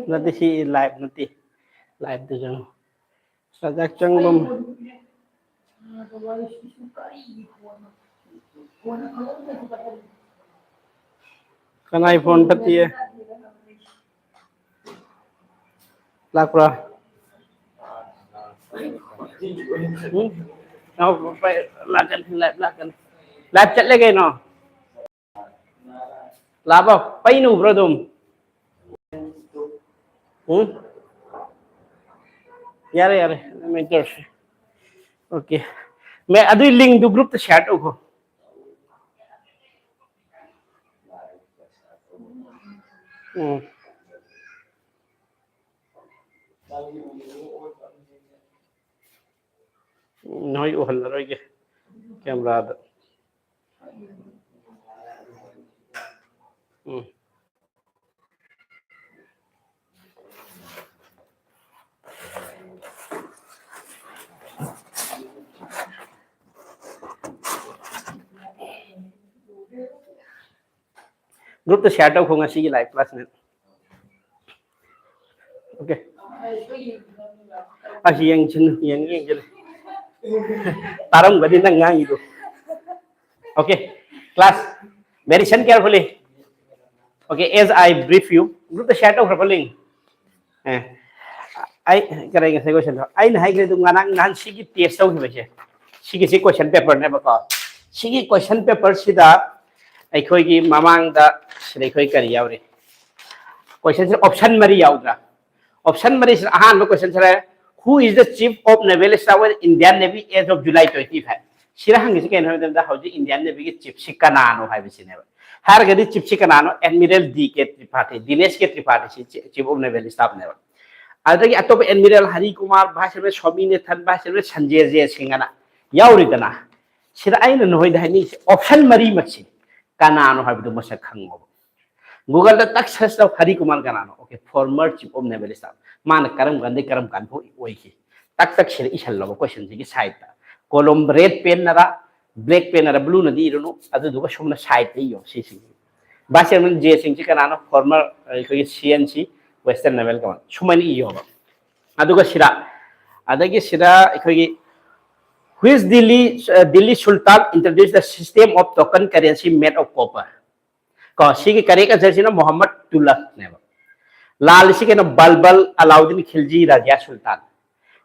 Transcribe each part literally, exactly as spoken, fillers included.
ꯅꯠꯇꯦ, ꯁꯤ ꯂꯥꯏꯚ ꯅꯠꯇꯦ, ꯂꯥꯏꯚꯇ ꯆꯪꯉꯨ꯫ ꯆꯥꯛ ꯆꯪꯕꯝ꯫ ꯀꯅꯥꯏ ꯐꯣꯟ ꯐꯠꯇꯤꯌꯦ? ꯂꯥꯛꯄ꯭ꯔꯥ? ꯎꯝ? ꯂꯥꯛꯀꯅꯤ, ꯂꯥꯏꯚ ꯂꯥꯛꯀꯅꯤ꯫ ꯂꯥꯏꯚ ꯆꯠꯂꯦ ꯀꯩꯅꯣ? ꯂꯥꯛꯑꯕꯣ? ꯄꯩꯅ ꯎꯕ꯭ꯔꯣ ꯑꯗꯨꯝ? ꯎꯝ? ꯌꯥꯔꯦ, ꯌꯥꯔꯦ꯫ ꯑꯗꯨꯃꯥꯏꯅ ꯇꯧꯔꯁꯤ꯫ ꯑꯣꯀꯦ꯫ ꯃꯦ, ꯑꯗꯨꯏ ꯂꯤꯡꯗꯨ ꯒ꯭ꯔꯨꯞꯇ ꯁꯤꯌꯥꯔ ꯇꯧꯈꯣ꯫ ꯎꯝ꯫ ꯅꯣꯏ ꯎꯍꯜꯂꯔꯣꯏꯒꯦ ꯀꯦꯃꯦꯔꯥꯗ꯫ ꯎꯝ꯫ ꯒ꯭ꯔꯨꯞꯇ ꯁꯤꯌꯥꯔ ꯇꯧꯈꯣ, ꯉꯁꯤꯒꯤ ꯂꯥꯏꯚ ꯀ꯭ꯂꯥꯁꯅꯦ꯫ ꯑꯣꯀꯦ꯫ ꯑꯁꯤ ꯌꯦꯡꯁꯤꯟ-, ꯌꯦꯡ-, ꯌꯦꯡꯁꯤꯜꯂꯦ꯫ ꯇꯥꯔꯝꯒꯅꯤ ꯅꯪ ꯉꯥꯡꯉꯤꯗꯣ꯫ Okay, class, very listen carefully. Okay, as I brief you, ꯒ꯭ꯔꯨꯞꯇ ꯁꯤꯌꯥꯔ ꯇꯧꯈ꯭ꯔꯕ ꯂꯤꯡ? ꯑꯦ, ꯑꯩ ꯀꯔꯤ ꯉꯁꯥꯏ ꯀꯣꯏꯁꯟꯗꯣ ꯑꯩꯅ ꯍꯥꯏꯈ꯭ꯔꯦ ꯑꯗꯨꯝ, ꯉꯔꯥꯡ ꯅꯍꯥꯟ ꯁꯤꯒꯤ ꯇꯦꯁ ꯇꯧꯈꯤꯕꯁꯦ, ꯁꯤꯒꯤꯁꯤ ꯀꯣꯏꯁꯟ ꯄꯦꯄꯔꯅꯦꯕꯀꯣ꯫ ꯁꯤꯒꯤ ꯀꯣꯏꯁꯟ ꯄꯦꯄꯔꯁꯤꯗ ꯑꯩꯈꯣꯏꯒꯤ ꯃꯃꯥꯡꯗ ꯁꯤꯗ ꯑꯩꯈꯣꯏ ꯀꯔꯤ ꯌꯥꯎꯔꯤ? ꯀꯣꯏꯁꯟꯁꯦ ꯑꯣꯞꯁꯟ ꯃꯔꯤ ꯌꯥꯎꯗ꯭ꯔꯥ? ꯑꯣꯞꯁꯟ ꯃꯔꯤꯁꯤꯗ ꯑꯍꯥꯟꯕ ꯀꯣꯏꯁꯟꯁꯤꯗ, "Who is the chief of naval staff of Indian Navy as of July twenty-five?" ꯁꯤꯗ ꯍꯪꯉꯤꯁꯤ ꯀꯩꯅꯣ ꯍꯥꯏꯕ ꯃꯇꯝꯗ, ꯍꯧꯖꯤꯛ ꯏꯟꯗꯤꯌꯥꯟ ꯅꯦꯚꯤꯒꯤ ꯆꯤꯐꯁꯤ ꯀꯅꯥꯅꯣ ꯍꯥꯏꯕꯁꯤꯅꯦꯕ꯫ ꯍꯥꯏꯔꯒꯗꯤ ꯆꯤꯐꯁꯤ ꯀꯅꯥꯅꯣ? ꯑꯦꯗꯃꯤꯔꯦꯜ ꯗꯤ ꯀꯦ ꯇ꯭ꯔꯤꯄꯥꯊꯤ, ꯗꯤꯅꯦꯁ ꯀꯦ ꯇ꯭ꯔꯤꯄꯥꯊꯤꯁꯤ ꯆꯤ-, ꯆꯤꯐ ꯑꯣꯐ ꯅꯦꯚꯦꯜ ꯁ꯭ꯇꯥꯐꯅꯦꯕ꯫ ꯑꯗꯒꯤ ꯑꯇꯣꯞꯄ admiral Hari Kumar, vice admiral Swaminathan, vice admiral Sanjay J Singh ꯑꯅ ꯌꯥꯎꯔꯤꯗꯅ꯫ ꯁꯤꯗ ꯑꯩꯅ ꯅꯈꯣꯏꯗ ꯍꯥꯏꯅꯤꯡꯉꯤꯁꯦ, ꯑꯣꯞꯁꯟ ꯃꯔꯤꯃꯛꯁꯤ ꯀꯅꯥꯅꯣ ꯍꯥꯏꯕꯗꯨ ꯃꯁꯛ ꯈꯪꯉꯣꯕ꯫ ꯒꯨꯒꯜꯗ ꯇꯛ ꯁꯔꯆ ꯇꯧ, ꯍꯔꯤ ꯀꯨꯃꯥꯔ ꯀꯅꯥꯅꯣ? Okay, former chief of naval staff꯫ ꯃꯥꯅ ꯀꯔꯝ ꯀꯥꯟꯗꯩ ꯀꯔꯝ ꯀꯥꯟ ꯐꯥꯎ ꯑꯣꯏꯈꯤ? ꯇꯛ ꯇꯛ ꯁꯤꯗ ꯏꯁꯜꯂꯣꯕ ꯀꯣꯏꯁꯟꯁꯤꯒꯤ ꯁꯥꯏꯗꯇ꯫ ꯀꯣꯂꯣꯝ ꯔꯦꯗ ꯄꯦꯟꯅꯔ, ꯕ꯭ꯂꯦꯛ ꯄꯦꯟꯅꯔ, ꯕ꯭ꯂꯨꯅꯗꯤ ꯏꯔꯨꯅꯨ, ꯑꯗꯨꯗꯨꯒ ꯁꯣꯝꯅ ꯁꯥꯏꯗꯇ ꯏꯌꯣ ꯁꯤꯁꯤꯡꯁꯤ꯫ ꯚꯥꯏꯁ ꯆꯤꯌꯔꯃꯦꯟ ꯖꯦ ꯁꯤꯡꯁꯤ ꯀꯅꯥꯅꯣ? Former ꯑꯩꯈꯣꯏꯒꯤ ꯁꯤ N C Western Naval Command ꯁꯨꯃꯥꯏꯅ ꯏꯌꯣꯕ꯫ ꯑꯗꯨꯒ ꯁꯤꯗ, ꯑꯗꯒꯤ ꯁꯤꯗ ꯑꯩꯈꯣꯏꯒꯤ which Delhi, uh, Delhi Sultan introduced the system of token currency made of copper? ꯀꯣ, ꯁꯤꯒꯤ correct answer ꯁꯤꯅ ꯃꯣꯍꯝꯃꯗ ꯇꯨꯂꯛꯅꯦꯕ꯫ ꯂꯥꯜꯂꯤꯁꯤ ꯀꯩꯅꯣ? ꯕꯜꯕꯜ, ꯑꯂꯥꯎꯗꯤꯟ ꯈꯤꯜꯖꯤ, ꯔꯥꯖꯤꯌꯥ ꯁꯨꯜꯇꯥꯟ꯫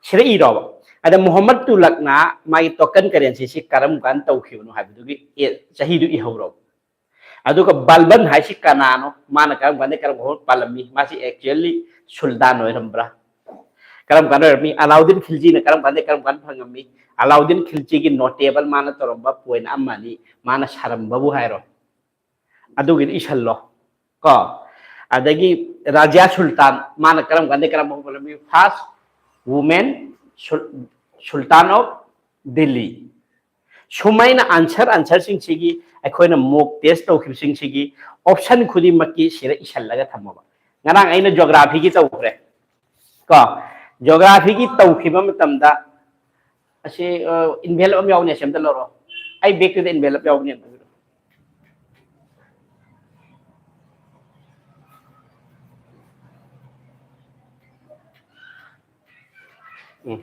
ꯁꯤꯗ ꯏꯔꯣꯕ꯫ ꯑꯗ ꯃꯣꯍꯝꯃꯗ ꯇꯨꯂꯛꯅ ꯃꯥꯒꯤ token currency ꯁꯤ ꯀꯔꯝ ꯀꯥꯟꯗ ꯇꯧꯈꯤꯕꯅꯣ ꯍꯥꯏꯕꯗꯨꯒꯤ ꯑꯦ-, ꯆꯍꯤꯗꯨ ꯏꯍꯧꯔꯣ꯫ ꯑꯗꯨꯒ ꯕꯜꯕꯟ ꯍꯥꯏꯁꯤ ꯀꯅꯥꯅꯣ? ꯃꯥꯅ ꯀꯔꯝ ꯀꯥꯟꯗ ꯀꯔꯝ ꯀꯥꯟꯗ ꯄꯥꯜꯂꯝꯃꯤ? ꯃꯥꯁꯤ actually ꯁꯨꯜꯇꯥꯟ ꯑꯣꯏꯔꯝꯕ꯭ꯔꯥ? ꯀꯔꯝ ꯀꯥꯟꯗ ꯑꯣꯏꯔꯝꯃꯤ? ꯑꯂꯥꯎꯗꯤꯟ ꯈꯤꯜꯖꯤꯅ ꯀꯔꯝ ꯀꯥꯟꯗ ꯀꯔꯝ ꯀꯥꯟꯗ ꯐꯪꯉꯝꯃꯤ? ꯑꯂꯥꯎꯗꯤꯟ ꯈꯤꯜꯖꯤꯒꯤ notable ꯃꯥꯅ ꯇꯧꯔꯝꯕ point ꯑꯃꯅꯤ, ꯃꯥꯅ ꯁꯥꯔꯝꯕꯕꯨ ꯍꯥꯏꯔꯣ, ꯑꯗꯨꯒꯤꯗꯤ ꯏꯁꯜꯂꯣ ꯀꯣ꯫ ꯑꯗꯒꯤ ꯔꯥꯖꯤꯌꯥ ꯁꯨꯜꯇꯥꯟ, ꯃꯥꯅ ꯀꯔꯝ ꯀꯥꯟꯗ ꯀꯔꯝꯕ ꯍꯧꯒꯠꯂꯝꯃꯤ? First woman sul-, Sultan of Delhi꯫ ꯁꯨꯃꯥꯏꯅ answer, answerꯁꯤꯡꯁꯤꯒꯤ ꯑꯩꯈꯣꯏꯅ mock test ꯇꯧꯈꯤꯕꯁꯤꯡꯁꯤꯒꯤ option ꯈꯨꯗꯤꯡꯃꯛꯀꯤ ꯁꯤꯗ ꯏꯁꯜꯂꯒ ꯊꯝꯃꯕ꯫ ꯉꯔꯥꯡ ꯑꯩꯅ geographyꯒꯤ ꯇꯧꯈ꯭ꯔꯦ ꯀꯣ꯫ Geographyꯒꯤ ꯇꯧꯈꯤꯕ ꯃꯇꯝꯗ ꯑꯁꯤ, ꯑ, envelope ꯑꯃ ꯌꯥꯎꯅꯤ, ꯑꯁꯤ ꯑꯝꯇ ꯂꯧꯔꯣ꯫ ꯑꯩ bag ꯇꯨꯗ envelope ꯌꯥꯎꯕꯅꯦ, ꯑꯝꯇ ꯄꯤꯔꯛꯑꯣ꯫ ꯎꯝ꯫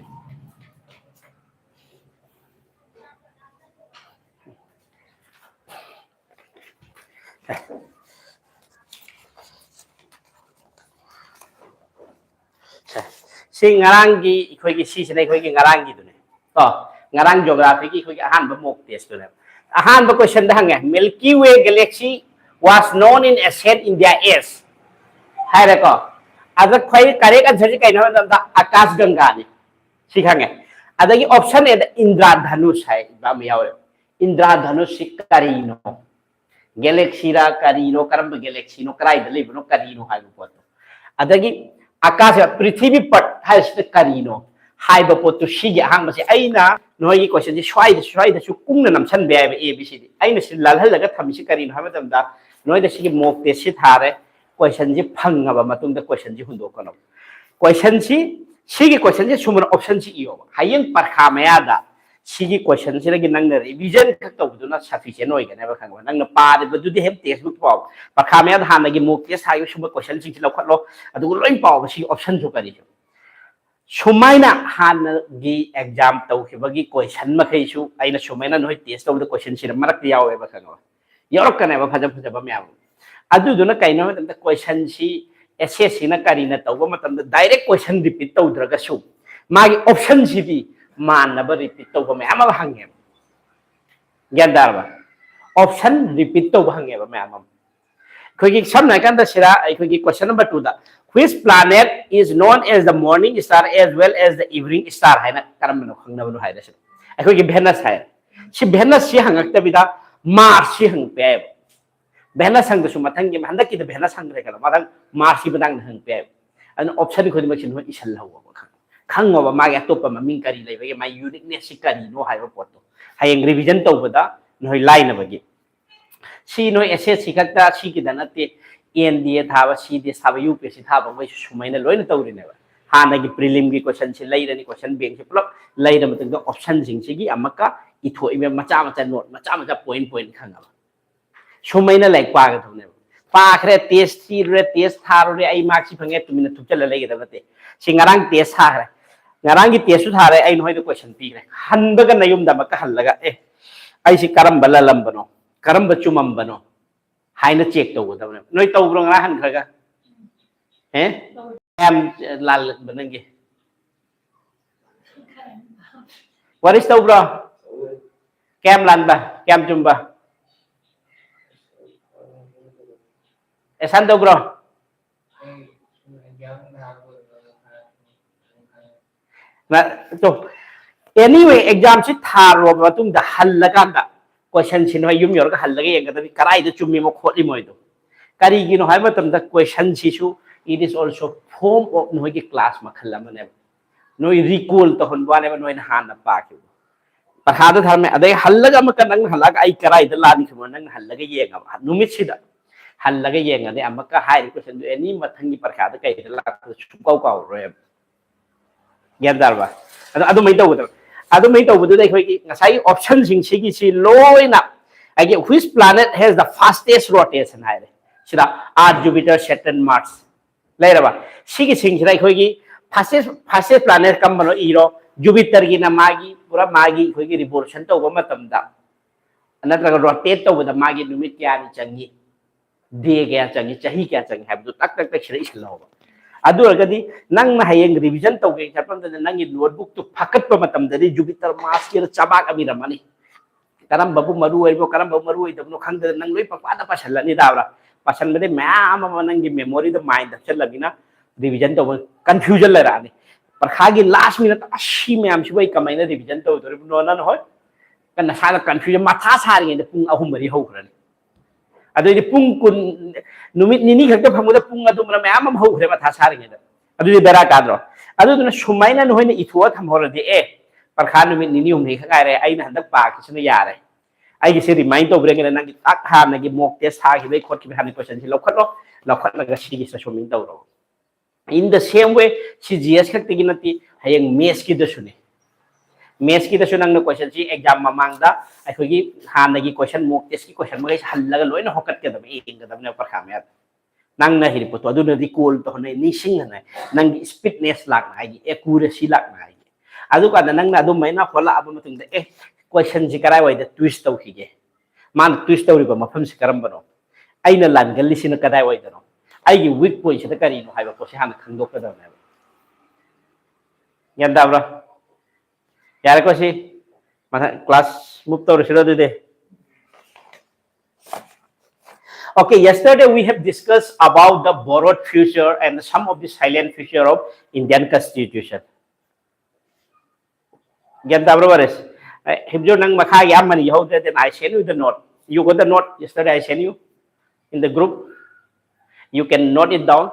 ꯁꯤ ꯉꯔꯥꯡꯒꯤ ꯑꯩꯈꯣꯏꯒꯤ, ꯁꯤꯁꯤꯅ ꯑꯩꯈꯣꯏꯒꯤ ꯉꯔꯥꯡꯒꯤꯗꯨꯅꯦ ꯀꯣ꯫ ꯉꯔꯥꯡ geographyꯒꯤ ꯑꯩꯈꯣꯏꯒꯤ ꯑꯍꯥꯟꯕ mock testꯇꯨꯅꯦꯕ꯫ ꯑꯍꯥꯟꯕ questionꯗ ꯍꯪꯉꯦ, "Milky Way galaxy was known in ancient India as" ꯍꯥꯏꯔꯦꯀꯣ꯫ ꯑꯗ ꯈ꯭ꯋꯥꯏ correct answerꯁꯤ ꯀꯩꯅꯣ ꯍꯥꯏꯕ ꯃꯇꯝꯗ ꯑꯀꯥꯁ ꯒꯪꯒꯥꯅꯤ꯫ ꯁꯤ ꯈꯪꯉꯦ꯫ ꯑꯗꯒꯤ option Aꯗ ꯏꯟꯗ꯭ꯔꯥ ꯙꯅꯨꯁ ꯍꯥꯏꯕ ꯑꯃ ꯌꯥꯎꯋꯦꯕ꯫ ꯏꯟꯗ꯭ꯔꯥ ꯙꯅꯨꯁꯁꯤ ꯀꯔꯤꯅꯣ? Galaxyꯔ ꯀꯔꯤꯅꯣ? ꯀꯔꯝꯕ galaxyꯅꯣ? ꯀꯗꯥꯏꯗ ꯂꯩꯕꯅꯣ? ꯀꯔꯤꯅꯣ ꯍꯥꯏꯕ ꯄꯣꯠꯇꯣ꯫ ꯑꯗꯒꯤ ꯑꯀꯥꯁ, ꯄ꯭ꯔꯤꯊꯤꯕꯤ ꯄꯠ ꯍꯥꯏꯔꯤꯁꯤꯅ ꯀꯔꯤꯅꯣ ꯍꯥꯏꯕ ꯄꯣꯠꯇꯨ, ꯁꯤꯒꯤ ꯑꯍꯥꯡꯕꯁꯦ ꯑꯩꯅ ꯅꯣꯏꯒꯤ questionꯁꯦ ꯁ꯭ꯋꯥꯏꯗ, ꯁ꯭ꯋꯥꯏꯗꯁꯨ ꯀꯨꯡꯅ ꯅꯝꯁꯟꯕ ꯌꯥꯏꯕ, A B C D꯫ ꯑꯩꯅ ꯁꯤ ꯂꯥꯜꯍꯜꯂꯒ ꯊꯝꯃꯤꯁꯤ ꯀꯔꯤꯅꯣ ꯍꯥꯏꯕ ꯃꯇꯝꯗ, ꯅꯣꯏꯗ ꯁꯤꯒꯤ mock testꯁꯤ ꯊꯥꯔꯦ, questionꯁꯤ ꯐꯪꯉꯕ ꯃꯇꯨꯡꯗ questionꯁꯤ ꯍꯨꯟꯗꯣꯛꯀꯅꯕ꯫ Questionꯁꯤ, ꯁꯤꯒꯤ questionꯁꯤ ꯁꯨꯃꯥꯏꯅ optionꯁꯤ ꯏꯌꯣꯕ꯫ ꯍꯌꯦꯡ ꯄꯔꯈꯥ ꯃꯌꯥꯗ ꯁꯤꯒꯤ ꯀꯣꯏꯁꯟꯁꯤꯗꯒꯤ ꯅꯪꯅ ꯔꯤꯚꯤꯖꯟ ꯈꯛ ꯇꯧꯕꯗꯨꯅ ꯁꯐꯤꯁꯦꯟ ꯑꯣꯏꯒꯅꯦꯕ, ꯈꯪꯕ? ꯅꯪꯅ ꯄꯥꯔꯤꯕꯗꯨꯗꯤ ꯍꯦꯛ ꯇꯦꯛꯁ ꯕꯨꯛ ꯄꯥꯎ, ꯄ꯭ꯔꯈꯥ ꯃꯌꯥꯗ ꯍꯥꯟꯅꯒꯤ ꯃꯣꯛ ꯇꯦꯁ ꯍꯥꯏꯕ ꯁꯨꯝꯕ ꯀꯣꯏꯁꯟꯁꯤꯡꯁꯤ ꯂꯧꯈꯠꯂꯣ, ꯑꯗꯨꯒ ꯂꯣꯏ ꯄꯥꯎꯕ꯫ ꯁꯤꯒꯤ ꯑꯣꯞꯁꯟꯁꯨ ꯀꯔꯤꯁꯨ ꯁꯨꯃꯥꯏꯅ ꯍꯥꯟꯅꯒꯤ ꯑꯦꯛꯖꯥꯝ ꯇꯧꯈꯤꯕꯒꯤ ꯀꯣꯏꯁꯟ ꯃꯈꯩꯁꯨ ꯑꯩꯅ ꯁꯨꯃꯥꯏꯅ ꯅꯣꯏ ꯇꯦꯁ ꯇꯧꯕꯗ ꯀꯣꯏꯁꯟꯁꯤꯗ ꯃꯔꯛꯇ ꯌꯥꯎꯋꯦꯕ, ꯈꯪꯉꯕ? ꯌꯥꯎꯔꯛꯀꯅꯦꯕ ꯐꯖ ꯐꯖꯕ ꯃꯌꯥꯝ ꯑꯃ꯫ ꯑꯗꯨꯗꯨꯅ ꯀꯩꯅꯣ ꯍꯥꯏꯕ ꯃꯇꯝꯗ ꯀꯣꯏꯁꯟꯁꯤ ꯑꯦꯁ ꯑꯦꯁ ꯁꯤꯅ ꯀꯔꯤꯅ ꯇꯧꯕ ꯃꯇꯝꯗ ꯗꯥꯏꯔꯦꯛ ꯀꯣꯏꯁꯟ ꯔꯤꯄꯤꯠ ꯇꯧꯗ꯭ꯔꯒꯁꯨ ꯃꯥꯒꯤ ꯑꯣꯞꯁꯟꯁꯤꯗꯤ ꯃꯥꯟꯅꯕ ꯔꯤꯄꯤꯠ ꯇꯧꯕ ꯃꯌꯥꯝ ꯑꯃ ꯍꯪꯉꯦꯕ꯫ ꯒ꯭ꯌꯥꯟ ꯇꯥꯔꯕ? ꯑꯣꯞꯁꯟ ꯔꯤꯄꯤꯠ ꯇꯧꯕ ꯍꯪꯉꯦꯕ ꯃꯌꯥꯝ ꯑꯃ꯫ ꯑꯩꯈꯣꯏꯒꯤ ꯁꯝꯅ ꯍꯥꯏꯀꯥꯟꯗ ꯁꯤꯗ ꯑꯩꯈꯣꯏꯒꯤ ꯀꯣꯏꯁꯟ ꯅꯝꯕꯔ ꯇꯨꯗ, "Which planet is known as the morning star as well as the evening star?" ꯍꯥꯏꯅ ꯀꯔꯝꯕꯅꯣ ꯈꯪꯅꯕꯅꯣ ꯍꯥꯏꯔꯦ ꯁꯤꯗ꯫ ꯑꯩꯈꯣꯏꯒꯤ ꯚꯦꯅꯁ ꯍꯥꯏꯔꯦ꯫ ꯁꯤ ꯚꯦꯅꯁꯁꯤ ꯍꯪꯉꯛꯇꯕꯤꯗ ꯃꯥꯔꯁꯁꯤ ꯍꯪꯉꯛꯄ ꯌꯥꯏꯌꯦꯕ꯫ ꯚꯦꯅꯁ ꯍꯪꯗꯁꯨ ꯃꯊꯪꯒꯤ, ꯍꯟꯗꯛꯀꯤꯗ ꯚꯦꯅꯁ ꯍꯪꯗ꯭ꯔꯦ ꯈꯜꯂꯣ, ꯃꯊꯪ ꯃꯥꯔꯁꯀꯤ ꯃꯇꯥꯡꯗ ꯍꯪꯉꯛꯄ ꯌꯥꯏꯌꯦꯕ꯫ ꯑꯗꯨꯅ ꯑꯣꯞꯁꯟ ꯈꯨꯗꯤꯡꯃꯛꯁꯤ ꯅꯣꯏ ꯏꯁꯜꯍꯧꯕ, ꯈꯪꯉꯣꯕ ꯃꯥꯒꯤ ꯑꯇꯣꯞꯄ ꯃꯃꯤꯡ ꯀꯔꯤ ꯂꯩꯕꯒꯦ, ꯃꯥꯒꯤ ꯌꯨꯅꯤꯛꯅꯦꯁꯁꯤ ꯀꯔꯤꯅꯣ ꯍꯥꯏꯕ ꯄꯣꯠꯇꯣ ꯍꯌꯦꯡ ꯔꯤꯚꯤꯖꯟ ꯇꯧꯕꯗ ꯅꯣꯏ ꯂꯥꯏꯅꯕꯒꯤ꯫ ꯁꯤ ꯅꯣꯏ ꯑꯦꯁ ꯑꯦꯁ ꯁꯤ ꯈꯛꯇ, ꯁꯤꯒꯤꯗ ꯅꯠꯇꯦ, ꯑꯦꯟ ꯗꯤ ꯑꯦ ꯊꯥꯕ, ꯁꯤ ꯗꯤ ꯑꯦꯁ ꯊꯥꯕ, ꯌꯨ ꯄꯤ ꯑꯦꯁ ꯁꯤ ꯊꯥꯕ ꯃꯈꯩꯁꯨ ꯁꯨꯃꯥꯏꯅ ꯂꯣꯏꯅ ꯇꯧꯔꯤꯅꯦꯕ꯫ ꯍꯥꯟꯅꯒꯤ ꯄ꯭ꯔꯤꯂꯤꯝꯒꯤ ꯀꯣꯏꯁꯟꯁꯤ ꯂꯩꯔꯅꯤ, ꯀꯣꯏꯁꯟ ꯕꯦꯡꯁꯤ ꯄꯨꯂꯞ ꯂꯩꯔ ꯃꯇꯨꯡꯗ ꯑꯣꯞꯁꯟꯁꯤꯡꯁꯤꯒꯤ ꯑꯃꯨꯛꯀ ꯏꯊꯣꯛꯏꯕ ꯃꯆꯥ ꯃꯆꯥ ꯅꯣꯠ ꯃꯆꯥ ꯃꯆꯥ, ꯄꯣꯏꯟ ꯄꯣꯏꯟ ꯈꯪꯉꯕ꯫ ꯁꯨꯃꯥꯏꯅ ꯂꯥꯏꯔꯤꯛ ꯄꯥꯒꯗꯕꯅꯦꯕ꯫ ꯄꯥꯈ꯭ꯔꯦ, ꯇꯦꯁ ꯊꯤꯔꯨꯔꯦ, ꯇꯦꯁ ꯊꯥꯔꯨꯔꯦ, ꯑꯩ ꯃꯥꯔꯛꯁꯤ ꯐꯪꯉꯦ, ꯇꯨꯃꯤꯟꯅ ꯊꯨꯞꯆꯜꯂ ꯂꯩꯒꯗꯕ ꯅꯠꯇꯦ꯫ ꯁꯤ ꯉꯔꯥꯡ ꯇꯦꯁ ꯊꯥꯈ꯭ꯔꯦ, ꯉꯔꯥꯡꯒꯤ ꯇꯦꯁꯁꯨ ꯊꯥꯔꯦ, ꯑꯩ ꯅꯣꯏꯗ ꯀꯣꯏꯁꯟ ꯄꯤꯈ꯭ꯔꯦ, ꯍꯟꯕꯒ ꯅꯌꯨꯝꯗ ꯑꯃꯨꯛꯀ ꯍꯜꯂꯒ, "ꯑꯦ, ꯑꯩꯁꯤ ꯀꯔꯝꯕ ꯂꯜꯂꯝꯕꯅꯣ, ꯀꯔꯝꯕ ꯆꯨꯝꯃꯝꯕꯅꯣ?" ꯍꯥꯏꯅ ꯆꯦꯛ ꯇꯧꯒꯗꯕꯅꯦꯕ꯫ ꯅꯣꯏ ꯇꯧꯕ꯭ꯔꯣ ꯉꯔꯥꯡ ꯍꯟꯈ꯭ꯔꯒ? ꯑꯦ? ꯀꯌꯥꯝ ꯂꯥꯜꯂꯝꯕ ꯅꯪꯒꯤ? ꯋꯥꯔꯤꯁ ꯇꯧꯕ꯭ꯔꯣ? ꯀꯌꯥꯝ ꯂꯥꯟꯕ? ꯀꯌꯥꯝ ꯆꯨꯝꯕ? ꯑꯦꯁꯥꯏꯟ ꯇꯧꯕ꯭ꯔꯣ? ꯑꯦꯅꯤꯋꯦ, ꯑꯦꯛꯖꯥꯝꯁꯤ ꯊꯥꯔꯨꯔꯕ ꯃꯇꯨꯡꯗ ꯍꯜꯂꯀꯥꯟꯗ ꯀꯣꯏꯁꯟꯁꯤ ꯅꯣꯏ ꯌꯨꯝ ꯌꯧꯔꯒ ꯍꯜꯂꯒ ꯌꯦꯡꯒꯗꯕꯅꯤ, ꯀꯗꯥꯏꯗ ꯆꯨꯝꯃꯤꯃꯣ ꯈꯣꯠꯂꯤꯃꯣ ꯍꯥꯏꯗꯣ꯫ ꯀꯔꯤꯒꯤꯅꯣ ꯍꯥꯏꯕ ꯃꯇꯝꯗ ꯀꯣꯏꯁꯟꯁꯤꯁꯨ, it is also form of ꯅꯈꯣꯏꯒꯤ ꯀ꯭ꯂꯥꯁ ꯃꯈꯜ ꯑꯃꯅꯦꯕ꯫ ꯅꯣꯏ ꯔꯤꯀꯣꯜ ꯇꯧꯍꯟꯕ ꯋꯥꯅꯦꯕ, ꯅꯣꯏꯅ ꯍꯥꯟꯅ ꯄꯥꯈꯤꯕ꯫ ꯄꯔꯈꯥꯗ ꯊꯥꯔꯝꯃꯦ, ꯑꯗꯩ ꯍꯜꯂꯒ ꯑꯃꯨꯛꯀ ꯅꯪꯅ ꯍꯜꯂꯛꯑꯒ ꯑꯩ ꯀꯗꯥꯏꯗ ꯂꯥꯟꯈꯤꯕꯅꯣ ꯅꯪꯅ ꯍꯜꯂꯒ ꯌꯦꯡꯉꯕ ꯅꯨꯃꯤꯠꯁꯤꯗ꯫ ꯍꯜꯂꯒ ꯌꯦꯡꯉꯗꯤ ꯑꯃꯨꯛꯀ ꯍꯥꯏꯔꯤꯕ ꯀꯣꯏꯁꯟꯗꯨ ꯑꯦꯅꯤ ꯃꯊꯪꯒꯤ ꯄꯔꯈꯥꯗ ꯀꯩꯗ ꯂꯥꯛꯄꯗ ꯁꯨꯡꯀꯥꯎ ꯀꯥꯎꯔꯔꯣꯏꯕ꯫ ꯒ꯭ꯌꯥꯟ ꯇꯥꯔꯕ? ꯑꯗꯣ ꯑꯗꯨꯃꯥꯏꯅ ꯇꯧꯒꯗꯕ꯫ ꯑꯗꯨꯃꯥꯏꯅ ꯇꯧꯕꯗꯨꯗ ꯑꯩꯈꯣꯏꯒꯤ ꯉꯁꯥꯏꯒꯤ option ꯁꯤꯡꯁꯤꯒꯤꯁꯤ ꯂꯣꯏꯅ ꯑꯩꯒꯤ which planet has the fastest rotation ꯍꯥꯏꯔꯦ꯫ ꯁꯤꯗ Earth, Jupiter, Saturn, Mars ꯂꯩꯔꯕ꯫ ꯁꯤꯒꯤꯁꯤꯡꯁꯤꯗ ꯑꯩꯈꯣꯏꯒꯤ fastest fastest planet ꯀꯔꯝꯕꯅꯣ ꯏꯔꯣ꯫ Jupiter ꯒꯤꯅ ꯃꯥꯒꯤ ꯄꯨꯔꯥ ꯃꯥꯒꯤ ꯑꯩꯈꯣꯏꯒꯤ revolution ꯇꯧꯕ ꯃꯇꯝꯗ ꯅꯠꯇ꯭ꯔꯒ rotate ꯇꯧꯕꯗ ꯃꯥꯒꯤ ꯅꯨꯃꯤꯠ ꯀꯌꯥꯅꯤ ꯆꯪꯉꯤ, day ꯀꯌꯥ ꯆꯪꯉꯤ, ꯆꯍꯤ ꯀꯌꯥ ꯆꯪꯉꯤ ꯍꯥꯏꯕꯗꯨ ꯇꯛ ꯇꯛ ꯇꯛ ꯁꯤꯗ ꯏꯁꯤꯜꯍꯧꯕ꯫ ꯑꯗꯨ ꯑꯣꯏꯔꯒꯗꯤ ꯅꯪꯅ ꯍꯌꯦꯡ revision ꯇꯧꯒꯦ ꯆꯠꯄ ꯃꯇꯝꯗ ꯅꯪꯒꯤ notebook ꯇꯨ ꯐꯥꯀꯠꯄ ꯃꯇꯝꯗꯗꯤ Jupiter, Mars ꯀꯤꯗ ꯆꯕꯥꯛ ꯑꯃ ꯏꯔꯝꯃꯅꯤ꯫ ꯀꯔꯝꯕꯕꯨ ꯃꯔꯨ ꯑꯣꯏꯕꯅꯣ, ꯀꯔꯝꯕꯕꯨ ꯃꯔꯨ ꯑꯣꯏꯗꯕꯅꯣ ꯈꯪꯗꯅ ꯅꯪ ꯂꯣꯏ ꯄꯪꯄꯥꯗ ꯄꯥꯁꯜꯂꯅꯤ ꯇꯥꯕ꯭ꯔꯥ? ꯄꯥꯁꯟꯕꯗꯩ ꯃꯌꯥꯝ ꯑꯃ ꯅꯪꯒꯤ memory ꯗ, mind ꯗ ꯍꯥꯞꯆꯜꯂꯕꯅꯤꯅ revision ꯇꯧꯕ confusion ꯂꯩꯔꯛꯑꯅꯤ꯫ ꯄꯔꯈꯥꯒꯤ last minute ꯇ ꯑꯁꯤ ꯃꯌꯥꯝꯁꯤꯕꯨ ꯑꯩ ꯀꯃꯥꯏꯅ revision ꯇꯧꯗꯣꯔꯤꯕꯅꯣ? ꯅꯪ ꯍꯣꯏ ꯀꯟꯅ ꯁꯥꯅ confusion, ꯃꯊꯥ ꯁꯥꯔꯤꯉꯩꯗ ꯄꯨꯡ ꯑꯍꯨꯝ ꯃꯔꯤ ꯍꯧꯈ꯭ꯔꯅꯤ꯫ ꯑꯗꯨꯑꯣꯏꯗꯤ ꯄꯨꯡ ꯀꯨꯟ, ꯅꯨꯃꯤꯠ ꯅꯤꯅꯤ ꯈꯛꯇ ꯐꯪꯕꯗ ꯄꯨꯡ ꯑꯗꯨꯝꯕꯅ ꯃꯌꯥꯝ ꯑꯃ ꯍꯧꯈ꯭ꯔꯦ ꯃꯊꯥ ꯁꯥꯔꯤꯉꯩꯗ꯫ ꯑꯗꯨꯗꯤ ꯕꯦꯔꯥ ꯀꯥꯗ꯭ꯔꯣ? ꯑꯗꯨꯗꯨꯅ ꯁꯨꯃꯥꯏꯅ ꯅꯈꯣꯏꯅ ꯏꯊꯣꯛꯑ ꯊꯝꯍꯧꯔꯗꯤ, ꯑꯦ, ꯄꯔꯈꯥ ꯅꯨꯃꯤꯠ ꯅꯤꯅꯤ ꯍꯨꯝꯅꯤ ꯈꯛ ꯉꯥꯏꯔꯦ, ꯑꯩꯅ ꯍꯟꯗꯛ ꯄꯥꯈꯤꯁꯤꯅ ꯌꯥꯔꯦ, ꯑꯩꯒꯤꯁꯦ remind ꯇꯧꯕꯤꯔꯒꯦꯅ ꯅꯪꯒꯤ ꯇꯥꯛ ꯍꯥꯟꯅꯒꯤ mock test ꯊꯥꯈꯤꯕꯩ ꯈꯣꯠꯈꯤꯕꯩ ꯍꯥꯟꯅ question ꯁꯤ ꯂꯧꯈꯠꯂꯣ, ꯂꯧꯈꯠꯂꯒ ꯁꯤꯒꯤꯁꯤꯗ ꯁꯨꯃꯥꯏꯅ ꯇꯧꯔꯣ꯫ In the same way, ꯁꯤ G S ꯈꯛꯇꯒꯤ ꯅꯠꯇꯦ, ꯍꯌꯦꯡ maths ꯀꯤꯗꯁꯨꯅꯦ꯫ Maths ꯀꯤꯗꯁꯨ ꯅꯪꯅ question ꯁꯤ exam ꯃꯃꯥꯡꯗ ꯑꯩꯈꯣꯏꯒꯤ ꯍꯥꯟꯅꯒꯤ question, mock test ꯀꯤ question ꯃꯈꯩꯁꯦ ꯍꯜꯂꯒ ꯂꯣꯏꯅ ꯍꯣꯀꯠꯀꯗꯕ, ꯌꯦꯡꯒꯗꯕꯅꯦ ꯄꯔꯈꯥ ꯃꯌꯥꯗ꯫ ꯅꯪꯅ ꯍꯩꯔꯤ ꯄꯣꯠꯇꯣ ꯑꯗꯨꯅ recall ꯇꯧꯍꯟꯅ, ꯅꯤꯡꯁꯤꯡꯍꯟꯅ, ꯅꯪꯒꯤ speedness ꯂꯥꯛꯅꯉꯥꯏꯒꯤ, accuracy ꯂꯥꯛꯅꯉꯥꯏꯒꯤ꯫ ꯑꯗꯨꯀꯥꯟꯗ ꯅꯪꯅ ꯑꯗꯨꯃꯥꯏꯅ ꯍꯣꯠꯂꯛꯑꯕ ꯃꯇꯨꯡꯗ, ꯑꯦ, question ꯁꯤ ꯀꯗꯥꯏꯋꯥꯏꯗ twist ꯇꯧꯈꯤꯒꯦ? ꯃꯥꯅ twist ꯇꯧꯔꯤꯕ ꯃꯐꯝꯁꯤ ꯀꯔꯝꯕꯅꯣ? ꯑꯩꯅ ꯂꯥꯟꯒꯜꯂꯤꯁꯤꯅ ꯀꯗꯥꯏꯋꯥꯏꯗꯅꯣ? ꯑꯩꯒꯤ weak point ꯁꯤꯅ ꯀꯔꯤꯅꯣ ꯍꯥꯏꯕ ꯄꯣꯠꯁꯦ ꯍꯥꯟꯅ ꯈꯪꯗꯣꯛꯀꯗꯕꯅꯦꯕ꯫ ꯒ꯭ꯌꯥꯟ ꯇꯥꯕ꯭ꯔꯥ? ꯌꯥꯔꯦꯀꯣ ꯁꯤ? ꯃꯊꯪ class move ꯇꯧꯔꯁꯤꯔꯣ ꯑꯗꯨꯗꯤ? Okay, yesterday we have discussed about the borrowed future and some of the silent future of Indian Constitution. ꯒ꯭ꯌꯥꯟ ꯇꯥꯕ꯭ꯔꯣ, ꯕꯔꯦꯁ? ꯑꯦ, ꯍꯤꯞꯖꯣ, ꯅꯪ ꯃꯈꯥꯒꯤ ꯑꯃꯅꯤ ꯌꯧꯍꯧꯗ꯭ꯔꯦ, then I send you the note. You got the note yesterday I send you in the group. You can note it down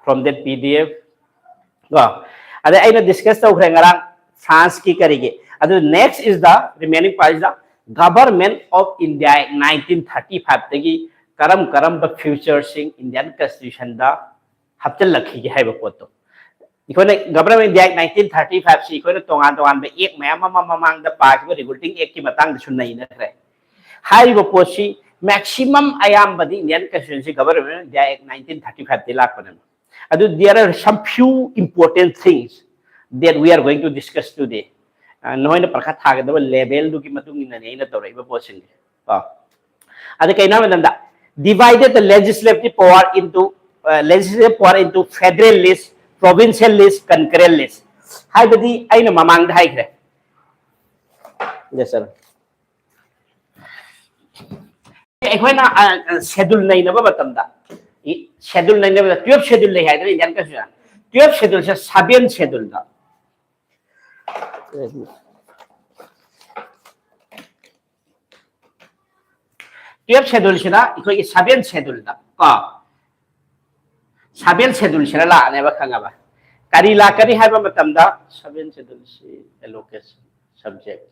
from that P D F. ꯀꯣ, ꯑꯗꯩ ꯑꯩꯅ discuss ꯇꯧꯈ꯭ꯔꯦ ꯉꯔꯥꯡ France ꯀꯤ ꯀꯔꯤꯒꯤ꯫ ꯑꯗꯨ next is the remaining part is the Government of India nineteen thirty five ꯗꯒꯤ ꯀꯔꯝ ꯀꯔꯝꯕ feature ꯁꯤꯡ Indian Constitution ꯗ ꯍꯥꯞꯆꯤꯜꯂꯛꯈꯤꯒꯦ ꯍꯥꯏꯕ ꯄꯣꯠꯇꯣ꯫ ꯑꯩꯈꯣꯏꯅ Government of India Act nineteen thirty five ꯁꯤ ꯑꯩꯈꯣꯏꯅ ꯇꯣꯉꯥꯟ ꯇꯣꯉꯥꯟꯕ ꯑꯦꯛ ꯃꯌꯥꯝ ꯑꯃ ꯃꯃꯥꯡꯗ ꯄꯥꯈꯤꯕ ꯔꯤꯒꯨꯂꯦꯇꯤꯡ ꯑꯦꯛꯀꯤ ꯃꯇꯥꯡꯗꯁꯨ ꯅꯩꯅꯈ꯭ꯔꯦ꯫ ꯍꯥꯏꯔꯤꯕ ꯄꯣꯠꯁꯤ ꯃꯦꯛꯁꯤꯃꯝ ꯑꯌꯥꯝꯕꯗꯤ Indian Constitution ꯁꯤ Government of India Act nineteen thirty five ꯇꯩ ꯂꯥꯛꯄꯅꯦꯕ꯫ ꯑꯗꯨ there are some few important things that we are going to discuss today. ꯑ, ꯅꯈꯣꯏꯅ ꯄꯔꯤꯈꯥ ꯊꯥꯒꯗꯕ ꯂꯦꯚꯦꯜꯗꯨꯒꯤ ꯃꯇꯨꯡ ꯏꯟꯅꯅꯦ ꯑꯩꯅ ꯇꯧꯔꯛꯏꯕ ꯄꯣꯠꯁꯤꯡꯁꯦ꯫ ꯀꯣ, ꯑꯗ ꯀꯩꯅꯣ ꯍꯥꯏꯕ ꯃꯇꯝꯗ, divided the legislative power into, uh, legislative power into federal list, provincial list, concurrent list. ꯍꯥꯏꯕꯗꯤ ꯑꯩꯅ ꯃꯃꯥꯡꯗ ꯍꯥꯏꯈ꯭ꯔꯦ꯫ Yes, sir. ꯑꯩꯈꯣꯏꯅ ꯁꯦꯗꯨꯜ ꯅꯩꯅꯕ ꯃꯇꯝꯗ, ꯁꯦꯗꯨꯜ ꯅꯩꯅꯕꯗ twelve schedule ꯂꯩ ꯍꯥꯏꯗꯅ Indian Constitution, twelve scheduleꯁꯦ seven scheduleꯗ, twelve scheduleꯁꯤꯅ ꯑꯩꯈꯣꯏꯒꯤ seven scheduleꯗ, ꯀꯣ, seven scheduleꯁꯤꯅ ꯂꯥꯛꯑꯅꯦꯕ, ꯈꯪꯉꯕ? ꯀꯔꯤ ꯂꯥꯛꯀꯅꯤ ꯍꯥꯏꯕ ꯃꯇꯝꯗ seven scheduleꯁꯤ allocation subject,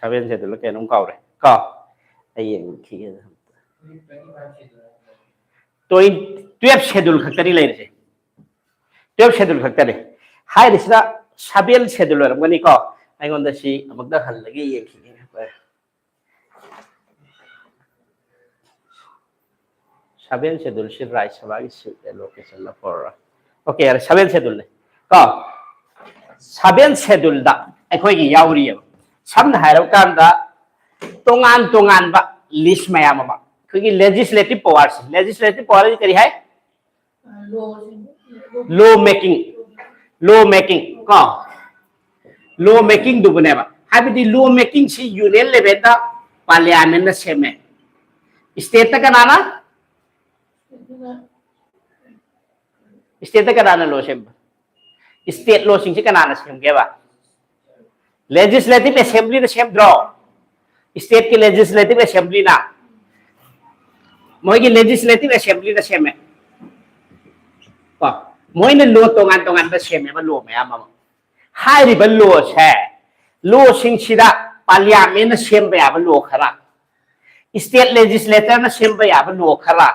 seven schedule ꯀꯩꯅꯣꯝ ꯀꯥꯎꯔꯦ, ꯀꯣ, ꯑꯩ ꯌꯦꯡꯈꯤꯒꯦ꯫ Twelve schedule ꯈꯛꯇꯅꯤ ꯂꯩꯔꯤꯁꯦ, twelve schedule ꯈꯛꯇꯅꯤ꯫ ꯍꯥꯏꯔꯤꯁꯤꯅ seven schedule ꯑꯣꯏꯔꯝꯒꯅꯤꯀꯣ꯫ ꯑꯩꯉꯣꯟꯗ ꯁꯤ ꯑꯃꯨꯛꯇ ꯍꯜꯂꯒ ꯌꯦꯡꯈꯤꯒꯦ꯫ Seven scheduleꯁꯤ ꯔꯥꯖ꯭ꯌ ꯁꯚꯥꯒꯤ seat allocationꯗ ꯄꯨꯔꯛꯑꯣ꯫ Okay, ꯌꯥꯔꯦ, seven scheduleꯅꯦ, ꯀꯣ꯫ Seven scheduleꯗ ꯑꯩꯈꯣꯏꯒꯤ ꯌꯥꯎꯔꯤꯑꯕ, ꯁꯝꯅ ꯍꯥꯏꯔꯕ ꯀꯥꯟꯗ, ꯇꯣꯉꯥꯟ ꯇꯣꯉꯥꯟꯕ list ꯃꯌꯥꯝ ꯑꯃ, ꯑꯩꯈꯣꯏꯒꯤ legislative powerꯁꯦ, legislative powerꯁꯤ ꯀꯔꯤ ꯍꯥꯏ? Law making, law making, ꯀꯣ, law makingꯗꯨꯕꯨꯅꯦꯕ꯫ ꯍꯥꯏꯕꯗꯤ law makingꯁꯤ union levelꯗ parliamentꯅ ꯁꯦꯝꯃꯦ꯫ Stateꯇ ꯀꯅꯥꯅ? Stateꯇ ꯀꯅꯥꯅ law ꯁꯦꯝꯕ? State lawꯁꯤꯡꯁꯤ ꯀꯅꯥꯅ ꯁꯦꯝꯒꯦꯕ? Legislative Assemblyꯅ ꯁꯦꯝꯗ꯭ꯔꯣ? Stateꯀꯤ Legislative Assemblyꯅ, ꯃꯣꯏꯒꯤ Legislative Assemblyꯅ ꯁꯦꯝꯃꯦ꯫ ꯀꯣ, ꯃꯣꯏꯅ law ꯇꯣꯉꯥꯟ ꯇꯣꯉꯥꯟꯕ ꯁꯦꯝꯃꯦꯕ, law ꯃꯌꯥꯝ ꯑꯃ꯫ ꯍꯥꯏꯔꯤꯕ lawꯁꯦ, lawꯁꯤꯡꯁꯤꯗ parliamentꯅ ꯁꯦꯝꯕ ꯌꯥꯕ law ꯈꯔ, state legislatorꯅ ꯁꯦꯝꯕ ꯌꯥꯕ law ꯈꯔ,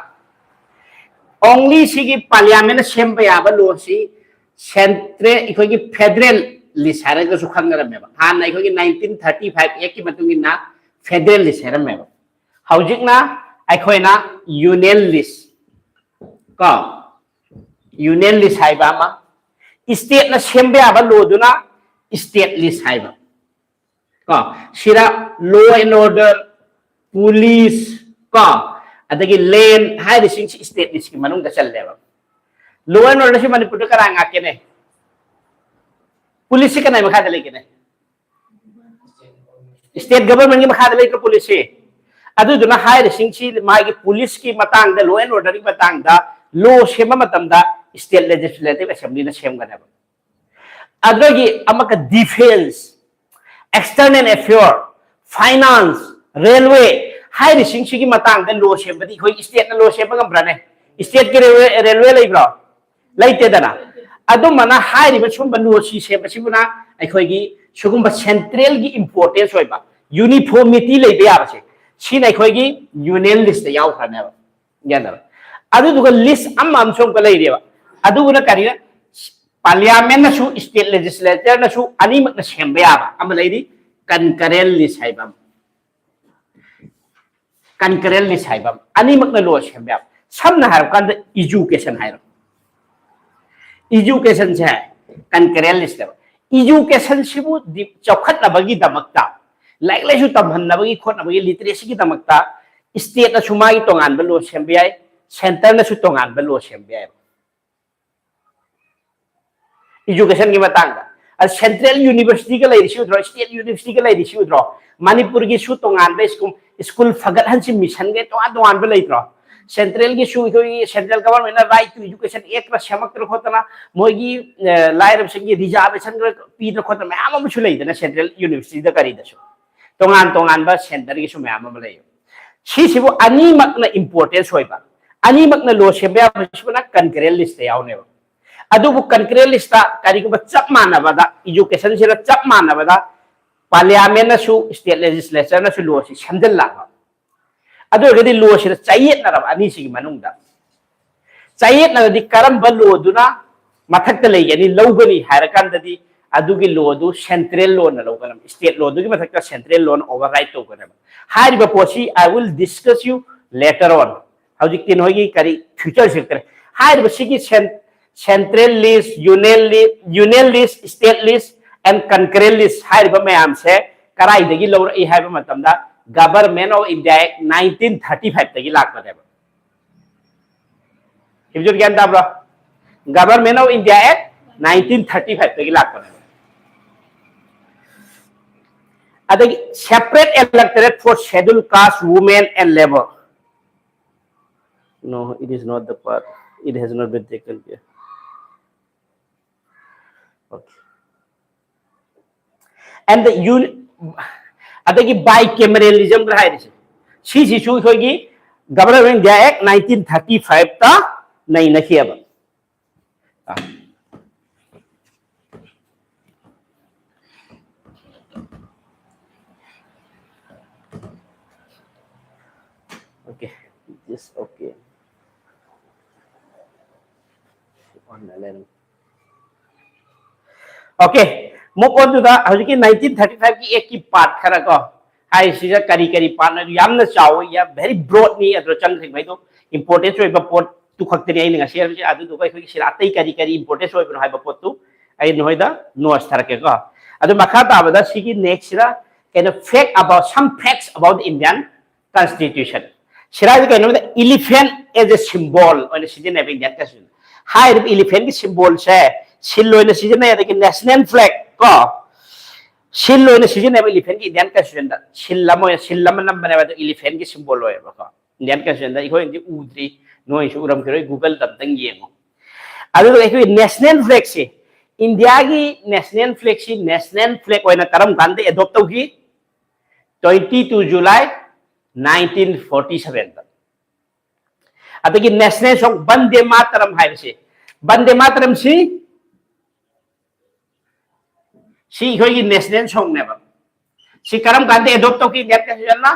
only ꯁꯤꯒꯤ parliamentꯅ ꯁꯦꯝꯕ ꯌꯥꯕ lawꯁꯤ ꯁꯦꯟꯇ꯭ꯔꯦ ꯑꯩꯈꯣꯏꯒꯤ ꯐꯦꯗꯔꯦꯜ ꯂꯤꯁ ꯍꯥꯏꯔꯒꯁꯨ ꯈꯪꯅꯔꯝꯃꯦꯕ꯫ ꯍꯥꯟꯅ ꯑꯩꯈꯣꯏꯒꯤ ꯅꯥꯏꯟꯇꯤꯟ ꯊꯥꯔꯇꯤ ꯐꯥꯏꯚ ꯑꯦꯛꯀꯤ ꯃꯇꯨꯡ ꯏꯟꯅ ꯐꯦꯗꯔꯦꯜ ꯂꯤꯁ ꯍꯥꯏꯔꯝꯃꯦꯕ꯫ ꯍꯧꯖꯤꯛꯅ ꯑꯩꯈꯣꯏꯅ ꯌꯨꯅꯤꯌꯟ ꯂꯤꯁ, ꯀꯣ, ꯌꯨꯅꯤꯌꯟ ꯂꯤꯁ ꯍꯥꯏꯕ ꯑꯃ, ꯏꯁꯇꯦꯠꯅ ꯁꯦꯝꯕ ꯌꯥꯕ ꯂꯣꯗꯨꯅ ꯏꯁꯇꯦꯠ ꯂꯤꯁ ꯍꯥꯏꯕ, ꯀꯣ, ꯁꯤꯗ law and order, police, ꯀꯣ, ꯑꯗꯒꯤ ꯂꯦꯟ ꯍꯥꯏꯔꯤꯁꯤꯡꯁꯤ ꯏꯁꯇꯦꯠ ꯂꯤꯁꯀꯤ ꯃꯅꯨꯡꯗ ꯆꯜꯂꯦꯕ꯫ Law and order ꯁꯤ ꯃꯅꯤꯄꯨꯔꯗ ꯀꯅꯥ ꯉꯥꯛꯀꯦꯅꯦ? ꯄꯨꯂꯤꯁꯁꯤ ꯀꯅꯥꯏ ꯃꯈꯥꯗ ꯂꯩꯒꯦꯅꯦ? ꯁ꯭ꯇꯦꯠ ꯒꯚꯔꯟꯃꯦꯟꯠꯀꯤ ꯃꯈꯥꯗ ꯂꯩꯇ꯭ꯔꯣ ꯄꯨꯂꯤꯁꯁꯤ? ꯑꯗꯨꯗꯨꯅ ꯍꯥꯏꯔꯤꯁꯤꯡꯁꯤ ꯃꯥꯒꯤ ꯄꯨꯂꯤꯁꯀꯤ ꯃꯇꯥꯡꯗ, law and order ꯒꯤ ꯃꯇꯥꯡꯗ ꯂꯣ ꯁꯦꯝꯕ ꯃꯇꯝꯗ ꯁ꯭ꯇꯦꯠ ꯂꯦꯖꯤꯁꯂꯦꯇꯤꯚ ꯑꯦꯁꯦꯝꯕ꯭ꯂꯤꯅ ꯁꯦꯝꯒꯅꯦꯕ꯫ ꯑꯗꯨꯗꯒꯤ ꯑꯃꯨꯛꯀ defence, external affair, finance, railway ꯍꯥꯏꯔꯤꯁꯤꯡꯁꯤꯒꯤ ꯃꯇꯥꯡꯗ ꯂꯣ ꯁꯦꯝꯕꯗꯤ ꯑꯩꯈꯣꯏ ꯁ꯭ꯇꯦꯠꯅ ꯂꯣ ꯁꯦꯝꯕ ꯉꯝꯕ꯭ꯔꯥꯅꯦ? ꯁ꯭ꯇꯦꯠꯀꯤ ꯔꯦꯜꯋꯦ, ꯔꯦꯜꯋꯦ ꯂꯩꯕ꯭ꯔꯣ? ꯂꯩꯇꯦꯗꯅ꯫ ꯑꯗꯨꯝꯕꯅ ꯍꯥꯏꯔꯤꯕ ꯁꯨꯝꯕ ꯂꯣꯁꯤ ꯁꯦꯝꯕꯁꯤꯕꯨꯅ ꯑꯩꯈꯣꯏꯒꯤ ꯁꯤꯒꯨꯝꯕ ꯁꯦꯟꯇ꯭ꯔꯦꯜꯒꯤ ꯏꯝꯄꯣꯔꯇꯦꯟꯁ ꯑꯣꯏꯕ, ꯌꯨꯅꯤꯐꯣꯔꯃꯤꯇꯤ ꯂꯩꯕ ꯌꯥꯕꯁꯦ, ꯁꯤꯅ ꯑꯩꯈꯣꯏꯒꯤ ꯌꯨꯅꯤꯌꯟ ꯂꯤꯁꯇ ꯌꯥꯎꯈ꯭ꯔꯅꯦꯕ꯫ ꯒ꯭ꯌꯥꯟ ꯇꯥꯔꯕ? ꯑꯗꯨꯗꯨꯒ ꯂꯤꯁ ꯑꯃ ꯑꯃꯁꯨ ꯑꯃꯨꯛꯀ ꯂꯩꯔꯤꯕ꯫ ꯑꯗꯨꯕꯨꯅ ꯀꯔꯤꯅ? ꯄꯥꯔꯂꯤꯌꯥꯃꯦꯟꯠꯅꯁꯨ ꯁ꯭ꯇꯦꯠ ꯂꯦꯖꯤꯁꯂꯦꯆꯔꯅꯁꯨ ꯑꯅꯤꯃꯛꯅ ꯁꯦꯝꯕ ꯌꯥꯕ ꯑꯃ ꯂꯩꯔꯤ, ꯀꯟꯀꯔꯦꯟ ꯂꯤꯁ ꯍꯥꯏꯕ ꯑꯃ꯫ ꯀꯟꯀꯔꯦꯟ ꯂꯤꯁ ꯍꯥꯏꯕ ꯑꯃ꯫ ꯑꯅꯤꯃꯛꯅ ꯂꯣ ꯁꯦꯝꯕ ꯌꯥꯕ꯫ ꯁꯝꯅ ꯍꯥꯏꯔꯕ ꯀꯥꯟꯗ ꯏꯖꯨꯀꯦꯁꯟ ꯍꯥꯏꯔꯣ꯫ ꯏꯖꯨꯀꯦꯁꯟꯁꯦ ꯀꯟꯀꯔꯦꯟ ꯂꯤꯁꯅꯦꯕ꯫ ꯏꯖꯨꯀꯦꯁꯟꯁꯤꯕꯨ ꯗꯤ-, ꯆꯥꯎꯈꯠꯅꯕꯒꯤꯗꯃꯛꯇ, ꯂꯥꯏꯔꯤꯛ ꯂꯥꯏꯁꯨ ꯇꯝꯍꯟꯅꯕꯒꯤ ꯈꯣꯠꯅꯕꯒꯤ ꯂꯤꯇꯔꯦꯁꯤꯒꯤꯗꯃꯛꯇ ꯁ꯭ꯇꯦꯠꯅꯁꯨ ꯃꯥꯒꯤ ꯇꯣꯉꯥꯟꯕ ꯂꯣ ꯁꯦꯝꯕ ꯌꯥꯏ, ꯁꯦꯟꯇꯔꯅꯁꯨ ꯇꯣꯉꯥꯟꯕ ꯂꯣ ꯁꯦꯝꯕ ꯌꯥꯏ꯫ ꯏꯖꯨꯀꯦꯁꯟꯒꯤ ꯃꯇꯥꯡꯗ꯫ ꯑ, ꯁꯦꯟꯇ꯭ꯔꯦꯜ ꯌꯨꯅꯤꯚꯔꯁꯤꯇꯤꯒ ꯂꯩꯔꯤꯁꯤ ꯎꯗ꯭ꯔꯣ? ꯁ꯭ꯇꯦꯠ ꯌꯨꯅꯤꯚꯔꯁꯤꯇꯤꯒ ꯂꯩꯔꯤꯁꯤ ꯎꯗ꯭ꯔꯣ? ꯃꯅꯤꯄꯨꯔꯒꯤꯁꯨ ꯇꯣꯉꯥꯟꯕ ꯁ꯭ꯀꯨꯜ, ꯁ꯭ꯀꯨꯜ ꯐꯒꯠꯍꯟꯁꯤ ꯃꯤꯁꯟꯒ ꯇꯣꯉꯥꯟ ꯇꯣꯉꯥꯟꯕ ꯂꯩꯇ꯭ꯔꯣ? ꯁꯦꯟꯇ꯭ꯔꯦꯜꯒꯤꯁꯨ ꯑꯩꯈꯣꯏꯒꯤ ꯁꯦꯟꯇ꯭ꯔꯦꯜ ꯒꯚꯔꯟꯃꯦꯟꯠꯅ ꯔꯥꯏꯠ ꯇꯨ ꯏꯖꯨꯀꯦꯁꯟ ꯑꯦꯛꯠꯀ ꯁꯦꯝꯃꯛꯇꯅ ꯈꯣꯠꯇꯅ ꯃꯣꯏꯒꯤ, ꯑ, ꯂꯥꯏꯔꯕꯁꯤꯡꯒꯤ ꯔꯤꯖꯥꯔꯕꯦꯁꯟꯒ ꯄꯤꯗꯅ ꯈꯣꯠꯇꯅ ꯃꯌꯥꯝ ꯑꯃꯁꯨ ꯂꯩꯗꯅ ꯁꯦꯟꯇ꯭ꯔꯦꯜ ꯌꯨꯅꯤꯚꯔꯁꯤꯇꯤꯗ ꯀꯔꯤꯗꯁꯨ꯫ ꯇꯣꯉꯥꯟ ꯇꯣꯉꯥꯟꯕ ꯁꯦꯟꯇꯔꯒꯤꯁꯨ ꯃꯌꯥꯝ ꯑꯃ ꯂꯩ꯫ ꯁꯤꯁꯤꯕꯨ ꯑꯅꯤꯃꯛꯅ ꯏꯝꯄꯣꯔꯇꯦꯟꯁ ꯑꯣꯏꯕ, ꯑꯅꯤꯃꯛꯅ ꯂꯣ ꯁꯦꯝꯕ ꯌꯥꯕꯁꯤꯕꯨꯅ ꯀꯟꯀꯔꯦꯟ ꯂꯤꯁꯇ ꯌꯥꯎꯅꯦꯕ꯫ ꯑꯗꯨꯕꯨ ꯀꯟꯀꯔꯦꯟ ꯂꯤꯁꯇ ꯀꯔꯤꯒꯨꯝꯕ ꯆꯞ ꯃꯥꯟꯅꯕꯗ, ꯏꯖꯨꯀꯦꯁꯟꯁꯤꯗ ꯆꯞ ꯃꯥꯟꯅꯕꯗ ꯄꯥꯔꯂꯤꯌꯥꯃꯦꯟꯠꯅꯁꯨ ꯁ꯭ꯇꯦꯠ ꯂꯦꯖꯤꯁꯂꯦꯆꯔꯅꯁꯨ ꯂꯣꯁꯤ ꯁꯦꯝꯖꯤꯜꯂꯛꯑꯕ, ꯑꯗꯨ ꯑꯣꯏꯔꯒꯗꯤ ꯂꯣꯁꯤꯗ ꯆꯌꯦꯠꯅꯔꯕ ꯑꯅꯤꯁꯤꯒꯤ ꯃꯅꯨꯡꯗ꯫ ꯆꯌꯦꯠꯅꯔꯗꯤ ꯀꯔꯝꯕ ꯂꯣꯗꯨꯅ ꯃꯊꯛꯇ ꯂꯩꯒꯅꯤ, ꯂꯧꯒꯅꯤ ꯍꯥꯏꯔꯀꯥꯟꯗꯗꯤ ꯑꯗꯨꯒꯤ ꯂꯣꯗꯨ ꯁꯦꯟꯇ꯭ꯔꯦꯜ ꯂꯣꯅ ꯂꯧꯒꯅꯤ, ꯁ꯭ꯇꯦꯠ ꯂꯣꯗꯨꯒꯤ ꯃꯊꯛꯇ ꯁꯦꯟꯇ꯭ꯔꯦꯜ ꯂꯣꯅ ꯑꯣꯚꯔ ꯔꯥꯏꯠ ꯇꯧꯒꯅꯦꯕ꯫ ꯍꯥꯏꯔꯤꯕ ꯄꯣꯠꯁꯤ I will discuss you later on꯫ ꯍꯧꯖꯤꯛꯇꯤ ꯅꯣꯏꯒꯤ ꯀꯔꯤ ꯐ꯭ꯌꯨꯆꯔ ꯁꯦꯛꯇꯔ ꯍꯥꯏꯔꯤꯕꯁꯤꯒꯤ central list, union list, union list, state list and concurrent list ꯍꯥꯏꯔꯤꯕ ꯃꯌꯥꯝꯁꯦ ꯀꯗꯥꯏꯗꯒꯤ ꯂꯧꯔꯛꯏ ꯍꯥꯏꯕ ꯃꯇꯝꯗ Government of India Act nineteen thirty five ꯇꯒꯤ ꯂꯥꯛꯄꯅꯦꯕ꯫ ꯍꯧꯖꯤꯛ ꯒ꯭ꯌꯥꯟ ꯇꯥꯕ꯭ꯔꯣ? Government of India Act nineteen thirty five ꯇꯒꯤ ꯂꯥꯛꯄꯅꯦꯕ꯫ ꯑꯗꯒꯤ separate electorate for schedule caste, women and labour. No, it is not the part. It has not been taken care. Okay. And the un ꯑꯗꯒꯤ bicameralism ꯍꯥꯏꯔꯤꯁꯦ, ꯁꯤꯁꯤꯁꯨ ꯑꯩꯈꯣꯏꯒꯤ Government of India Act nineteen thirty five ꯇ ꯅꯩꯅꯈꯤꯑꯕ꯫ Okay, this okay. Okay, move on to the ꯍꯧꯖꯤꯛꯀꯤ nineteen thirty five ꯀꯤ ꯑꯦꯛꯀꯤ part ꯈꯔ ꯀꯣ, ꯍꯥꯏꯔꯤꯁꯤꯗ ꯀꯔꯤ ꯀꯔꯤ ꯄꯥꯔꯠꯅꯣ, ꯌꯥꯝꯅ ꯆꯥꯎꯋꯤ, ꯌꯥꯝ very broad ꯅꯤ, ꯑꯗꯨ ꯆꯪꯈꯤꯕꯩꯗꯣ ꯏꯝꯄꯣꯔꯇꯦꯟꯁ ꯑꯣꯏꯕ ꯄꯣꯠꯇꯨ ꯈꯛꯇꯅꯤ ꯑꯩꯅ ꯉꯁꯤ ꯍꯥꯏꯔꯤꯁꯦ꯫ ꯑꯗꯨꯗꯨꯒ ꯑꯩꯈꯣꯏꯒꯤ ꯁꯤꯗ ꯑꯇꯩ ꯀꯔꯤ ꯀꯔꯤ ꯏꯝꯄꯣꯔꯇꯦꯟꯁ ꯑꯣꯏꯕꯅꯣ ꯍꯥꯏꯕ ꯄꯣꯠꯇꯨ ꯑꯩ ꯅꯣꯏꯗ ꯅꯣꯠꯁ ꯊꯥꯔꯛꯀꯦꯀꯣ꯫ ꯑꯗꯨ ꯃꯈꯥ ꯇꯥꯕꯗ ꯁꯤꯒꯤ ꯅꯦꯛꯁꯁꯤꯗ ꯀꯩꯅꯣ, fact about, some facts about the Indian Constitution꯫ ꯁꯤꯔꯥꯏꯁꯦ ꯀꯩꯅꯣꯗ elephant as a symbol ꯑꯣꯏꯅ ꯁꯤꯖꯤꯟꯅꯩꯕ Indian Constitution꯫ ꯍꯥꯏꯔꯤꯕ elephant ꯀꯤ symbol ꯁꯦ ꯁꯤꯜ ꯑꯣꯏꯅ ꯁꯤꯖꯤꯟꯅꯩ, ꯑꯗꯒꯤ national flag ꯀꯣ, ꯁꯤꯜ ꯑꯣꯏꯅ ꯁꯤꯖꯤꯟꯅꯩꯕ elephant ꯀꯤ Indian Constitution ꯗ꯫ ꯁꯤꯜ ꯑꯃ ꯑꯣꯏꯅ, ꯁꯤꯜ ꯑꯃ ꯅꯝꯕꯅꯦꯕ, ꯑꯗꯣ elephant ꯀꯤ symbol ꯑꯣꯏꯌꯦꯕꯀꯣ꯫ Indian Constitution ꯗ ꯑꯩꯈꯣꯏꯅꯗꯤ ꯎꯗ꯭ꯔꯤ, ꯅꯣꯏꯁꯨ ꯎꯔꯝꯈꯤꯔꯣꯏ, Google ꯗ ꯑꯝꯇꯪ ꯌꯦꯡꯉꯣ꯫ ꯑꯗꯨꯒ ꯑꯩꯈꯣꯏ national flag ꯁꯤ, ꯏꯟꯗꯤꯌꯥꯒꯤ national flag ꯁꯤ national flag ꯑꯣꯏꯅ ꯀꯔꯝ ꯀꯥꯟꯗ adopt ꯇꯧꯈꯤ? Twenty two July nineteen forty seven ꯗ꯫ ꯑꯗꯒꯤ national song ꯕꯟꯗꯦ ꯃꯥꯇꯔꯝ ꯍꯥꯏꯕꯁꯤ, ꯕꯟꯗꯦ ꯃꯥꯇꯔꯝꯁꯤ ꯁꯤ ꯑꯩꯈꯣꯏꯒꯤ national song ꯅꯦꯕ꯫ ꯁꯤ ꯀꯔꯝ ꯀꯥꯟꯗ adopt ꯇꯧꯈꯤ Indian Constitution ꯅ?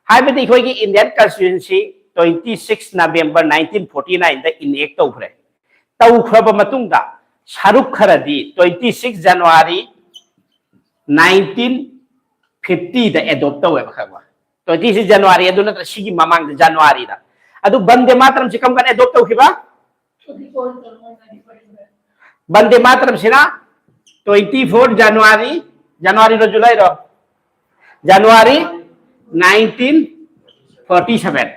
ꯍꯥꯏꯕꯗꯤ ꯑꯩꯈꯣꯏꯒꯤ Indian Constitution ꯁꯤ twenty six November nineteen forty nine ꯗ enact ꯇꯧꯈ꯭ꯔꯦ꯫ ꯇꯧꯈ꯭ꯔꯕ ꯃꯇꯨꯡꯗ ꯁꯔꯨꯛ ꯈꯔꯗꯤ twenty six January nineteen fifty ꯗ ꯑꯦꯗꯣꯞ ꯇꯧꯋꯦꯕ, ꯈꯪꯕ? Twenty six January ꯑꯗꯨ ꯅꯠꯇ꯭ꯔ ꯁꯤꯒꯤ ꯃꯃꯥꯡꯗ January ꯗ꯫ ꯑꯗꯨ ꯕꯟꯗꯦ ꯃꯥꯇꯔꯝꯁꯤ ꯀꯔꯝ ꯀꯥꯟꯗ ꯑꯦꯗꯣꯞ ꯇꯧꯈꯤꯕ? ꯕꯟꯗꯦ ꯃꯥꯇꯔꯝꯁꯤꯅ twenty four January, January ꯔꯣ, July ꯔꯣ? January nineteen forty seven꯫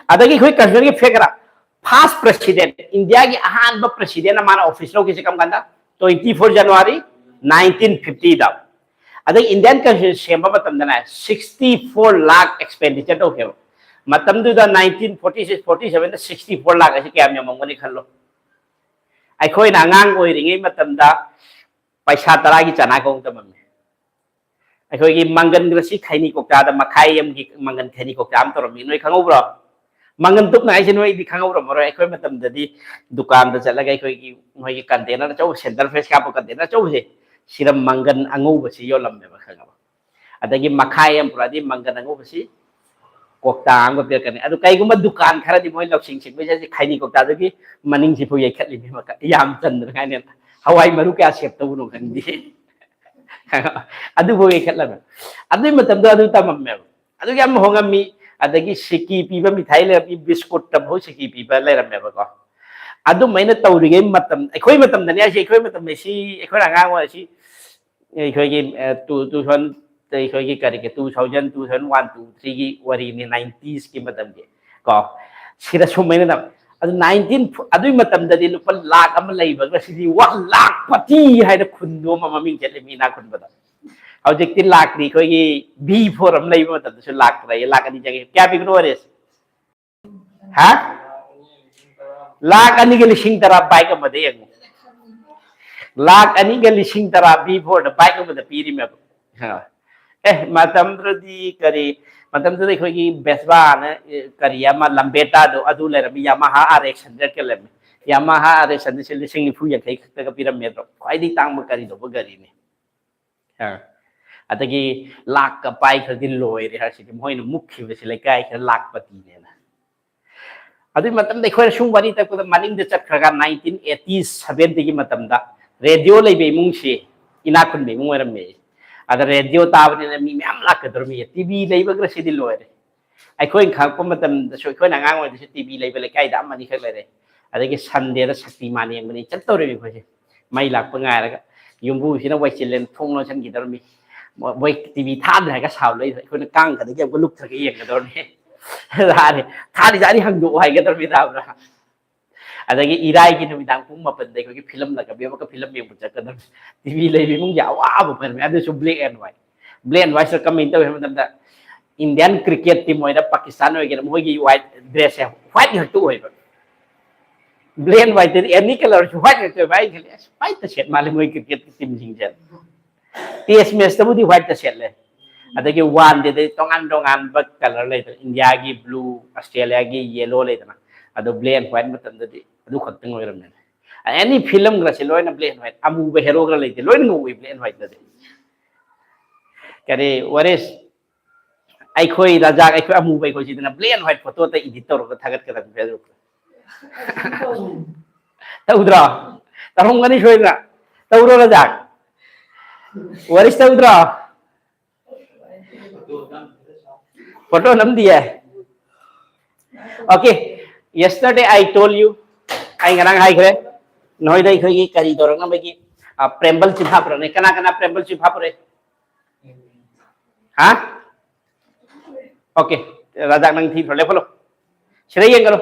ꯑꯗꯒꯤ ꯑꯩꯈꯣꯏ ꯀꯜꯆꯔꯒꯤ ꯐꯦꯛ ꯈꯔ, ꯐꯥꯔꯁ ꯄ꯭ꯔꯦꯁꯤꯗꯦꯟ, ꯏꯟꯗꯤꯌꯥꯒꯤ ꯑꯍꯥꯟꯕ ꯄ꯭ꯔꯦꯁꯤꯗꯦꯟ ꯑꯃꯅ ꯑꯣꯐꯤꯁ ꯂꯧꯈꯤꯁꯦ ꯀꯔꯝ ꯀꯥꯟꯗ? Twenty four January nineteen fifty ꯗ꯫ ꯑꯗꯩ ꯏꯟꯗꯤꯌꯥꯟ ꯀꯟꯁꯇꯤꯇ꯭ꯌꯨꯁꯟ ꯁꯦꯝꯕ ꯃꯇꯝꯗꯅꯦ sixty four ꯂꯥꯈ ꯑꯦꯛꯁꯄꯦꯟꯗꯤꯆꯔ ꯇꯧꯈꯤꯕ꯫ ꯃꯇꯝꯗꯨꯗ nineteen forty six forty seven ꯗ sixty four ꯂꯥꯈ ꯑꯁꯤ ꯀꯌꯥꯝ ꯌꯥꯝꯃꯝꯒꯅꯤ ꯈꯜꯂꯣ꯫ ꯑꯩꯈꯣꯏꯅ ꯑꯉꯥꯡ ꯑꯣꯏꯔꯤꯉꯩ ꯃꯇꯝꯗ ꯄꯩꯁꯥ ꯇꯔꯥꯒꯤ ꯆꯅꯥ ꯀꯧꯕ ꯇꯝꯃꯝꯃꯤ꯫ ꯑꯩꯈꯣꯏꯒꯤ ꯃꯪꯒꯟ ꯉꯁꯤ ꯈꯩꯅꯤ ꯀꯧꯇꯥꯗ ꯃꯈꯥꯏ ꯑꯃꯒꯤ ꯃꯪꯒꯟ ꯈꯩꯅꯤ ꯀꯧꯇꯥ ꯑꯃ ꯇꯧꯔꯝꯃꯤ, ꯅꯣꯏ ꯈꯪꯍꯧꯕ꯭ꯔꯣ? ꯃꯪꯒꯟ ꯇꯨꯞꯅ ꯍꯥꯏꯁꯦ ꯅꯣꯏꯗꯤ ꯈꯪꯍꯧꯔꯝꯃꯔꯣꯏ꯫ ꯑꯩꯈꯣꯏ ꯃꯇꯝꯗꯗꯤ ꯗꯨꯀꯥꯟꯗ ꯆꯠꯂꯒ ꯑꯩꯈꯣꯏꯒꯤ ꯃꯣꯏꯒꯤ ꯀꯟꯇꯦꯅꯔ ꯑꯆꯧꯕ, ꯁꯦꯟꯇꯔ ꯐ꯭ꯔꯦꯁ ꯀꯥꯞꯄ ꯀꯟꯇꯦꯅꯔ ꯑꯆꯧꯕꯁꯦ, ꯁꯤꯗ ꯃꯪꯒꯟ ꯑꯉꯧꯕꯁꯤ ꯌꯣꯜꯂꯝꯃꯦꯕ, ꯈꯪꯉꯕ? ꯑꯗꯒꯤ ꯃꯈꯥꯏ ꯑꯃ ꯄꯨꯔꯛꯑꯗꯤ ꯃꯪꯒꯟ ꯑꯉꯧꯕꯁꯤ ꯀꯧꯇꯥ ꯑꯃꯒ ꯄꯤꯔꯛꯀꯅꯤ꯫ ꯑꯗꯨ ꯀꯩꯒꯨꯝꯕ ꯗꯨꯀꯥꯟ ꯈꯔꯗꯤ ꯃꯣꯏ ꯂꯧꯁꯤꯡ ꯁꯤꯡꯕꯁꯦ ꯈꯩꯅꯤ ꯀꯧꯇꯥꯗꯨꯒꯤ ꯃꯅꯤꯡꯁꯤꯐꯥꯎ ꯌꯩꯈꯠꯂꯤꯅꯦ, ꯌꯥꯝ ꯆꯟꯗꯅꯉꯥꯏꯅꯦ꯫ ꯍꯋꯥꯏ ꯃꯔꯨ ꯀꯌꯥ ꯁꯦꯞ ꯇꯧꯕꯅꯣ ꯈꯪꯗꯦ꯫ ꯑꯗꯨꯐꯥꯎ ꯌꯩꯈꯠꯂꯝꯃꯦ꯫ ꯑꯗꯨꯒꯤ ꯃꯇꯝꯗ ꯑꯗꯨ ꯇꯝꯃꯝꯃꯦꯕ꯫ ꯑꯗꯨꯒꯤ ꯌꯥꯝ ꯍꯣꯡꯉꯝꯃꯤ꯫ ꯑꯗꯒꯤ ꯁꯤꯀꯤ ꯄꯤꯕ ꯃꯤꯊꯥꯏ ꯂꯩꯔꯝꯃꯤ, ꯕꯤꯁꯀꯨꯠꯇ ꯐꯥꯎ ꯁꯤꯀꯤ ꯄꯤꯕ ꯂꯩꯔꯝꯃꯦꯕꯀꯣ꯫ ꯑꯗꯨꯃꯥꯏꯅ ꯇꯧꯔꯤꯉꯩ ꯃꯇꯝ, ꯑꯩꯈꯣꯏ ꯃꯇꯝꯗꯅꯦ ꯍꯥꯏꯁꯦ, ꯑꯩꯈꯣꯏ ꯃꯇꯝꯗ ꯁꯤ, ꯑꯩꯈꯣꯏꯅ ꯑꯉꯥꯡ ꯑꯣꯏꯔꯁꯤ, ꯑꯩꯈꯣꯏꯒꯤ, ꯑ, ꯇꯨ, two thousand, ꯑꯩꯈꯣꯏꯒꯤ ꯀꯔꯤꯒꯤ two thousand, two thousand one, two, three ꯒꯤ ꯋꯥꯔꯤꯅꯤ, nineties ꯀꯤ ꯃꯇꯝꯒꯤ ꯀꯣ꯫ ꯁꯤꯗ ꯁꯨꯃꯥꯏꯅ ꯇꯧ-, ꯑꯗꯨ nineteen, ꯑꯗꯨꯒꯤ ꯃꯇꯝꯗꯗꯤ ꯂꯨꯄꯥ ꯂꯥꯈ ꯑꯃ ꯂꯩꯕꯒ ꯁꯤꯗꯤ ꯋꯥ ꯂꯥꯈ ꯄꯇꯤ ꯍꯥꯏꯅ ꯈꯨꯟꯗꯣ ꯑꯃ ꯃꯃꯤꯡ ꯆꯠꯂꯤ ꯃꯤ ꯏꯅꯥꯛ ꯈꯨꯟꯕꯗ꯫ ꯍꯧꯖꯤꯛꯇꯤ ꯂꯥꯛꯇ꯭ꯔꯤ, ꯑꯩꯈꯣꯏꯒꯤ V four ꯑꯃ ꯂꯩꯕ ꯃꯇꯝꯗꯁꯨ ꯂꯥꯛꯇ꯭ꯔꯦ, ꯂꯥꯛ ꯑꯅꯤ ꯆꯪꯉꯦ꯫ ꯀꯌꯥ ꯄꯤꯕꯅꯣ ꯋꯥꯔꯤꯁꯦ? ꯍꯥ? ꯂꯥꯛ ꯑꯅꯤꯒ ꯂꯤꯁꯤꯡ ꯇꯔꯥ ꯕꯥꯏꯛ ꯑꯃꯗ ꯌꯦꯡꯉꯨ꯫ ꯂꯥꯛ ꯑꯅꯤꯒ ꯂꯤꯁꯤꯡ ꯇꯔꯥ V four ꯗ ꯕꯥꯏꯛ ꯑꯃꯗ ꯄꯤꯔꯤꯃꯦꯕ꯫ ꯍꯥ꯫ ꯑꯦ, ꯃꯇꯝꯗꯨꯗꯗꯤ ꯀꯔꯤ, ꯃꯇꯝꯗꯨꯗ ꯑꯩꯈꯣꯏꯒꯤ ꯕꯦꯁꯕꯥꯅ, ꯑꯦ, ꯀꯔꯤ ꯑꯃ ꯂꯝꯕꯦꯇꯥꯗꯣ ꯑꯗꯨ ꯂꯩꯔꯝꯃꯤ, Yamaha R X hundred ꯀ ꯂꯩꯔꯝꯃꯤ꯫ Yamaha R X hundred ꯁꯦ ꯂꯤꯁꯤꯡ ꯅꯤꯐꯨ ꯌꯥꯡꯈꯩ ꯈꯛꯇꯒ ꯄꯤꯔꯝꯃꯦ ꯑꯗꯣ, ꯈ꯭ꯋꯥꯏꯗꯒꯤ ꯇꯥꯡꯕ ꯀꯔꯤꯗꯧꯕ ꯒꯥꯔꯤꯅꯤ꯫ ꯑ, ꯑꯗꯒꯤ ꯂꯥꯛꯀ ꯄꯥꯏꯈ꯭ꯔꯗꯤ ꯂꯣꯏꯔꯦ ꯍꯥꯏꯁꯤꯗꯤ, ꯃꯣꯏꯅ ꯃꯨꯛꯈꯤꯕꯁꯤ ꯂꯩꯀꯥꯏ ꯈꯔ ꯂꯥꯛꯄꯇꯤꯅꯦꯅ꯫ ꯑꯗꯨꯒꯤ ꯃꯇꯝꯗ ꯑꯩꯈꯣꯏꯅ ꯁꯨꯝ ꯋꯥꯔꯤ ꯇꯥꯛꯄꯗ ꯃꯅꯤꯡꯗ ꯆꯠꯈ꯭ꯔꯒ ꯅꯥꯏꯟꯇꯤꯟ ꯑꯩꯠꯇꯤ ꯁꯚꯦꯟꯇꯤꯒꯤ ꯃꯇꯝꯗ ꯔꯦꯗꯤꯑꯣ ꯂꯩꯕ ꯏꯃꯨꯡꯁꯤ ꯏꯅꯥꯛ ꯈꯨꯟꯕ ꯏꯃꯨꯡ ꯑꯣꯏꯔꯝꯃꯦ꯫ ꯑꯗ ꯔꯦꯗꯤꯑꯣ ꯇꯥꯕꯅꯤꯅ ꯃꯤ ꯃꯌꯥꯝ ꯂꯥꯛꯀꯗꯧꯔꯝꯃꯤ꯫ ꯇꯤꯚꯤ ꯂꯩꯕꯒ ꯁꯤꯗꯤ ꯂꯣꯏꯔꯦ꯫ ꯑꯩꯈꯣꯏꯅ ꯈꯪꯉꯛꯄ ꯃꯇꯝꯗꯁꯨ ꯑꯩꯈꯣꯏꯅ ꯑꯉꯥꯡ ꯑꯣꯏꯔꯤꯉꯩꯗꯁꯨ ꯇꯤꯚꯤ ꯂꯩꯕ ꯂꯩꯀꯥꯏꯗ ꯑꯃꯅꯤꯈꯛ ꯂꯩꯔꯦ꯫ ꯑꯗꯒꯤ ꯁꯟꯗꯦꯗ ꯁꯛꯇꯤꯃꯥꯟ ꯌꯦꯡꯕꯅꯤ ꯆꯠꯇꯧꯔꯤꯕ ꯑꯩꯈꯣꯏꯁꯦ꯫ ꯃꯩ ꯂꯥꯛꯄ ꯉꯥꯏꯔꯒ ꯌꯨꯝꯕꯨꯁꯤꯅ ꯋꯥꯏꯆꯤꯜꯂꯦꯅ ꯊꯣꯡ ꯂꯣꯟꯁꯤꯟꯈꯤꯗꯧꯔꯝꯃꯤ꯫ ꯃꯣꯏ ꯇꯤꯚꯤ ꯊꯥꯗ꯭ꯔꯦ ꯍꯥꯏꯔꯒ ꯁꯥꯎ ꯂꯩ꯫ ꯑꯩꯈꯣꯏꯅ ꯀꯥꯡ ꯈꯗꯒꯤ ꯑꯃꯨꯛꯀ ꯂꯨꯞꯊꯔꯒ ꯌꯦꯡꯒꯗꯧꯔꯝꯃꯤ꯫ ꯊꯥꯔꯤ ꯊꯥꯔꯤ ꯍꯪꯗꯣꯛꯑꯣ ꯍꯥꯏꯒꯗꯧꯔꯝꯃꯤ ꯇꯥꯕ꯭ꯔꯥ? ꯑꯗꯒꯤ ꯏꯔꯥꯏꯒꯤ ꯅꯨꯃꯤꯗꯥꯡ ꯄꯨꯡ ꯃꯥꯄꯟꯗ ꯑꯩꯈꯣꯏꯒꯤ ꯐꯤꯂꯝ ꯂꯥꯛꯀꯕꯤ ꯑꯃꯒ ꯐꯤꯂꯝ ꯌꯦꯡꯕ ꯆꯠꯀꯗꯕ꯫ ꯇꯤꯚꯤ ꯂꯩꯕ ꯏꯃꯨꯡꯒꯤ ꯑꯋꯥꯕ ꯑꯃ ꯑꯣꯏꯔꯝꯃꯦ꯫ ꯑꯗꯨꯁꯨ black and white꯫ Black and white ꯁꯤꯗ ꯀꯃꯥꯏꯅ ꯇꯧꯏ ꯍꯥꯏꯕ ꯃꯇꯝꯗ Indian cricket team ꯑꯣꯏꯅ ꯄꯥꯀꯤꯁꯇꯥꯟ ꯑꯣꯏꯒꯦꯔꯥ ꯃꯈꯣꯏꯒꯤ white dress ꯁꯦ white ꯉꯥꯛꯇ ꯑꯣꯏꯕ꯫ Black and white ꯇꯗꯤ any colour ꯁꯨ white ꯉꯥꯛꯇ ꯑꯣꯏꯕ꯫ ꯑꯩ ꯈꯜꯂꯤ ꯑꯁ white ꯇ ꯁꯦꯠ ꯃꯥꯜꯂꯦ ꯃꯣꯏ cricket team ꯁꯤꯡꯁꯦ꯫ Test match ꯇꯕꯨꯗꯤ white ꯇ ꯁꯦꯠꯂꯦ꯫ ꯑꯗꯒꯤ one day ꯗꯗꯤ ꯇꯣꯉꯥꯟ ꯇꯣꯉꯥꯟꯕ colour ꯂꯩꯗꯅ India ꯒꯤ blue, Australia ꯒꯤ yellow ꯂꯩꯗꯅ꯫ ꯑꯗꯣ black and white ꯃꯇꯝꯗꯗꯤ ꯑꯗꯨ ꯈꯛꯇꯪ ꯑꯣꯏꯔꯝꯃꯦ꯫ Any ꯐꯤꯂꯝꯒꯁꯦ ꯂꯣꯏꯅ black and white꯫ ꯑꯃꯨꯕ ꯍꯦꯔꯣꯒ ꯂꯩꯇꯦ꯫ ꯂꯣꯏꯅ ꯉꯧꯏ black and white ꯇꯗꯤ꯫ ꯀꯔꯤ ꯋꯥꯔꯤꯁ ꯑꯩꯈꯣꯏ ꯔꯖꯥꯛ ꯑꯩꯈꯣꯏ ꯑꯃꯨꯕ ꯑꯩꯈꯣꯏꯁꯤꯗꯅ black and white photo ꯇ edit ꯇꯧꯔꯒ ꯊꯥꯒꯠꯀꯗꯕꯅꯤ Facebook ꯇ꯫ ꯇꯧꯗ꯭ꯔꯣ? ꯇꯧꯔꯝꯒꯅꯤ ꯁꯣꯏꯗꯅ꯫ ꯇꯧꯔꯣ ꯔꯖꯥꯛ? ꯋꯥꯔꯤꯁ ꯇꯧꯗ꯭ꯔꯣ? Photo ꯅꯝꯗꯤꯌꯦ꯫ Okay, yesterday I told you, ꯑꯩ ꯉꯔꯥꯡ ꯍꯥꯏꯈ꯭ꯔꯦ ꯅꯣꯏꯗ ꯑꯩꯈꯣꯏꯒꯤ ꯀꯔꯤ ꯇꯧꯔꯛꯅꯕꯒꯤ꯫ ꯑ, ꯄ꯭ꯔꯦꯝꯕꯜ ꯆꯤꯟꯐꯥ ꯄꯨꯔꯛꯅꯤ꯫ ꯀꯅꯥ ꯀꯅꯥ ꯄ꯭ꯔꯦꯝꯕꯜ ꯆꯤꯟꯐꯥ ꯄꯨꯔꯛꯏ? ꯍꯥ? Okay, ꯔꯥꯖꯥꯛ ꯅꯪ ꯊꯤꯈ꯭ꯔꯣ, ꯂꯦꯞꯈꯠꯂꯣ꯫ ꯁꯤꯗ ꯌꯦꯡꯒꯅꯨ꯫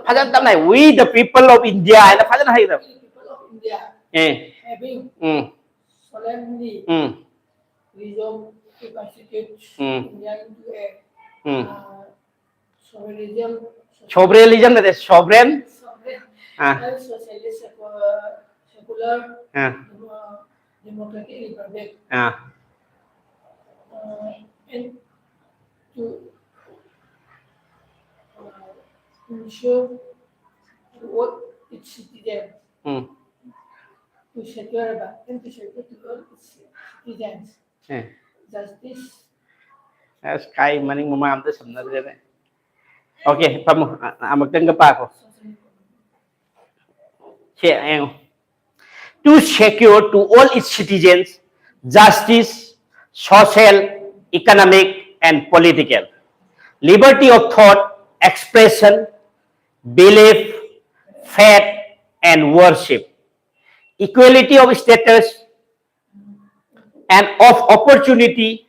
ꯐꯖꯅ ꯇꯞꯅ ꯍꯥꯏ꯫ We the people of India ꯍꯥꯏꯅ ꯐꯖꯅ ꯍꯥꯏꯒꯗꯕ꯫ People of India A. Having um. Solemnly um. Resolved to constitute um. India into a, um. Uh, sovereignism, sovereignty ꯅꯠꯇꯦ, sovereign꯫ Sovereign ah. And socialist, secu-, secular ah. Demo-, democratic republic꯫ Ah. Uh, and to, uh, ensure to all its citizens, um. To secure ꯍꯥꯏꯕ, and to secure to all its citizens A. Justice, ꯑꯁ, ꯀꯥꯏ ꯃꯅꯤꯡ ꯃꯃꯥꯡ ꯑꯝꯇ ꯁꯝꯅꯗ꯭ꯔꯦꯅꯦ꯫ Okay, ꯐꯝꯃꯨ꯫ ꯑ-, ꯑꯃꯨꯛꯇꯪꯒ ꯄꯥꯈꯣ꯫ ꯁꯦ, ꯌꯦꯡꯉꯨ꯫ To secure to all its citizens justice, social, economic, and political liberty of thought, expression, belief, faith, and worship, equality of status and of opportunity,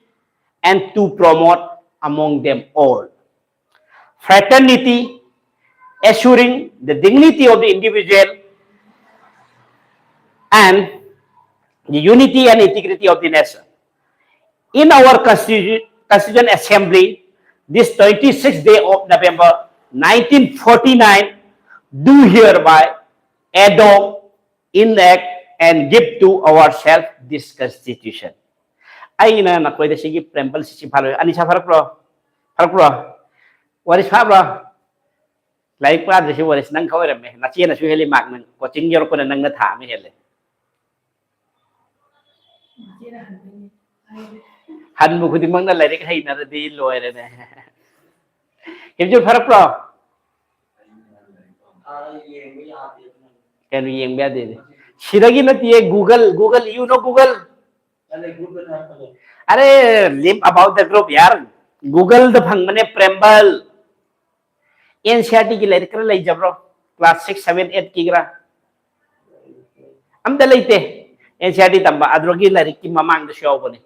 and to promote among them all fraternity, assuring the dignity of the individual and the unity and integrity of the nation. In our Constitu-, Constituent Assembly, this twenty-sixth day of November nineteen forty-nine, do hereby adopt, enact, and give to ourselves this Constitution. ꯑꯩꯅ ꯅꯈꯣꯏꯗ ꯁꯤꯒꯤ preamble ꯁꯤ ꯐꯥꯔꯣꯏ꯫ ꯑꯅꯤꯁꯥ ꯐꯔꯛꯄ꯭ꯔꯣ? ꯐꯔꯛꯄ꯭ꯔꯣ? ꯋꯥꯔꯤ ꯁꯥꯕ꯭ꯔꯣ? ꯂꯥꯏꯔꯤꯛ ꯄꯥꯗ꯭ꯔꯤꯁꯤ ꯋꯥꯔꯤꯁꯤ ꯅꯪ ꯈꯛ ꯑꯣꯏꯔꯝꯃꯦ꯫ ꯅꯆꯦꯅꯁꯨ ꯍꯦꯜꯂꯤ mark ꯅꯪ꯫ Coaching ꯌꯧꯔꯛꯄꯗ ꯅꯪꯅ ꯊꯥ ꯑꯃ ꯍꯦꯜꯂꯦ꯫ ꯍꯟꯕ ꯈꯨꯗꯤꯡꯃꯛꯅ ꯂꯥꯏꯔꯤꯛ ꯍꯩꯅꯔꯗꯤ ꯂꯣꯏꯔꯦꯅꯦ꯫ ꯍꯦꯝꯖꯨ ꯐꯔꯛꯄ꯭ꯔꯣ? ꯀꯩꯅꯣ ꯌꯦꯡꯕ ꯌꯥꯗꯦ? ꯁꯤꯗꯒꯤ ꯅꯠꯇꯤꯌꯦ, Google, Google, you know Google? ꯑꯔꯦ, leave about the group ꯌꯥꯔ꯫ Google ꯗ ꯐꯪꯕꯅꯦ preamble꯫ NCERT ꯒꯤ ꯂꯥꯏꯔꯤꯛ ꯈꯔ ꯂꯩꯖꯕ꯭ꯔꯣ? Class six, seven, eight ꯀꯤ ꯈꯔ? ꯑꯝꯇ ꯂꯩꯇꯦ꯫ NCERT ꯇꯝꯕ ꯑꯗꯨꯒꯤ ꯂꯥꯏꯔꯤꯛꯀꯤ ꯃꯃꯥꯡꯗꯁꯨ ꯌꯥꯎꯕꯅꯦ꯫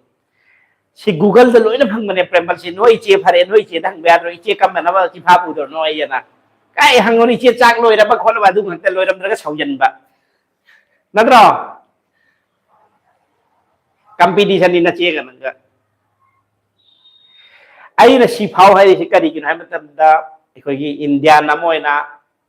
ꯁꯤ Google ꯗ ꯂꯣꯏꯅ ꯐꯪꯕꯅꯦ preamble ꯁꯤ꯫ ꯅꯣꯏ ꯏꯆꯦ ꯐꯔꯦ, ꯅꯣꯏ ꯏꯆꯦꯗ ꯍꯪꯕ ꯌꯥꯗ꯭ꯔꯣ? ꯏꯆꯦ ꯀꯝꯅꯅꯕ ꯆꯤꯐꯥ ꯄꯨꯗ꯭ꯔꯣ ꯅꯣꯏ ꯑꯩꯅ? ꯀꯥꯏ ꯍꯪꯉꯨꯅꯤ? ꯏꯆꯦ ꯆꯥꯛ ꯂꯣꯏꯔꯕ ꯈꯣꯠꯂꯕ ꯑꯗꯨ ꯉꯥꯛꯇ, ꯂꯣꯏꯔꯝꯗ꯭ꯔꯒ ꯁꯥꯎꯖꯟꯕ꯫ ꯅꯠꯇ꯭ꯔꯣ? Competition ꯅꯤ ꯅꯆꯦꯒ ꯅꯪꯒ꯫ ꯑꯩꯅ ꯁꯤ ꯐꯥꯎ ꯍꯥꯏꯔꯤꯁꯤ ꯀꯔꯤꯒꯤꯅꯣ ꯍꯥꯏꯕ ꯃꯇꯝꯗ, ꯑꯩꯈꯣꯏꯒꯤ Indian ꯑꯃ ꯑꯣꯏꯅ